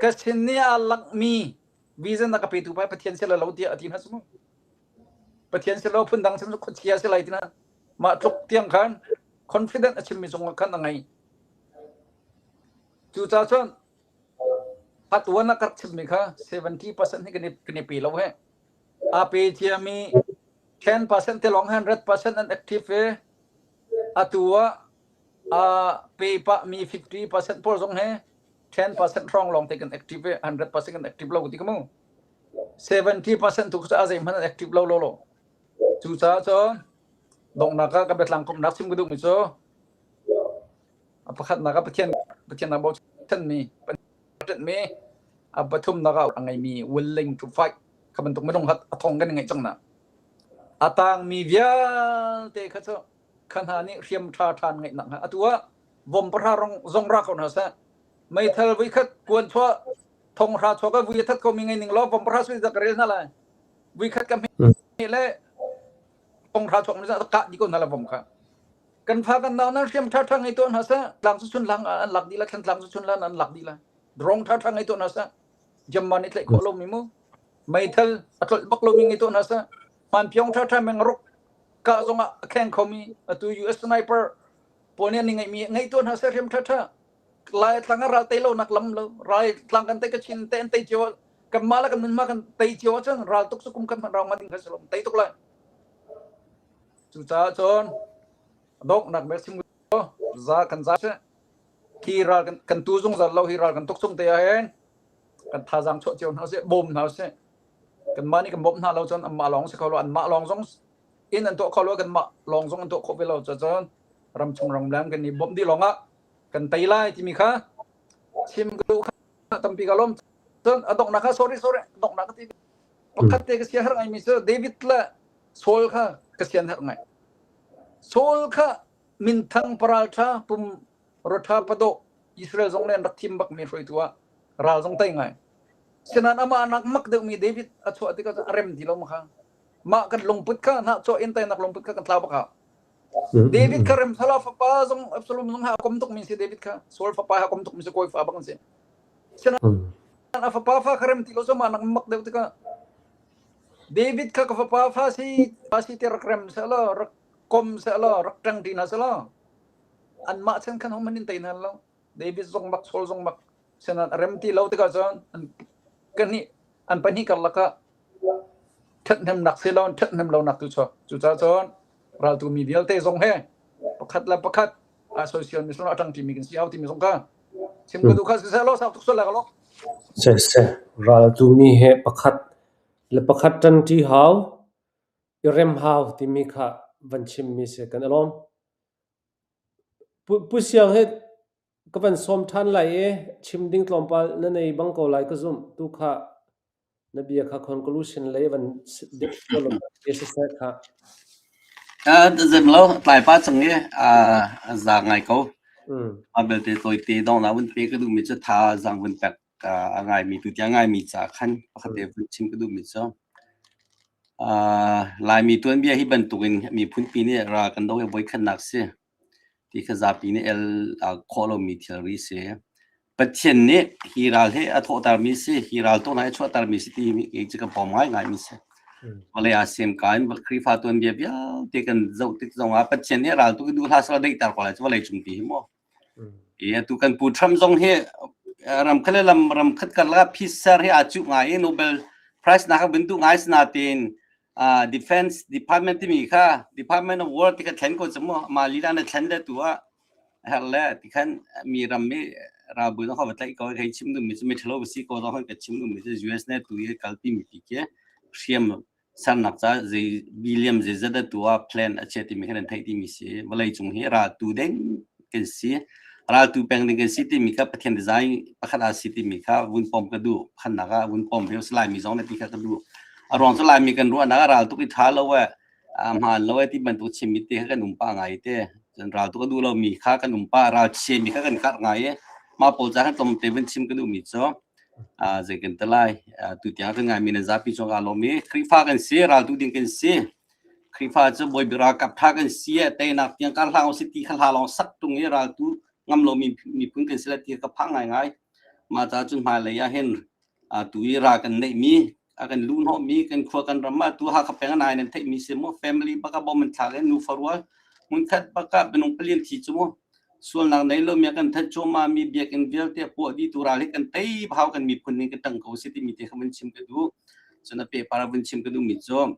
ka sin ni a langmi vision na ka petu pa Pathian si lo tiah a ti hna su Pathian si lo phundang sim khuachia si lai tina mah tluk tiang khan confident a chimmi zong khan a ngei cucaah cun atuan a kar chimmi kha 70% hi kan i pe lo he a pe ciami 10% te lawng 100% an active ve atu ah a pe pah mi 50% pawl zong he 10% hrawng lawng te kan active ve 100% kan active lo ti ka mu 70% tu cu a zeihmanh an active lo lo lo. Cucaah cun donghnak ah ka biatlang komhnak chim ka duhmi cu a pakhatnak ah Pathian Pathian ah bochanmi mi a pathumnak ah a ngeimi willing to fight kha bantuk minung hat a thong kan i ngeih cang na. A tangmi vialte kha cu kha hna nih hriam ṭha ṭhan ngeih nak hnga atu ah vom pahra rong zong ra ko hna seh meithal voikhat kuan chuah thong hra chuak ah vui a that ko mi ngei ning law vom pahra sui ka rel hna lai vui khat ka hme le thong hra chuak mi kah di ko hna la vom kha kan fa kan nau nan hriam tha tha ngei to hna sa tlang su chun lang an lak di la thlan tlang su chun lan an lak di la drong tha tha ngei to hna sa jamman i tlaih khawh lo mi mu meithal a tlolh bak lo mi ngei to hna sa hman pyong tha tha meng ruk ka zong ah a kheng kho mi atu US sniper pawl nih an ngeih mi ngei to hna sa hriam tha tha Lai tlang ah ral tei lo nak lam lo rai tlang kan tei ka chin te an tei cio kan mah le kan nun ma kan tei cio ahcun ral tuk cu kum khat hmanh rau ma ding kha si lo tei tuk lai cucaah cun donghnak bel sim za kan za si. Hi ral kan, kan tu zungzal lo hi ral kan tuk chung te ah hin kan thazaang chuah cio hna usih, bawm hna usih. Kanmah nih kan bawmh hna lo cun anmah lawng si kho lo, anmah lawng zong inn an tuah kho lo, kanmah lawng zong an tuah khawh ve lo. Cucun ramchung ramleng kan i bawmh dih lawng ah kan tei lai timi kha chim ka duh kha tampi ka lawm. Cun a donghnak kha sorry sorry donghnak ka ti pakhat te ka sia herh ngaimi cu David le Saul kha ka sian herh ngai. Saul kha minthang paralṭha pum rawṭha padawh Israel zong nih an rak thim bakmi hruaitu ah ral zong tei ngai. Sinain amah nak mak deuhmi David a chuah tikah cun a rem ti lo ma kha. Mah kan lungput kha hnahchuah in teinak lungput kha kan tlau bak hau. David kha rem sala fapa zong Absalom zong ha a kom tukmi si David kha Saul fapa ha kom tukmi si kawi fa bak an si. Sinain a fapa fa kha rem ti lo so mah nak mak deuh tikah David kha ka fapa fa si fa si te rak rem seh law rak kom seh law rak ṭang ti hna seh law anmah chan khan hohmanh in tei hna lo. David zong mak Saul zong mak senan a rem ti lo tikah cun an kan an pahnih karlak ah ṭhathnemnak si lo ṭhathnem lonak tu chuak. Cucaah cun raltu mi vialte zong he pakhat le pakhat a soisel mi a ṭang ṭimi kan si hau timi zong kha chim ka duh kha siseh law sau tuk sual lai ka lo. Siseh raltu mi he pakhat le pakhat ṭanṭi hau i rem hau timi kha van chimmi si kan i lawm. Pu Siang hi ka van sawm ṭhan lai i chim ding tlawmpal na nei bang ko lai ka zumh. Tu kha na bia kha conclusion lei van dik siseh kha. Zem lo, tlai pa cang i a za ngai ko. A belte tawite dong na vun pe ka duhmi cu tha zang vun pek a ngaimi tu tiang ngaimi ca khan pakhat te vun chim ka duhmi cu Laimi tuanbia hi bantukin miphunpi nih ral kan doh hi voikhatnak si ti kha zapi nih el khawh lomi thilri si. Pathian nih hi ral hi a thawhtermi si, hi ral tuahnak hi a chuahtermi si ti hi cu ka pawm ngaingaimi si. Vawlei aa sem ka in Khrihfa tuanbia vialte kan zoh tik zongah Pathian nih ral tu duh hlah seh law daihter ko lai cu vawlei cungpi hi mu. I atu kan Pu Trump zong hi ramkhat le lam ramkhat karlak ah peace ser hi aa cuh ngai i Nobel Prize nak a vun duh ngai sinain Defense Department timi kha Department of War ti kha thlen ko cu mu mah lila na thlen le tu ah herh le ti khan mi ram i ralbu zong kha va tlaih ko hei chim duhmi cu mi ṭhalo va si ko zong khan ka chim duhmi cu US nih tu i kalpi mi ti khi hriam sernak ca zei billion zeizat dah tu ah plan a chia timi kha nan theih timi si. Vawlei cung hi raltu ding kan si. Raltu peng ding kan si timi kha Pathian design pakhat ah si timi kha vun pom ka duh. Khannak ah vun pom hi Laimi zong na ti kha ka duh. A ruang cu Laimi kan ruahnak ah ral tuk i ṭha lo eh, a hmaan lo eh ti bantuk chimmi te kha kan um pah ngai te. Cun ral tuk a duh lomi kha kan um pah, ral chiami kha kan karh ngai i mah pawl ca khan tlawmte vun chim ka duhmi cu zei kan ti lai tutiang kan ngaimi nan zapi cung aa lawm i Khrihfa kan si raltu ding kan si Khrihfa cu bawi ralkap tha kan si e teinak tiang kar hlang si ti kha hla lawng sak tung i raltu ngam lo mi miphun kan si la ti ka phang ngai ngai ma ta cun hmailei ah hin tu i ra kan neih mi a kan lu hnawh mi kan khua kan ram ah tu Hakha peng nai nan theih mi si mu family baka bom an thlak in nu farual hmun khat baka minung palian thi chu mu sualnak nei lo mi kan that cuahmah mi biakinn vialte puah dih tu ral hi kan tei hau kan miphun ning kan tang ko si timi te kha vun chim ka duh cun a pehpar vun chim ka duh mi cu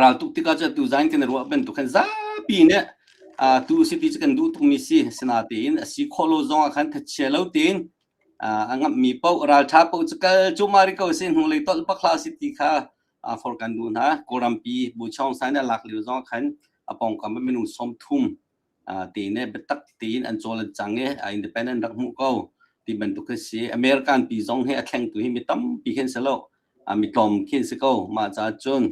ral tuk tikah cu tu zain kan ruah bantuk khan zapi nih tu si ti cu kan duh tuk mi si sinatein a si khawh lo zong ah khan thachia lo tein a ngamh mi paoh ralṭha paoh cu kal cuahmah rih ko si hnulei tolh bak hlah si ti kha for kan duh hna Kawlrampi Buchong Sai nih a lak lio zong ah khan a pawngkam ah minung 30 te ne biatak tein an cawl an cang i independent rak hmuh ko ti bantuk khi si American pi zong hi a thlengtu hi mi tampi khin si lo mi tlawm khin si ko mah caah cun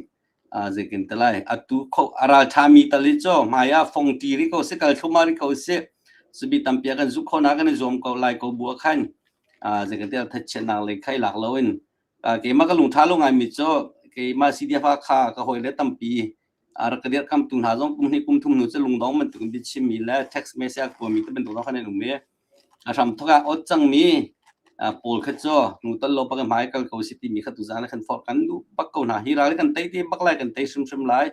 zeikin te lai atu kho a ral ṭhami tal hi cu hmai ah fong ṭi ri ko si kal thluma ri ko si subi tampi kan zuh kho na kan i zuam ko lai ko bu ah khan zeikin te thachiatnak lei khai lak loin keimah ka lungṭha lo ngaimi cu keimah CDF kha ka hawi le tampi a rak ka dirhkamtu hna zong kum hnih kum thum hnu cu lungdong bantuk in biachimmi le text message a kuami te bantuk zong khan an um i a hramthok ah ot cangmi pawl kha cu hnu tal lo bak hmai kal ko si timi kha tuzan kan forh kan duh bak ko hna hi ral kan tei te bak lai kan tei hrimhrim lai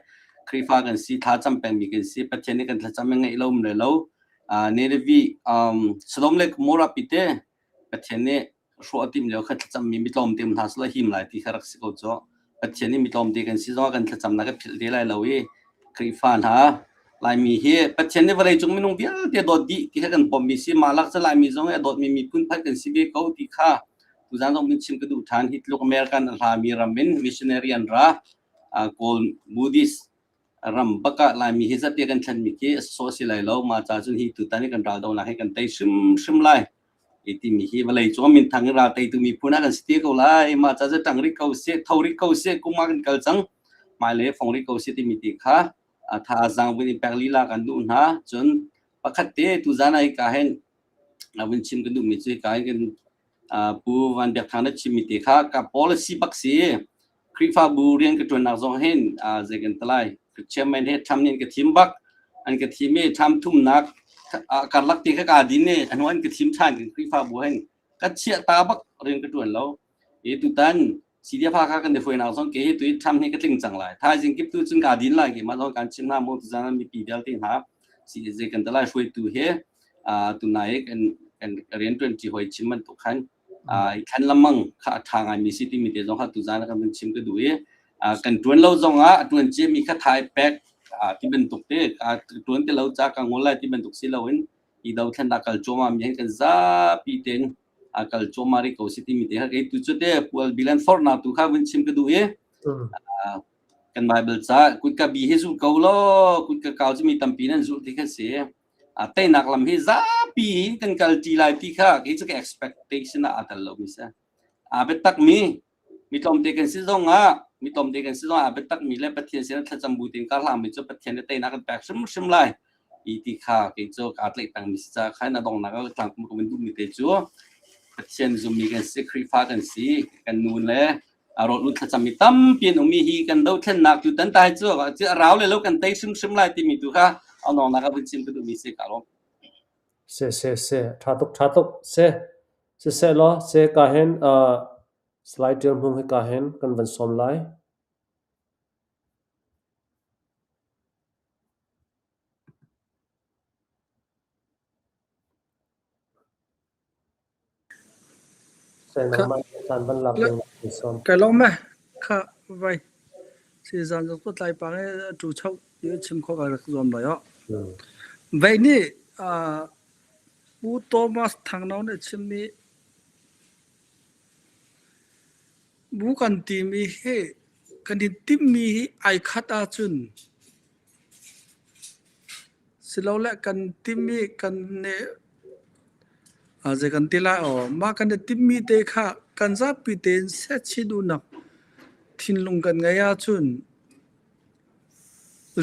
Khrihfa kan si thla cam pengmi kan si Pathian nih kan thlacam ngeih lo um le lo Nineveh Sodom le Gomorrah pi te Pathian nih hrawh a timh lio kha thlacammi mi tlawmte um hna selaw him lai ti kha rak si ko cu. Pathian nih mi tlawmte kan si zongah kan thlacamnak a philh te lai lo i Khrihfa hna Laimi hi Pathian nih vawleicung minung vialte dawt dih ti kha kan pommi si. Mah lak cu Laimi zong hi a dawtmi miphun phat kan si ve ko ti kha tuzaan zong min chim ka duh ṭhan. Hi tluk American a hlami ram in missionary an ra. Kawl Buddhist ram bak ah Laimi hi zate kan thlenmi khi a sawh si lai lo. Mah ca cun hi tutan hi kan raldonak hi kan tei hrimhrim lai. Hi timi hi vawlei cung minthang in ral teitu miphun ah kan si te ko lai. Mah ca cu ṭang rih ko seh, tho rih ko seh, kum ah kan kal cang. Hmailei fong rih ko seh timi ti kha thazaang vun in pek lila kan duh hna. Cun pakhat te tuzaan ah hika hin vun chim kan duhmi cu hika hin kan Pu Van Biak Thang na chimmi te kha ka policy bak si. Khrihfabu rian ka ṭuannak zong hin zei kan ti lai. Chairman he tham nih an ka thim bak. An ka thim i tham thumnak karlak te kha kaa din i a hnu an ka thim ṭhan kan Khrihfabu hin ka chiah ta bak rian ka ṭuan lo. Hi tutan CDF Hakha kan i hruainak zong ke hi tu i tham hi ka tling cang lai. Thaizing kip tu cun kaa din lai ki mah zong kan chim hna mu tuzan mipi vialte hna si zei kan ti lai hruaitu he tunai kan kan rian ṭuan ṭi hoi chim bantuk khan i thlen lengmang kha a ṭha ngaimi si timi te zong kha tuzan ah kan vun chim ka duh i kan ṭuan lo zong ah a ṭuan ciami kha tha i pek ti bantuk te ṭuan ti lo ca ka ngol lai ti bantuk si loin i dothlennak kal cuahmah mi hin kan zapi tein a kal cuahmah rih ko si timi te kha kei tu cu te pual bilan forhnak tu kha vun chim ka duh i kan Bible ca kutka bi hi zul ko law kutka kau cu mi tampi nan zulh ti kha si. Teinak lam hi zapi in kan kal ṭi lai ti kha kei cu ka expectation ah aa tel lomi si. Aa biatak mi mi tlawmte kan si zong ah mi tlawmte kan si zong ah aa biatak mi le Pathian sin ah thlacam bu tein kar hlangmi cu Pathian nih teinak kan pek hrimhrim lai i ti kha kei cu kaa tlaih pengmi si caah khan a donghnak ah tlangkum ka vun duhmi te cu Pathian zummi kan si, Khrihfa kan si, kan nu le rawl un thlacam mi tampi an um i hi kan dothlennak tu tan tai cu a rau le lo kan tei hrimhrim lai timi tu kha a nongnak a vun chim ka duhmi si ka lawm. Se se se tha tuk tha tuk se siseh law se ka hin uh, slide ṭial hmung hi ka hin kan van sawm lai. Kai lawm e. Kha vai. Si zan zong ko tlai pang e tu chau ti chim kho ka rak zuam lai o. Vai nih Pu Thomas Thangno nih chimmi bu kan timi hi kan i timmi hi ai khat ahcun Silole kan timh i kan i zei kan ti lai aw, mah kan i timhmi te kha kan zapi tein setchih duhnak thinlung kan ngeih ahcun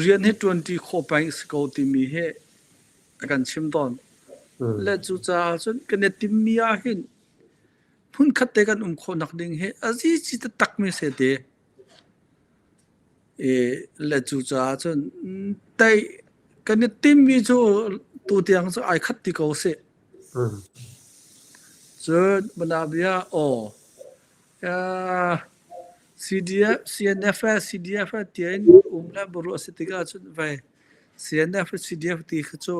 rian hi ṭuanṭi khawh peng si ko timi hi a kan chim tawn. Le cucaah cun kan i timhmi ahhin hmunkhat te kan um khawhnak ding hi a zici taktakmi si te. I le cucaah cun tei kan i timmi cu tutiang cu ai khat ti ko sih. Cun Manabia aw CDF, CNF le CDF tiah in um le baruah a si tikah cun vei CNF le CDF ti kha cu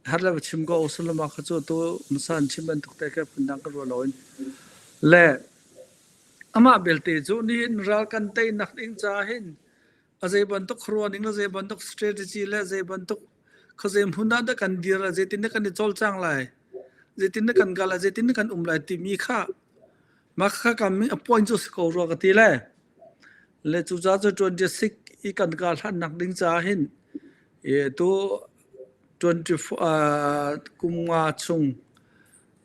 har le va chim ko sullam kha cu tu hmasa an chim bantuk te kha phundang ka ruah loin le Amah belte cu nihin ral kan teinak ding caah hin a zei bantuk khuaruahning le zei bantuk strategy le zei bantuk khuazei hmun ah dah kan dir lai, zeitin dah kan i cawlcang lai, zeitin dah kan kal lai, zeitin dah kan um lai timi kha mah kha kan a point cu si ko rua ka ti le. Le cucaah cu 26 i kan kal hlannak ding caah hin i tu 24 uh, kum nga chung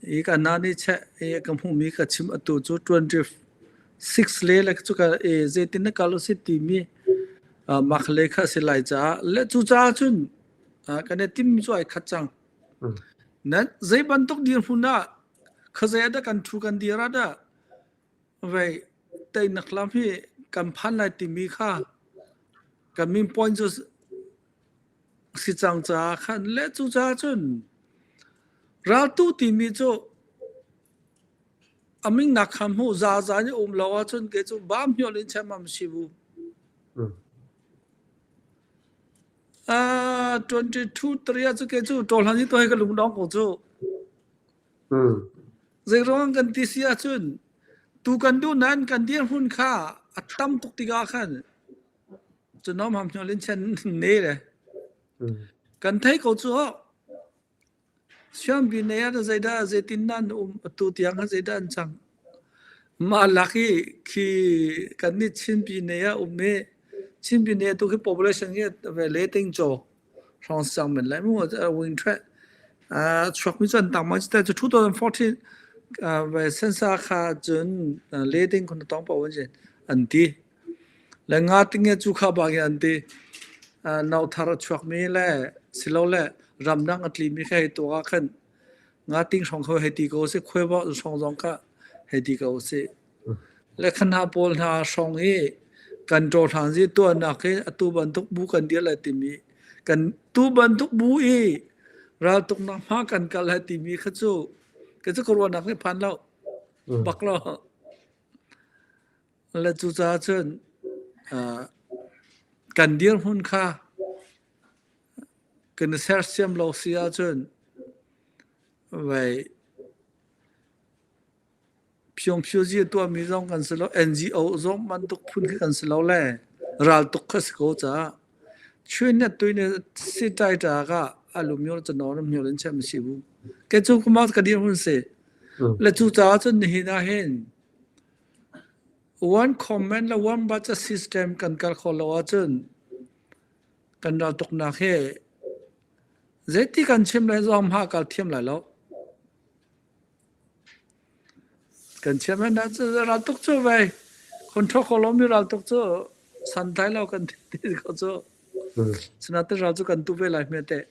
I ka hna nih cheh i ka hmuhmi ka chim atu cu 26 le le cu ka i zeitin na kal usih timi mah le kha a si lai caah le cucaah cun kan i timmi cu ai khat cang. Nan zei bantuk dirhmun ah khuazei ah dah kan ṭhu kan dir ah dah vei teinak lam hi kan phan lai timi kha kan min point cu si cang caah khan le cucaah cun Raltu timi cu a mingnak kha hmuh zaza in um lo ahcun kei cu bam hniol in chem si bu. Uh, 22 3 ah cu kei cu ṭawlhan hi to hi ka lungdong ko cu. Zei ruang kan ti si ahcun tu kan duh nain kan dirhmun kha a tam tuk tikah khan cu nom ham hniol in chen ne le. Kan thei ko cu Siangbi nei ah zeidah zeitin dah an um atu tiang ah zeidah an cang. Mah lak i khi kan nih Chinpi nei ah um i Chinpi nei tu khi population hi ve le ting caw hrawng sang men lai mu wing thwe chuak mi cu an tang ma cu 2014 ve sensa kha cun le ting khun tong pa wan an ti Le nga tinge cu kha bang in an ti. No thar a chuakmi le silole ramdang a tlimi kha hei tuak ah khan nga ting hrawng kho hei ti ko sih, khuaibawh hrawng zong kha hei ti ko sih. Le kha hna pawl hna hrawng i kan ṭawhhlang zi tuahnak hi atu bantuk bu kan dir lai timi kan tu bantuk bu i raltuknak hma kan kal lai timi kha cu ka cu ka ruahnak nih phan lo bak lo. Le cucaah cun kan dirhmun kha kan i sersiam lo si ahcun vei Pyongphyozi a tuahmi zong kan si lo, NGO zong bantuk phun khi kan si lo le raltuk kha si ko caah Chin ne tui ne si tai ta ka alu myo cha no myo len chem si bu ke chu kuma ka dirhmun si le cu caah cun nihin ah hin One comment le one budget system kan kal khawh lo ahcun kan raltuknak hi zeiti kan chim le zong hma kal thiam lai lo. Kan chim na cu raltuk cu vei control kho lomi raltuk cu santlai lo kan ti ko cu. Sinain ral cu kan tu ve lai hme teh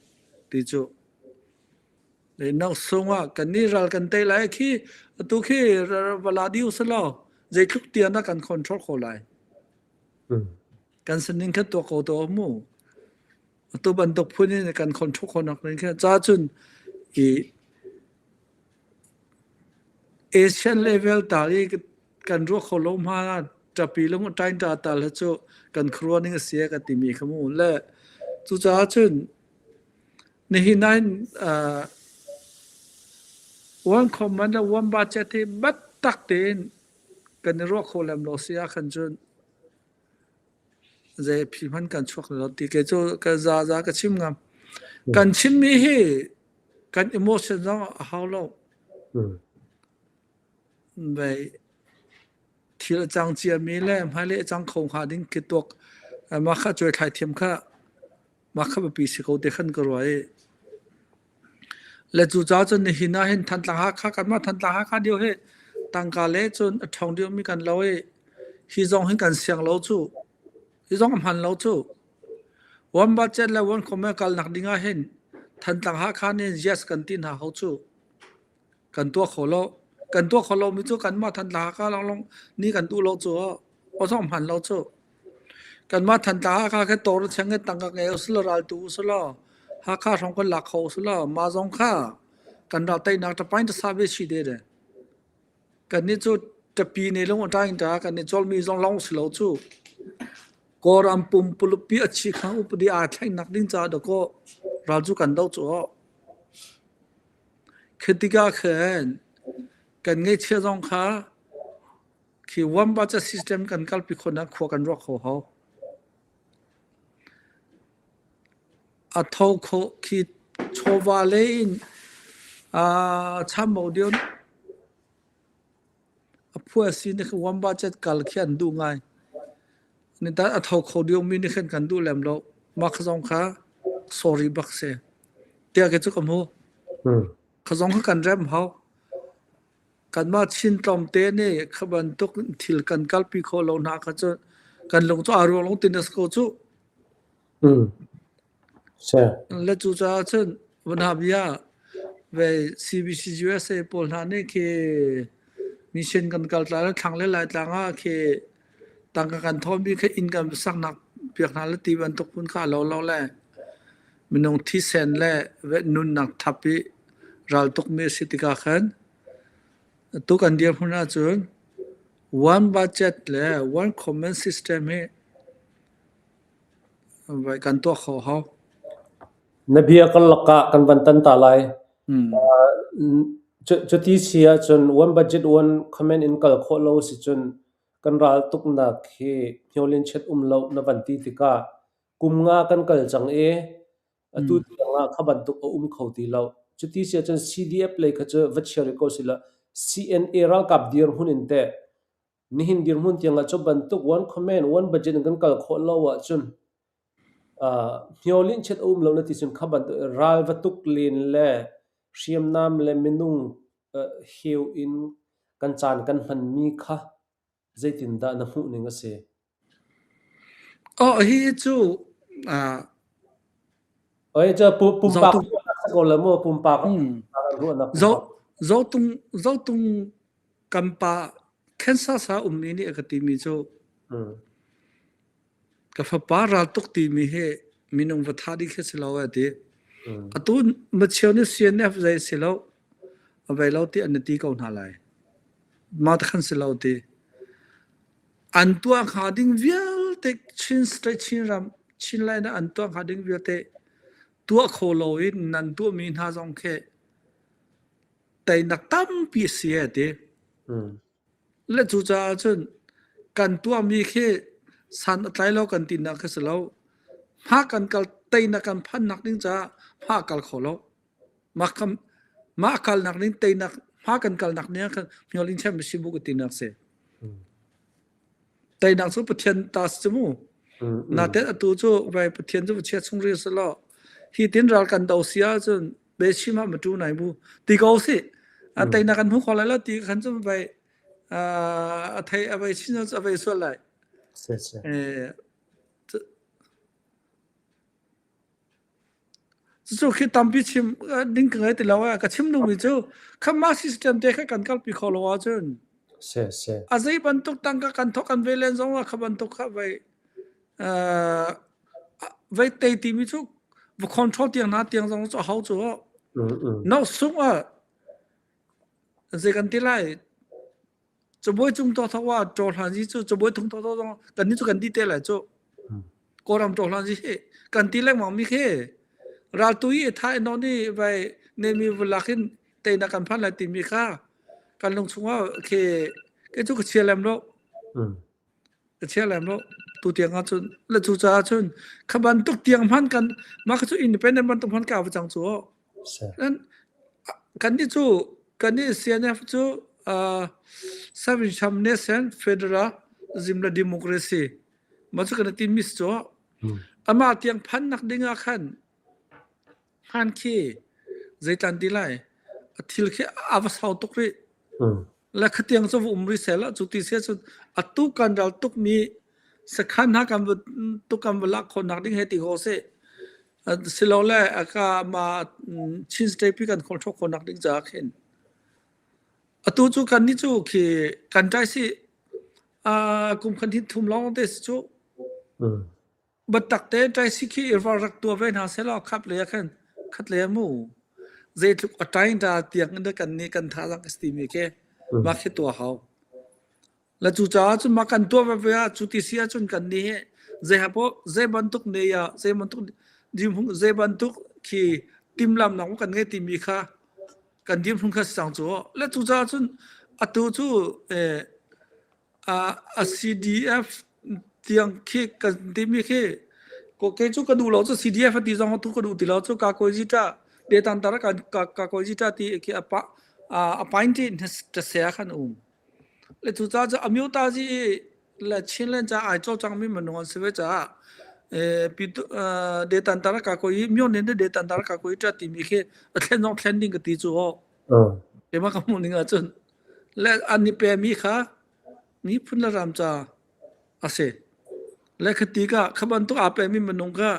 ti cu. Leinak sungah kan nih ral kan tei lai khi atu khi vala dih usalaw zeitluk tiang dah kan control kho lai. Kan sining kha tuak ko to mu. Atu bantuk phun in kan control kho nak ning kha ca cun i Asian level tal i kan ruah kho lo hma ṭapi lung ṭain ṭa tal hi cu kan khuaruah ning a si ka timi kha mu le cucaah cun Nihin ah hin uh, one common le one budget hi biatak tein kan i ruah kho lem lo si ahkhan cun zei phi hmanh kan chuak lo ti ke cu ka za za ka chim ngam. Kan chimmi hi kan emotion zong a hau lo. Vei thil a cang ciami le hmailei a cang kho hnga ding khi tuak mah kha cuai thlai thiam kha Mah kha biapi si ko ti khan ka ruah i le cucaah cun nihin ah hin Thantlang Hakha kanmah Thantlang Hakha deuh hi tangka le cun a ṭhawng deuhmi kan lo i hi zong hin kan siang lo cu. Hi zong a hman lo cu. One budget le one comment kalnak ding ah hin Thantlang Hakha nih yes kan ti hna ho cu. Kan tuah kho lo. Kan tuah kho lomi cu kanmah Thantlang Hakha lawnglawng nih kan duh lo cu. Aw zong hman lo cu. Kanmah Thantlang Hakha khi tor cheng in tangka ngei usulaw raltu usulaw Hakha hrawng kan lak kho usulaw mah zong kha kan ral teinak ṭapain ṭasa ve si de de. Kannih cu ṭapi ne lung a ṭaing ṭa kan i cawlmi zong lawng si lo cu. Kawlram pumpuluk pi a chi khang upadi aa thlengnak ding caah dakaw ral cu kan do cu aw. Khi tikah khin kan ngeihchiah zong kha Khi one budget system kan kalpi khawhnak khua kan ruak kho hau. A tho kho khi chawva le in uh, chambau dion a phua si ni khi one budget kal khi an duh ngai. Ni ta a tho kho dio mi ni khan kan duh lem lo. Ma kha zong kha sorry bak se. Tia ke chu ka mu. Kha zong kha kan rem hau. Kanmah Chin tlawmte nih kha bantuk thil kan kalpi khawh lo hna kha cu kan lung cu aa ruang lo tin a si ko cuh. Le cucaah cun van bia ve CBC USA pawl hna nih khi mission kan kal tla le thlang le laitlang ah khi tangka kan thawmi kha inn kan saknak piak hna le ti bantuk phun kha lo lo le minung thisen le nunnak thap i raltukmi a si tikah khan tu kan dirhmun ahcun one budget le one common system hi kan tuah kho hau. Na bia kan lakah kan van tan ta lai. Cuti si ahcun one budget one comment in kal khawh lo si cun kan ral tuknak hi hniolin chet um lo na van ti tikah kum nga kan kal cang i. Atu tiang ah kha bantuk a um kho ti lo. Cuti si ahcun CDF lei kha cu va chia rih ko sila CNA ralkap dirhmun in teh nihin dirhmun tiang ah cu bantuk one command one budget in kan kal khawh lo ahcun hniolinh chiat a um lo na ti cun kha bantuk ral va tuk len le hriamnam le minung heu in kan caan kan hmanmi kha zeitindah na hmuh ning a si? Oh, hi cu Oi, cu pumpak ruahnak si ko le mu, pumpak ruahnak. Zotung zotung kan pa Kansas ah ummi nih a ka timi cu Ka fapa raltuk timi hi minung va thah ding khi si lo a ti. Atu macheu nih CNF zei si lo, a vei lo ti an ti ko hna lai. Mah te khan si lo ti. An tuah hnga ding vialte Chin State Chinram Chinland ah an tuah hnga ding vialte tuah kho lo in nan tuahmi hna zong khi teinak tampi a si a ti. Le cucaah cun kan tuahmi khi san a tlai lo kan tinak khi si lo. Hma kan kal teinak kan phannak ding caah hma a kal kho lo. Mah kam mah kalnak ding teinak hma kan kalnak ning ah khan hmiol in chem si bu ka tinak si. Teinak cu Pathian ta si cu mu. Naten atu cu vai Pathian cu chia chung ri si lo. Hi tin ral kan do si ahcun be chim ah matu nai bu ti ko si. A teinak kan hmu kho lai lo ti khan cu vai a thei a vai chin a vai sual lai. Eh Cucu khi tampi chim ding ka ngei ti lo eh. Ka chim duhmi cu khamma system te kha kan kalpi kho lo ahcun a zei bantuk tangka kan thawk kan ve len zong ah kha bantuk kha vei vei tei timi cu va control tiang na tiang zong cu a hau cu. No sung ah zei kan ti lai Cabuai cung tawtho ah ṭawhhlanzi cu cabuai thung thawtho zong kannih cu kan ti te lai cu. Kawlram ṭawhhlanzi hi kan ti lengmang mi khi raltu i tha in ni vai nemi vulak in teinak kan phan lai timi kha kan lung chungah khi kei cu ka chia lem lo. Ka chia lem lo. Tu tiang ah cun le cu caah cun kha bantuk tiang hman kan mah kha cu independent bantuk hman ka va cang cu. Kannih cu kannih CNF cu Seven Nation Federalism le Democracy mah cu kan i timi si cu. Amah tiang phannak ding ah khan hman khi zeitan ti lai a thil khi a va sau tuk rih. Le khatiang cu va um rih seh la cu ti si ahcun atu kan ral tukmi sakhan hna kan va tuk kan va lak khawhnak ding he ti ko seh. Silole aka ma Chin State pi kan control khawhnak ding caah khin. Atu cu kan nih cu khi kan ṭai si kum khan hin thum lawng te si cu. Biatak te ṭai si khi irval rak tuah ve hna selaw khap lei ah khan khat lei ah mu zeitluk a ṭai da tiang in kan nih kan thazaang ka si timi khi mah khi tuah hau. Le cucaah cun mah kan tuah veve ah cu ti si ahcun kan nih hi zei ha poh zei bantuk ne ah zei bantuk dirhmun zei bantuk khi timhlamnak kan ngei timi kha kan dirhmun kha si cang cu. Le cucaah cun atu cu eh, a CDF tiang khi kan timi khi ko ke cu ka duh lo cu CDF a ti zong tu ka duh ti lo cu ka koi ji ta de tan tar ka ka koi ji ta ti khi apa a pain ti ta se khan um le cu ca cu amyo ta ji le Chinland ca ai cho chang mi manung an si ve ca e pi de tan tar ka koi myo nen de tan tar ka koi ta ti mi khi a thlen zong thlen ding ka ti cu ho Keimah ka hmuh ning ahcun le an i pemi kha miphun le ram ca a si. Le khati ka kha bantuk aa pemi minung kha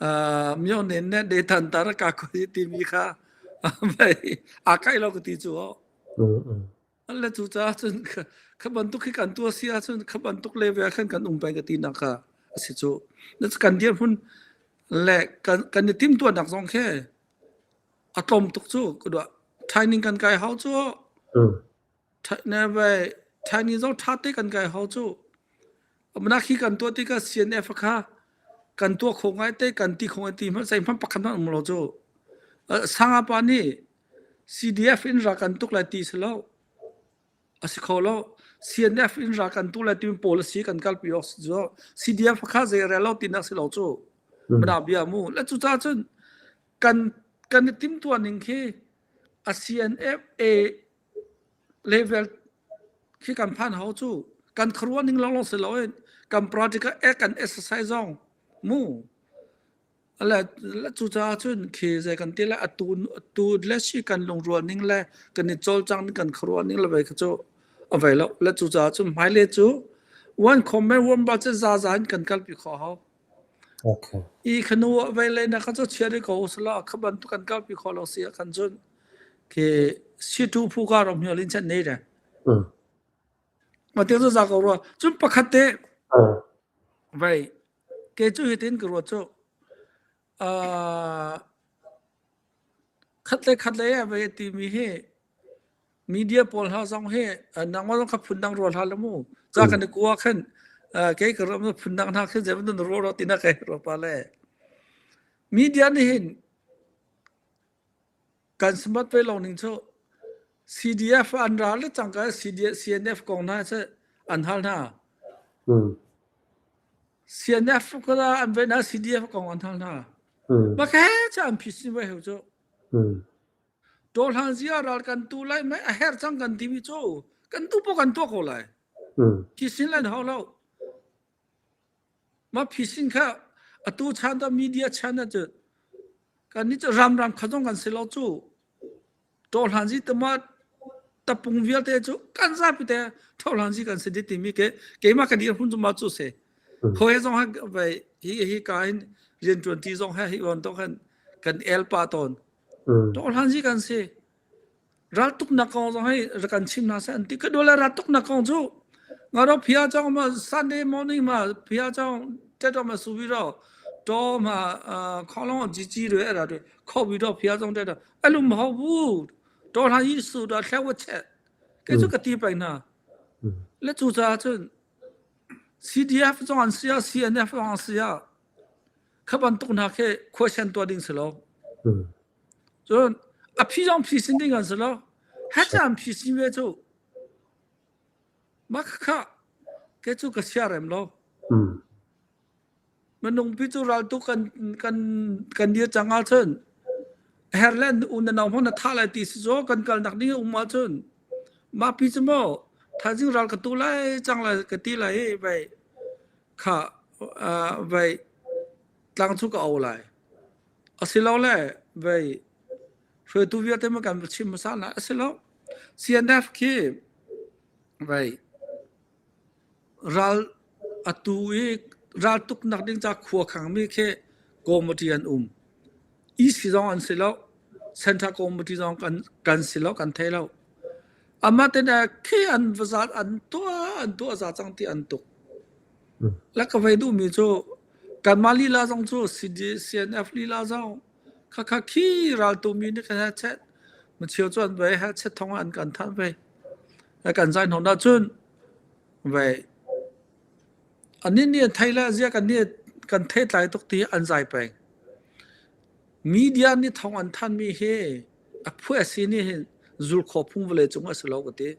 uh, myo nen ne de than tar ka ko timi kha aa kai lo ka ti cu. Le cu caah cun kha bantuk khi kan tuah si ahcun kha bantuk level khan kan um peng ka ti nak kha a si cu. Kan dirhmun le kan kan i timhtuahnak zong khi A tlawm tuk cu ka duah. Training kan kai hau cu. Ne vai training zong ṭha te kan kai hau cu. Amnak hi kan tuah tikah CNF kha kan tuah kho ngai te kan ti kho ngai ti hmanh zei hmanh pakhat hmanh um lo cu. Sanga pa nih CDF in ra kan tuk lai ti si lo. A si kho lo. CNF in ra kan tuk lai timi pawl a si kan kalpi awk si cu. CDF kha zei rel lo tinak si lo cu. Mana bia mu le cu ca cun kan kan i timtuah ning khi a CNF A level khi kan phan hau cu kan khuaruah ning lawnglawng si loin kan practical kan exercise zong mu Le cucaah cun khi zei kan ti lai atu atu le si kan lungrual ning le kan i cawlcang ning kan khuaruah ning le vei kha cu a vei lo. Le cucaah cun hmailei cu one common one budget zaza in kan kalpi khawh hau. Okay. I khanu ah vei le na kha cu chia rih ko usila kha bantuk kan kalpi khawh lo si ah khan cun khi situ phu ka rom hnial in chan nei re. Mm. Ma te cu za ko rua. Cun pakhat te Uh. vei Kei cu hitin ka ruat cu uh, khat le khat le a vei timi hi media pawl hna zong hi nangmah zong kha phundang rual hlah le mu ca kan i kua khan kei ka ram phundang hna khin zei bantuk rual ro tina kai ro pa le media nih hin kan smart ve lo ning cu CDF an ra le cangka CDF CNF kong hna cu an hal hna. CNF ka an ve hna CDF kong an hal hna. Ma khe cha an phisin vai heu cu. Tawhlan zia ral kan tu lai mai a her cang kan timi cu kan tu po kan tuah ko lai. Phisin lan hau lo. Mah phisin kha atu chan da media chan ah cun kan nih cu ramram kha zong kan si lo cu. Ṭawhlanzi tama tapung vialte cu kan zapi te ṭawhlanzi kan si dih timi ke keimah ka dirhmun cu mah cu si. Hawi zong ha vai hi hi ka in rianṭuan ti zong he hi bantuk khan kan el pa tawn. Ṭawhlanzi kan si. Raltuknak kong zong hei rak kan chim hna seh an ti. Ka dole raltuknak kong cu ngaro phia chong ma Sunday morning ma phia chong tet ma su vi ro to ma khong ji ji re ra de kho vi ro phia chong tet alu ma ho bu to hla yi su da thle wa che ke chu ka ti pai na le chu cha chun CDF zong an sia CNF zong an sia kha bantuk hna khe question tuah ding si lo. Cun a phi zong phi sin ding an si lo. Hat an phi sin ve cu. Mah khakha ke cu ka sia rem lo. Minung pi cu raltuk kan kan kan dir cang ahcun herlen u na nau hmang na thah lai ti si zo kan kal nak ding um ahcun mah pi cu maw thaizing ral ka tu lai cang lai ka ti lai i vai kha vai tlang cu ka o lai. Asilole vei hruaitu vialte ma kan va chim hmasa hna asilo CNF khi vei ral atu i raltuk nak ding ca khua khangmi khi committee an um. EC zong an si lo. Central committee zong kan kan si lo kan thei lo. Amah te khi an va zat an tuah an tuah za cang ti an tuk. La ka vei duhmi cu kanmah lila zong cu CNF lila zong khakha khi raltu mi nih kan chet macheu cu an vei ha chet thong an kan than ve kan zai hnon ahcun vei anih nih an thei le zia kan nih kan thei tlai tuk ti an zai peng media nih thong an than mi hi a phu a si nih hin zul kho phung vawlei cung a si lo ka ti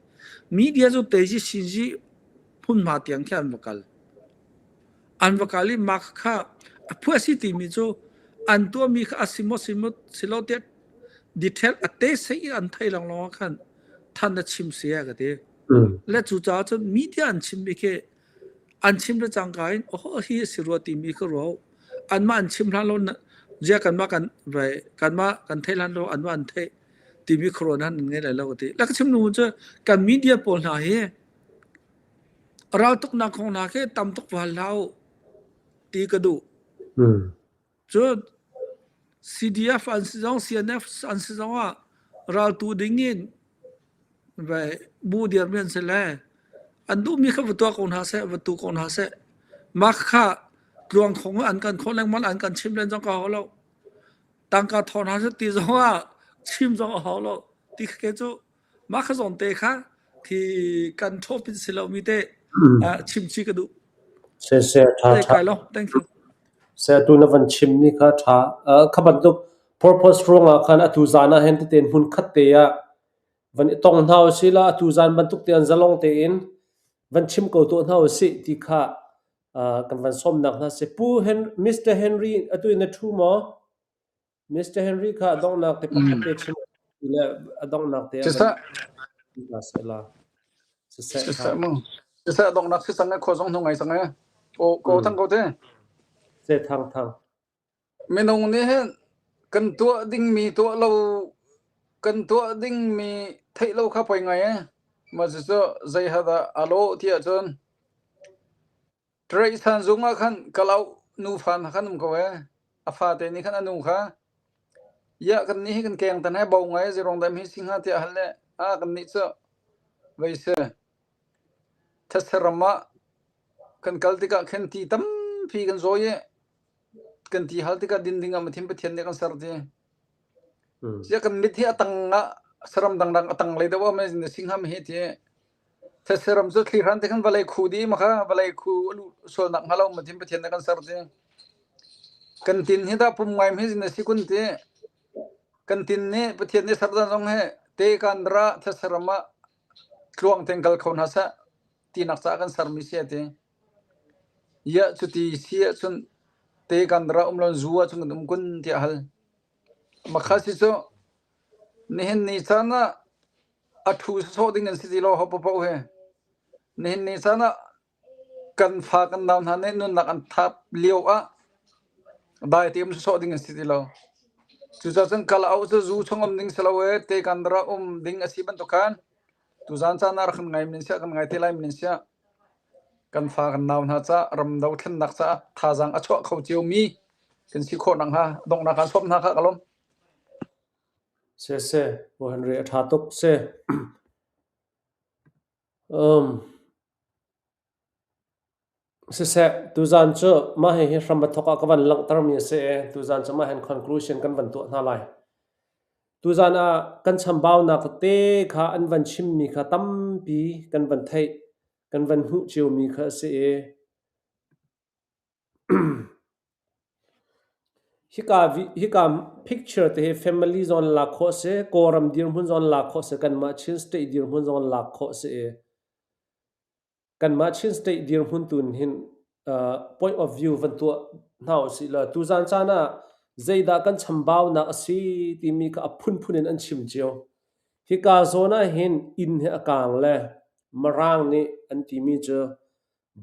media cu teji sinji hmunhma tiang khi an va kal. An va kal i mah kha a phu a si timi cu an tuahmi kha a si maw si maw si lo tiah detail a te sei i an thei lawnglawng ah khan than a chim si a ka ti. Le cucaah cun media an chimmi khi an chim le cangka in oh hi a si rua timi kha ruah anmah an chim hlan lo zia kanmah kan vai kanmah kan theih hlan lo anmah an theih timi khuaruahnak an ngei lai lo ka ti. Le ka chim nu cu kan media pawl hna hi Raltuknak kong hna khi tam tuk va hal hlah u ti ka duh. Cun CDF an si zong CNF an si zong ah raltu ding in vai bu dirmi an si le an duhmi kha va tuah ko hna seh, va tu ko hna seh. Mah kha tluang khong an kan khawh lengmang an kan chim len zong ka hau lo. Tangka thawh hna seh ti zong ah chim zong a hau lo. Ti kha ke cu Mah kha zawn te kha khi kan thawpin si lomi te chim chi ka duh. Se se tha tha. Kai lo. Thank you. Se tu na van chim mi kha tha. Kha bantuk purpose ruangah khan atu zan ah hin teten hmun khat te ah van i tong hna usih la atu zan bantuk te an zalong tein van chim ko tuah hna usih ti kha. Kan van sawmnak hna si. Pu Hen Mr. Henry atu in na ṭhu maw? Mr. Henry kha a donghnak te pakhat te chim le a donghnak te a van Siseh, seh la. Siseh kha. siseh mu. Siseh donghnak si sang e khua zong hnu ngai sang e. O ko thang ko te. Se thang thang. Minung nih hin kan tuah dingmi tuah lo kan tuah dingmi theih lo kha poi ngai e. Mah cucu zei ha dah a lawh ti ahcun Tiraihsan zung ah khan kalauk nufa hna khan um ko ee. A fate nih khan a nu kha, "Iah kannih hi kan keng tan he bo ngai zeirong dah hi si hnga?" tiah a hal le, "Ah kannih cu vei si. Thetse ram ah kan kal tikah khin ti tampi kan zawi i kan ti hal tikah din ding ah Mathin Pathian nih a kan ser ti. Ziah kan mit hi a tang ah saram dangdang a tang lei deuh ah mei na si hnga ma hi ti. Thetse ram cu thli hran te khan vawlei khu dih ma kha vawlei khu a luh sualnak hnga lo Mathin Pathian nih a kan ser ti. Kan tin hi dah pum ngai hi na si kun ti. Kan tin nih Pathian nih ser dan zong hi te kan ra thetse ram ah tluang tein kal kho hna seh tinak caah kan sermi si a ti. Iah cuti si ahcun te kan ra um lo zu ahcun kan um kun tiah a hal. Makha si cu nihin ni caan ah a ṭhu sawsawh ding an si ti lo ho paoh hi. Nihin ni caan ah kan fa kan nau hna nih nunnak an thap lio ah dai te um sawsawh ding an si ti lo. Cucaah cun kal auh cu zu chung um ding si lo e te kan ra um ding a si bantuk khan tuzaan caan ah rak kan ngai men siah kan ngai te lai men siah Kan fa kan nau hna caah ram dothlennak caah thazaang a chuah kho ciomi kan si khawh nakhnga donghnak ah sawm hna kha ka lawm. Se se, Pu Henry a ṭha tuk si. Um, siseh, tuzaan cu mah hihi hram a thawk ah ka van langhtermi a si i tuzaan cu mah hin conclusion kan van tuah hna lai. Tuzaan ah kan chambaunak tete kha an van chimmi kha tampi kan van theih, kan van hmuh ciomi kha a si i hika hika picture te hi family zong an lak khawh a si, Kawlram dirhmun zong an lak khawh a si, kanmah Chin state dirhmun zong an lak khawh a si i Kanmah Chin state dirhmun tu in hin point of view van tuah hna usih law tuzaan caan ah zeidah kan chambaunak a si timi kha a phunphun in an chim cio. Hika zawn ah hin inn hi a kaang le Mirang nih an timi cu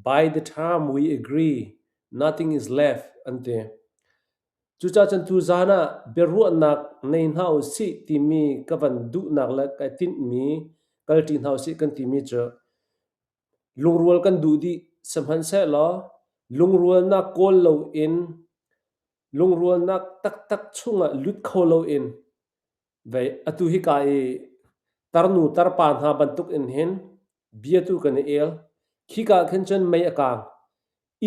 by the time we agree nothing is left an ti. Cucaah cun tuzaan ah biaruahnak nei hna usih timi ka van duhnak le kai tinhmi kalṭi hna usih kan timi cu lungrual kan duh dih. Sihmanhsehlaw lungrualnak kawl loin lungrualnak taktak chungah lut kho loin vei atu hika i tarnu tarpa hna bantuk in hin bia tu kan i el. Khika khin cun mei a kaang.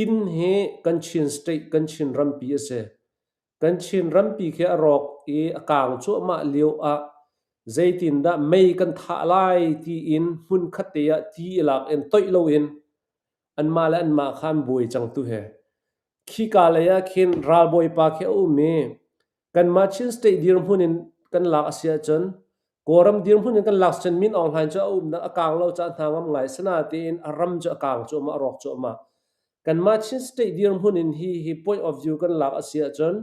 Inn hi kan Chin state, kan Chin rampi a si. Kan Chin rampi khi a rawk i a kaang cuahmah lio ah zeitindah mei kan thah lai tiin hmunkhat te ah ti i lak in toih loin anmah le anmah kha an buai cang tu hi. Khika lei ah khin ralbawipa khi a um i Kanmah Chin State dirhmun in kan lak a si ahcun Kawlram dirhmun in kan lak cun Min Aung Hlaing cu a umnak a kaang lo caah hna ngam ngai. Sinain a ram cu a kaang cuahmah, a rawk cuahmah. Kanmah Chin State dirhmun in hi hi point of view kan lak a si ahcun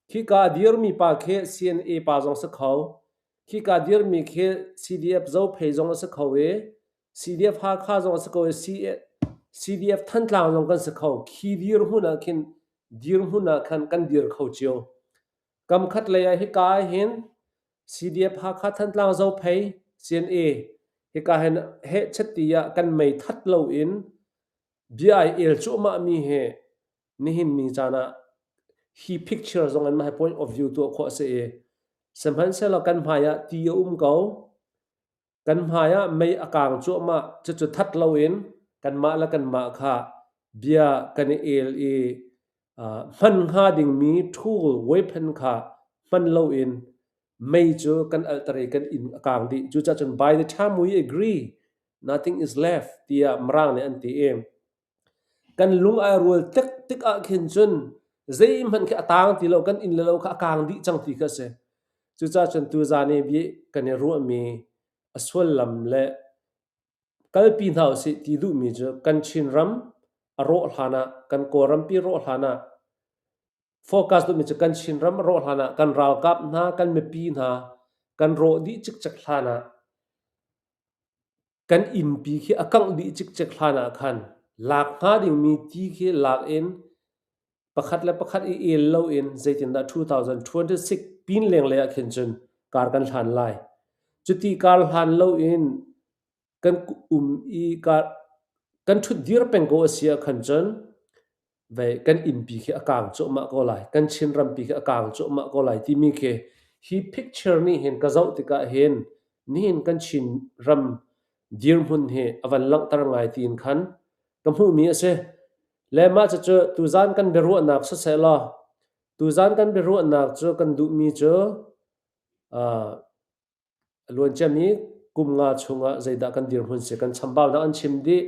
khika a dirmi pa khi CNA pa zong si kho, khika dirmi khi CDF Zophei zong a si kho i CDF Hakha zong a si ko i CDF Thantlang zong kan si kho. Khi dirhmun ah khin dirhmun ah khan kan dir kho cio. Kam khat lei ah hika ah hin CDF Hakha Thantlang Zophei CNA hika hin hehchet ti ah kan mei that loin bia ai el cuahmah mi hi nihin ni caan ah hi picture zong in mah hi point of view tuah khawh a si i sihmanhsehlaw kan hmai ah ti a um ko. Kan hmai ah mei a kaang cuahmah. Cucu that loin kanmah le kanmah kha bia kan i el i hman hnga dingmi tool weapon kha hman loin mei cu kan alhter i kan inn a kaang dih. Cucaah cun by the time we agree, nothing is left tiah Mirang nih an ti i kan lung ai rual tik tik ah khin cun zeihmanh khi a taang ti lo, kan inn le lo kha a kaang dih cang ti kha a si. Cucaah cun tuzaan i bia kan i ruahmi a sullam le kalpi hna usih ti duhmi cu kan Chinram. a rawh hlan ah kan Kawlrampi rawh hlan ah focus duhmi cu kan Chinram a rawh hlan ah kan ralkap hna kan mipi hna kan rawh dih cikcek hlan ah kan innpi khi a kangh dih cikcek hlan ah khan lak hnga dingmi ti khi lak in pakhat le pakhat i el loin zeitindah 2026 pin lenglei ah khin cun kar kan hlan lai. Cuti kar hlan loin kan um i kar kan ṭhutdir peng ko a si ah khan cun vei kan innpi khi a kaang cuahmah ko lai. Kan Chin rampi khi a kaang cuahmah ko lai timi khi hi picture nih hin ka zoh tikah hin nihin kan Chin ram dirhmun hi a van langhter ngai tiin khan ka hmuhmi a si. Le mah cucu tuzaan kan biaruahnak siseh law tuzaan kan biaruahnak cu kan duhmi cu uh, a luanciami kum nga chungah zeidah kan dirhmun si kan chambaunak an chim dih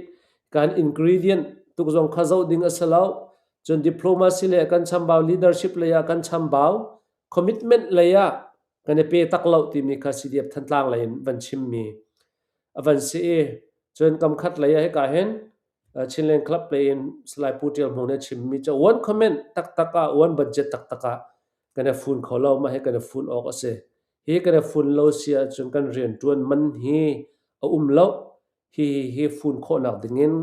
kan ingredient tuk zong kha zoh ding a si lo cun diplomacy le kan chambau leadership lei ah kan chambau commitment lei ah kan i pe tak lo timi kha CDF Thantlang lei in van chimmi a van si i cun kam khat lei ah hika hin Chinland Club lei in Salai Pu Tial Hmung nih a chimmi cu one comment taktak ah one budget taktak ah kan i fun kho lo mah hi kan i fun awk a si hi kan i fun lo si ahcun kan rianṭuan man hi a um lo hi hi fun khawhnak dingin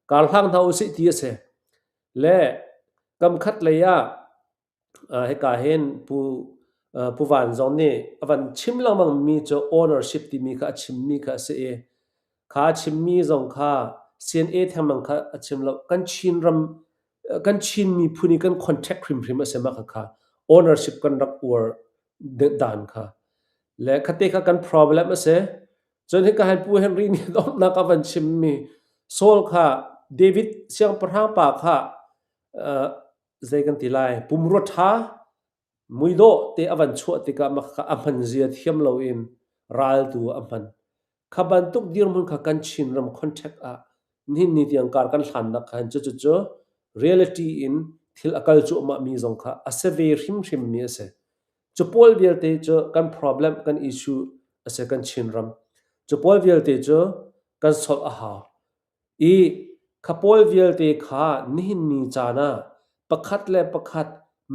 kar hlang hna usih ti a si le kam khat lei ah Hika hin Pu Pu Van zong nih a van chim lengmang mi cu ownership timi kha a chimmi kha a si i kha a chimmi zong kha CNA thengmang kha a chim lo. Kan Chin ram kan Chin miphun i kan contact hrimhrim a si mah khakha ownership kan rak uar dan kha. Le khate kha kan problem a si. Cun hika hin Pu Henry nih donghnak a van chimmi Saul kha David siangpahrang pa kha zei kan ti lai pumrua ṭha muidawh te a van chuah tikah mah kha a hman zia thiam loin raltu a hman. Kha bantuk dirhmun kha kan Chinram contact ah nihin ni tiang kar kan hlannak khan cucu reality in thil a kal cuahmah mi zong kha a si ve hrimhrim mi a si. Cu pawl vialte cu kan problem kan issue a si kan Chinram. Cu pawl vialte cu kan solve a hau. I kha pawl vialte kha nihin ni caan ah pakhat le pakhat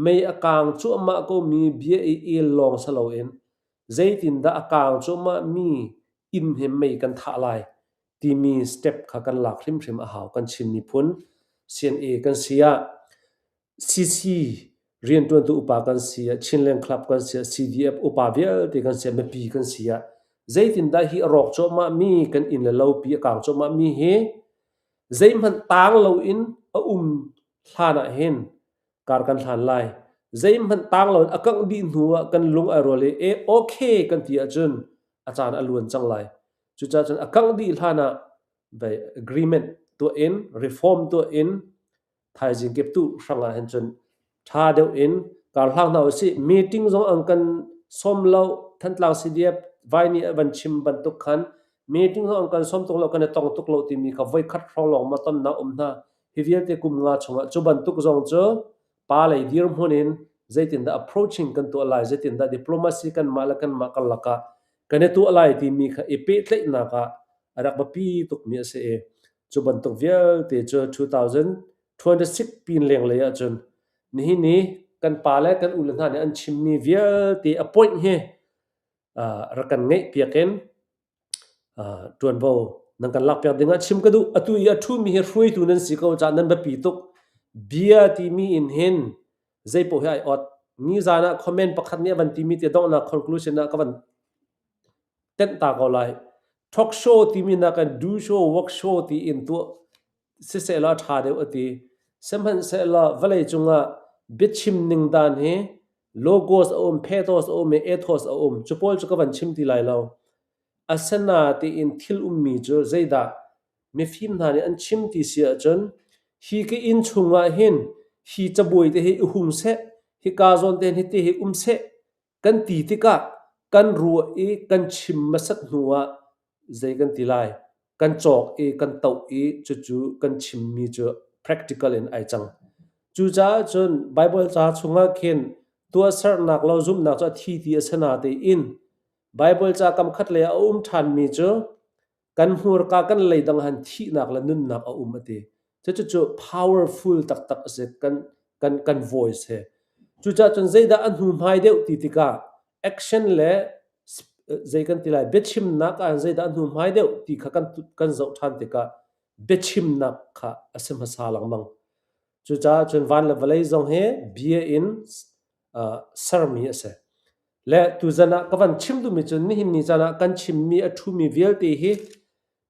mei a kaang cuahmah komi bia i el lawng si loin zeitindah a kaang cuahmahmi inn he mei kan thah lai timi step kha kan lak hrimhrim a hau. Kan Chin miphun CNA kan si ah CC rianṭuantu upa kan si ah, Chinland Club kan si ah, CDF upa vialte kan si ah, mipi kan si ah, zeitindah hi a rawk cuahmahmi kan inn le lopi a kaang cuahmahmi hi zeihmanh taang loin a um hlan ah hin kar kan hlan lai. Zeihmanh taang loin a kangh dih hnu ah kan lung ai rual i e okay kan ti ahcun a caan a luan cang lai. Cucaah cun a kangh dih hlan ah agreement tuah in reform tuah in thaizing kip tu hrang ah hin cun ṭha deuh in kar hlang hna usih. Meeting zong an kan sawm lo. Thantlang CDF vai nih a van chim bantuk khan meeting zong an kan sawm tuk lo, kan i tong tuk lo timi kha voikhat hrawng lawng ma tonnak um hna. Hi vialte kum nga chungah cu bantuk zong cu pa lei dirhmun in zeitindah approaching kan tuah lai, zeitindah diplomacy kanmah le kanmah karlak ah kan i tuah lai timi kha i pehtlaihnak ah a rak biapi tukmi a si i Cu bantuk vialte cu 2026 pin lenglei ahcun nihin i kan pa le kan ule hna nih an chimmi vialte a point hi rak kan ngeihpiak in ṭuanvo nan kan lakpiak dingah chim ka duh. Atu i a ṭhumi hi hruaitu nan si ko caah nan biapi tuk. Bia timi in hin zeipaoh hi ai ot. Nizan ah comment pakhat nih a van timi te donghnak conclusion ah ka van tenh ta ko lai. Talk show timi nakin do show, work show tiin tuah sisehlaw a ṭha deuh a ti. Sihmanhsehlaw vawlei cungah biachim ning dan hi logos a um, pathos a um i ethos a um. Cu pawl cu ka van chim ti lai lo. Asinain thil ummi cu zeidah mifim hna nih an chim ti si ahcun hi ka inn chungah hin hi cabuai te hi i hung seh, hika zawn te hin hiti hi um seh Kan ti tikah kan ruah i kan chim hmasat hnuah zei kan ti lai? Kan cawk i kan toh i cucu kan chimmi cu practical in ai cang. Cucaah cun Baibal ca chungah khin tuahsernak lo zumhnak cu a thi ti a si natein Baibal ca kam khat lei ah a um ṭhanmi cu kan hmurka kan leidang han thihnak le nunnak a um a ti. Cucu powerful taktak a si kan kan kan voice he. Cucaah cun zeidah a hnu hmai deuh ti tikah action le zei kan ti lai biachimnak ah zeidah a hnu hmai deuh ti kha kan kan zoh ṭhan tikah biachimnak kha a si hmasa lengmang. Cucaah cun van le vawlei zong hi bia in sermi a si. Le tuzan ah ka van chim duhmi cu nihin ni caan ah kan chimmi a ṭhumi vialte hi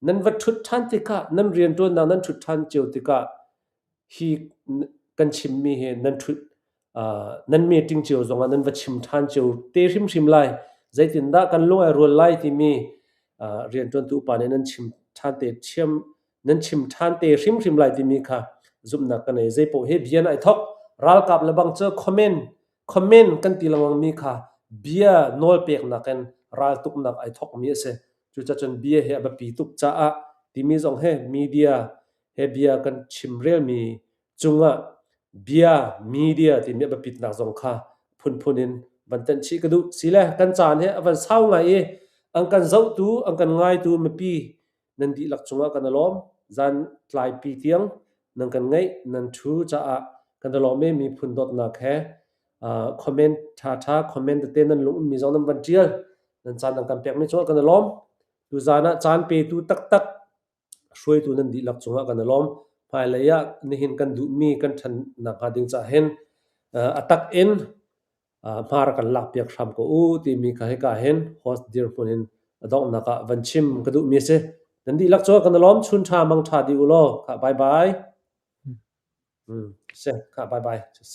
nan va ṭhut ṭhan tikah nan rianṭuannak nan ṭhut ṭhan cio tikah hi kan chimmi hi nan ṭhut nan meeting cio zongah nan va chim ṭhan cio te hrimhrim lai. Zeitindah kan lung ai rual lai timi rianṭuantu upa nih nan chim ṭhan te ṭhiam nan chim ṭhan te hrimhrim lai timi kha zumhnak ka nei. Zeipaoh hi bia ai thok. Ralkap le bang cu comment comment kan ti lengmang mi kha bia nawl peknak in raltuknak ai thokmi a si. Cucacun bia hi a biapi tuk caah timi zong he media he bia kan chimrelmi cungah bia media timi a biapitnak zong kha phunphun in van tenh chih ka duh. Sile kan caan hi a van sau ngai i an kan zohtu, an kan ngaitu mipi nan dihlak cungah kan i lawm. Zan tlaipi tiang nan kan ngaih, nan ṭhu caah kan i lawm i miphun dawtnak he comment ṭhaṭha comment tete nan lung ummi zong nan van ṭial. Nan caan nan kan pekmi cungah kan i lawm. Tuzaan ah caan petu taktak hruaitu nan dihlak cungah kan i lawm. Hmailei ah nihin kan duhmi kan ṭhan nakhnga ding caah hin a tak in hma rak kan lakpiak hram ko u timi kha hika hin host dirhmun in a donghnak ah van chim ka duhmi a si. Nan dihlak cu kan i lawm. Chun ṭha mang ṭha dih u law. Khah bye bye. Si, khah bye bye.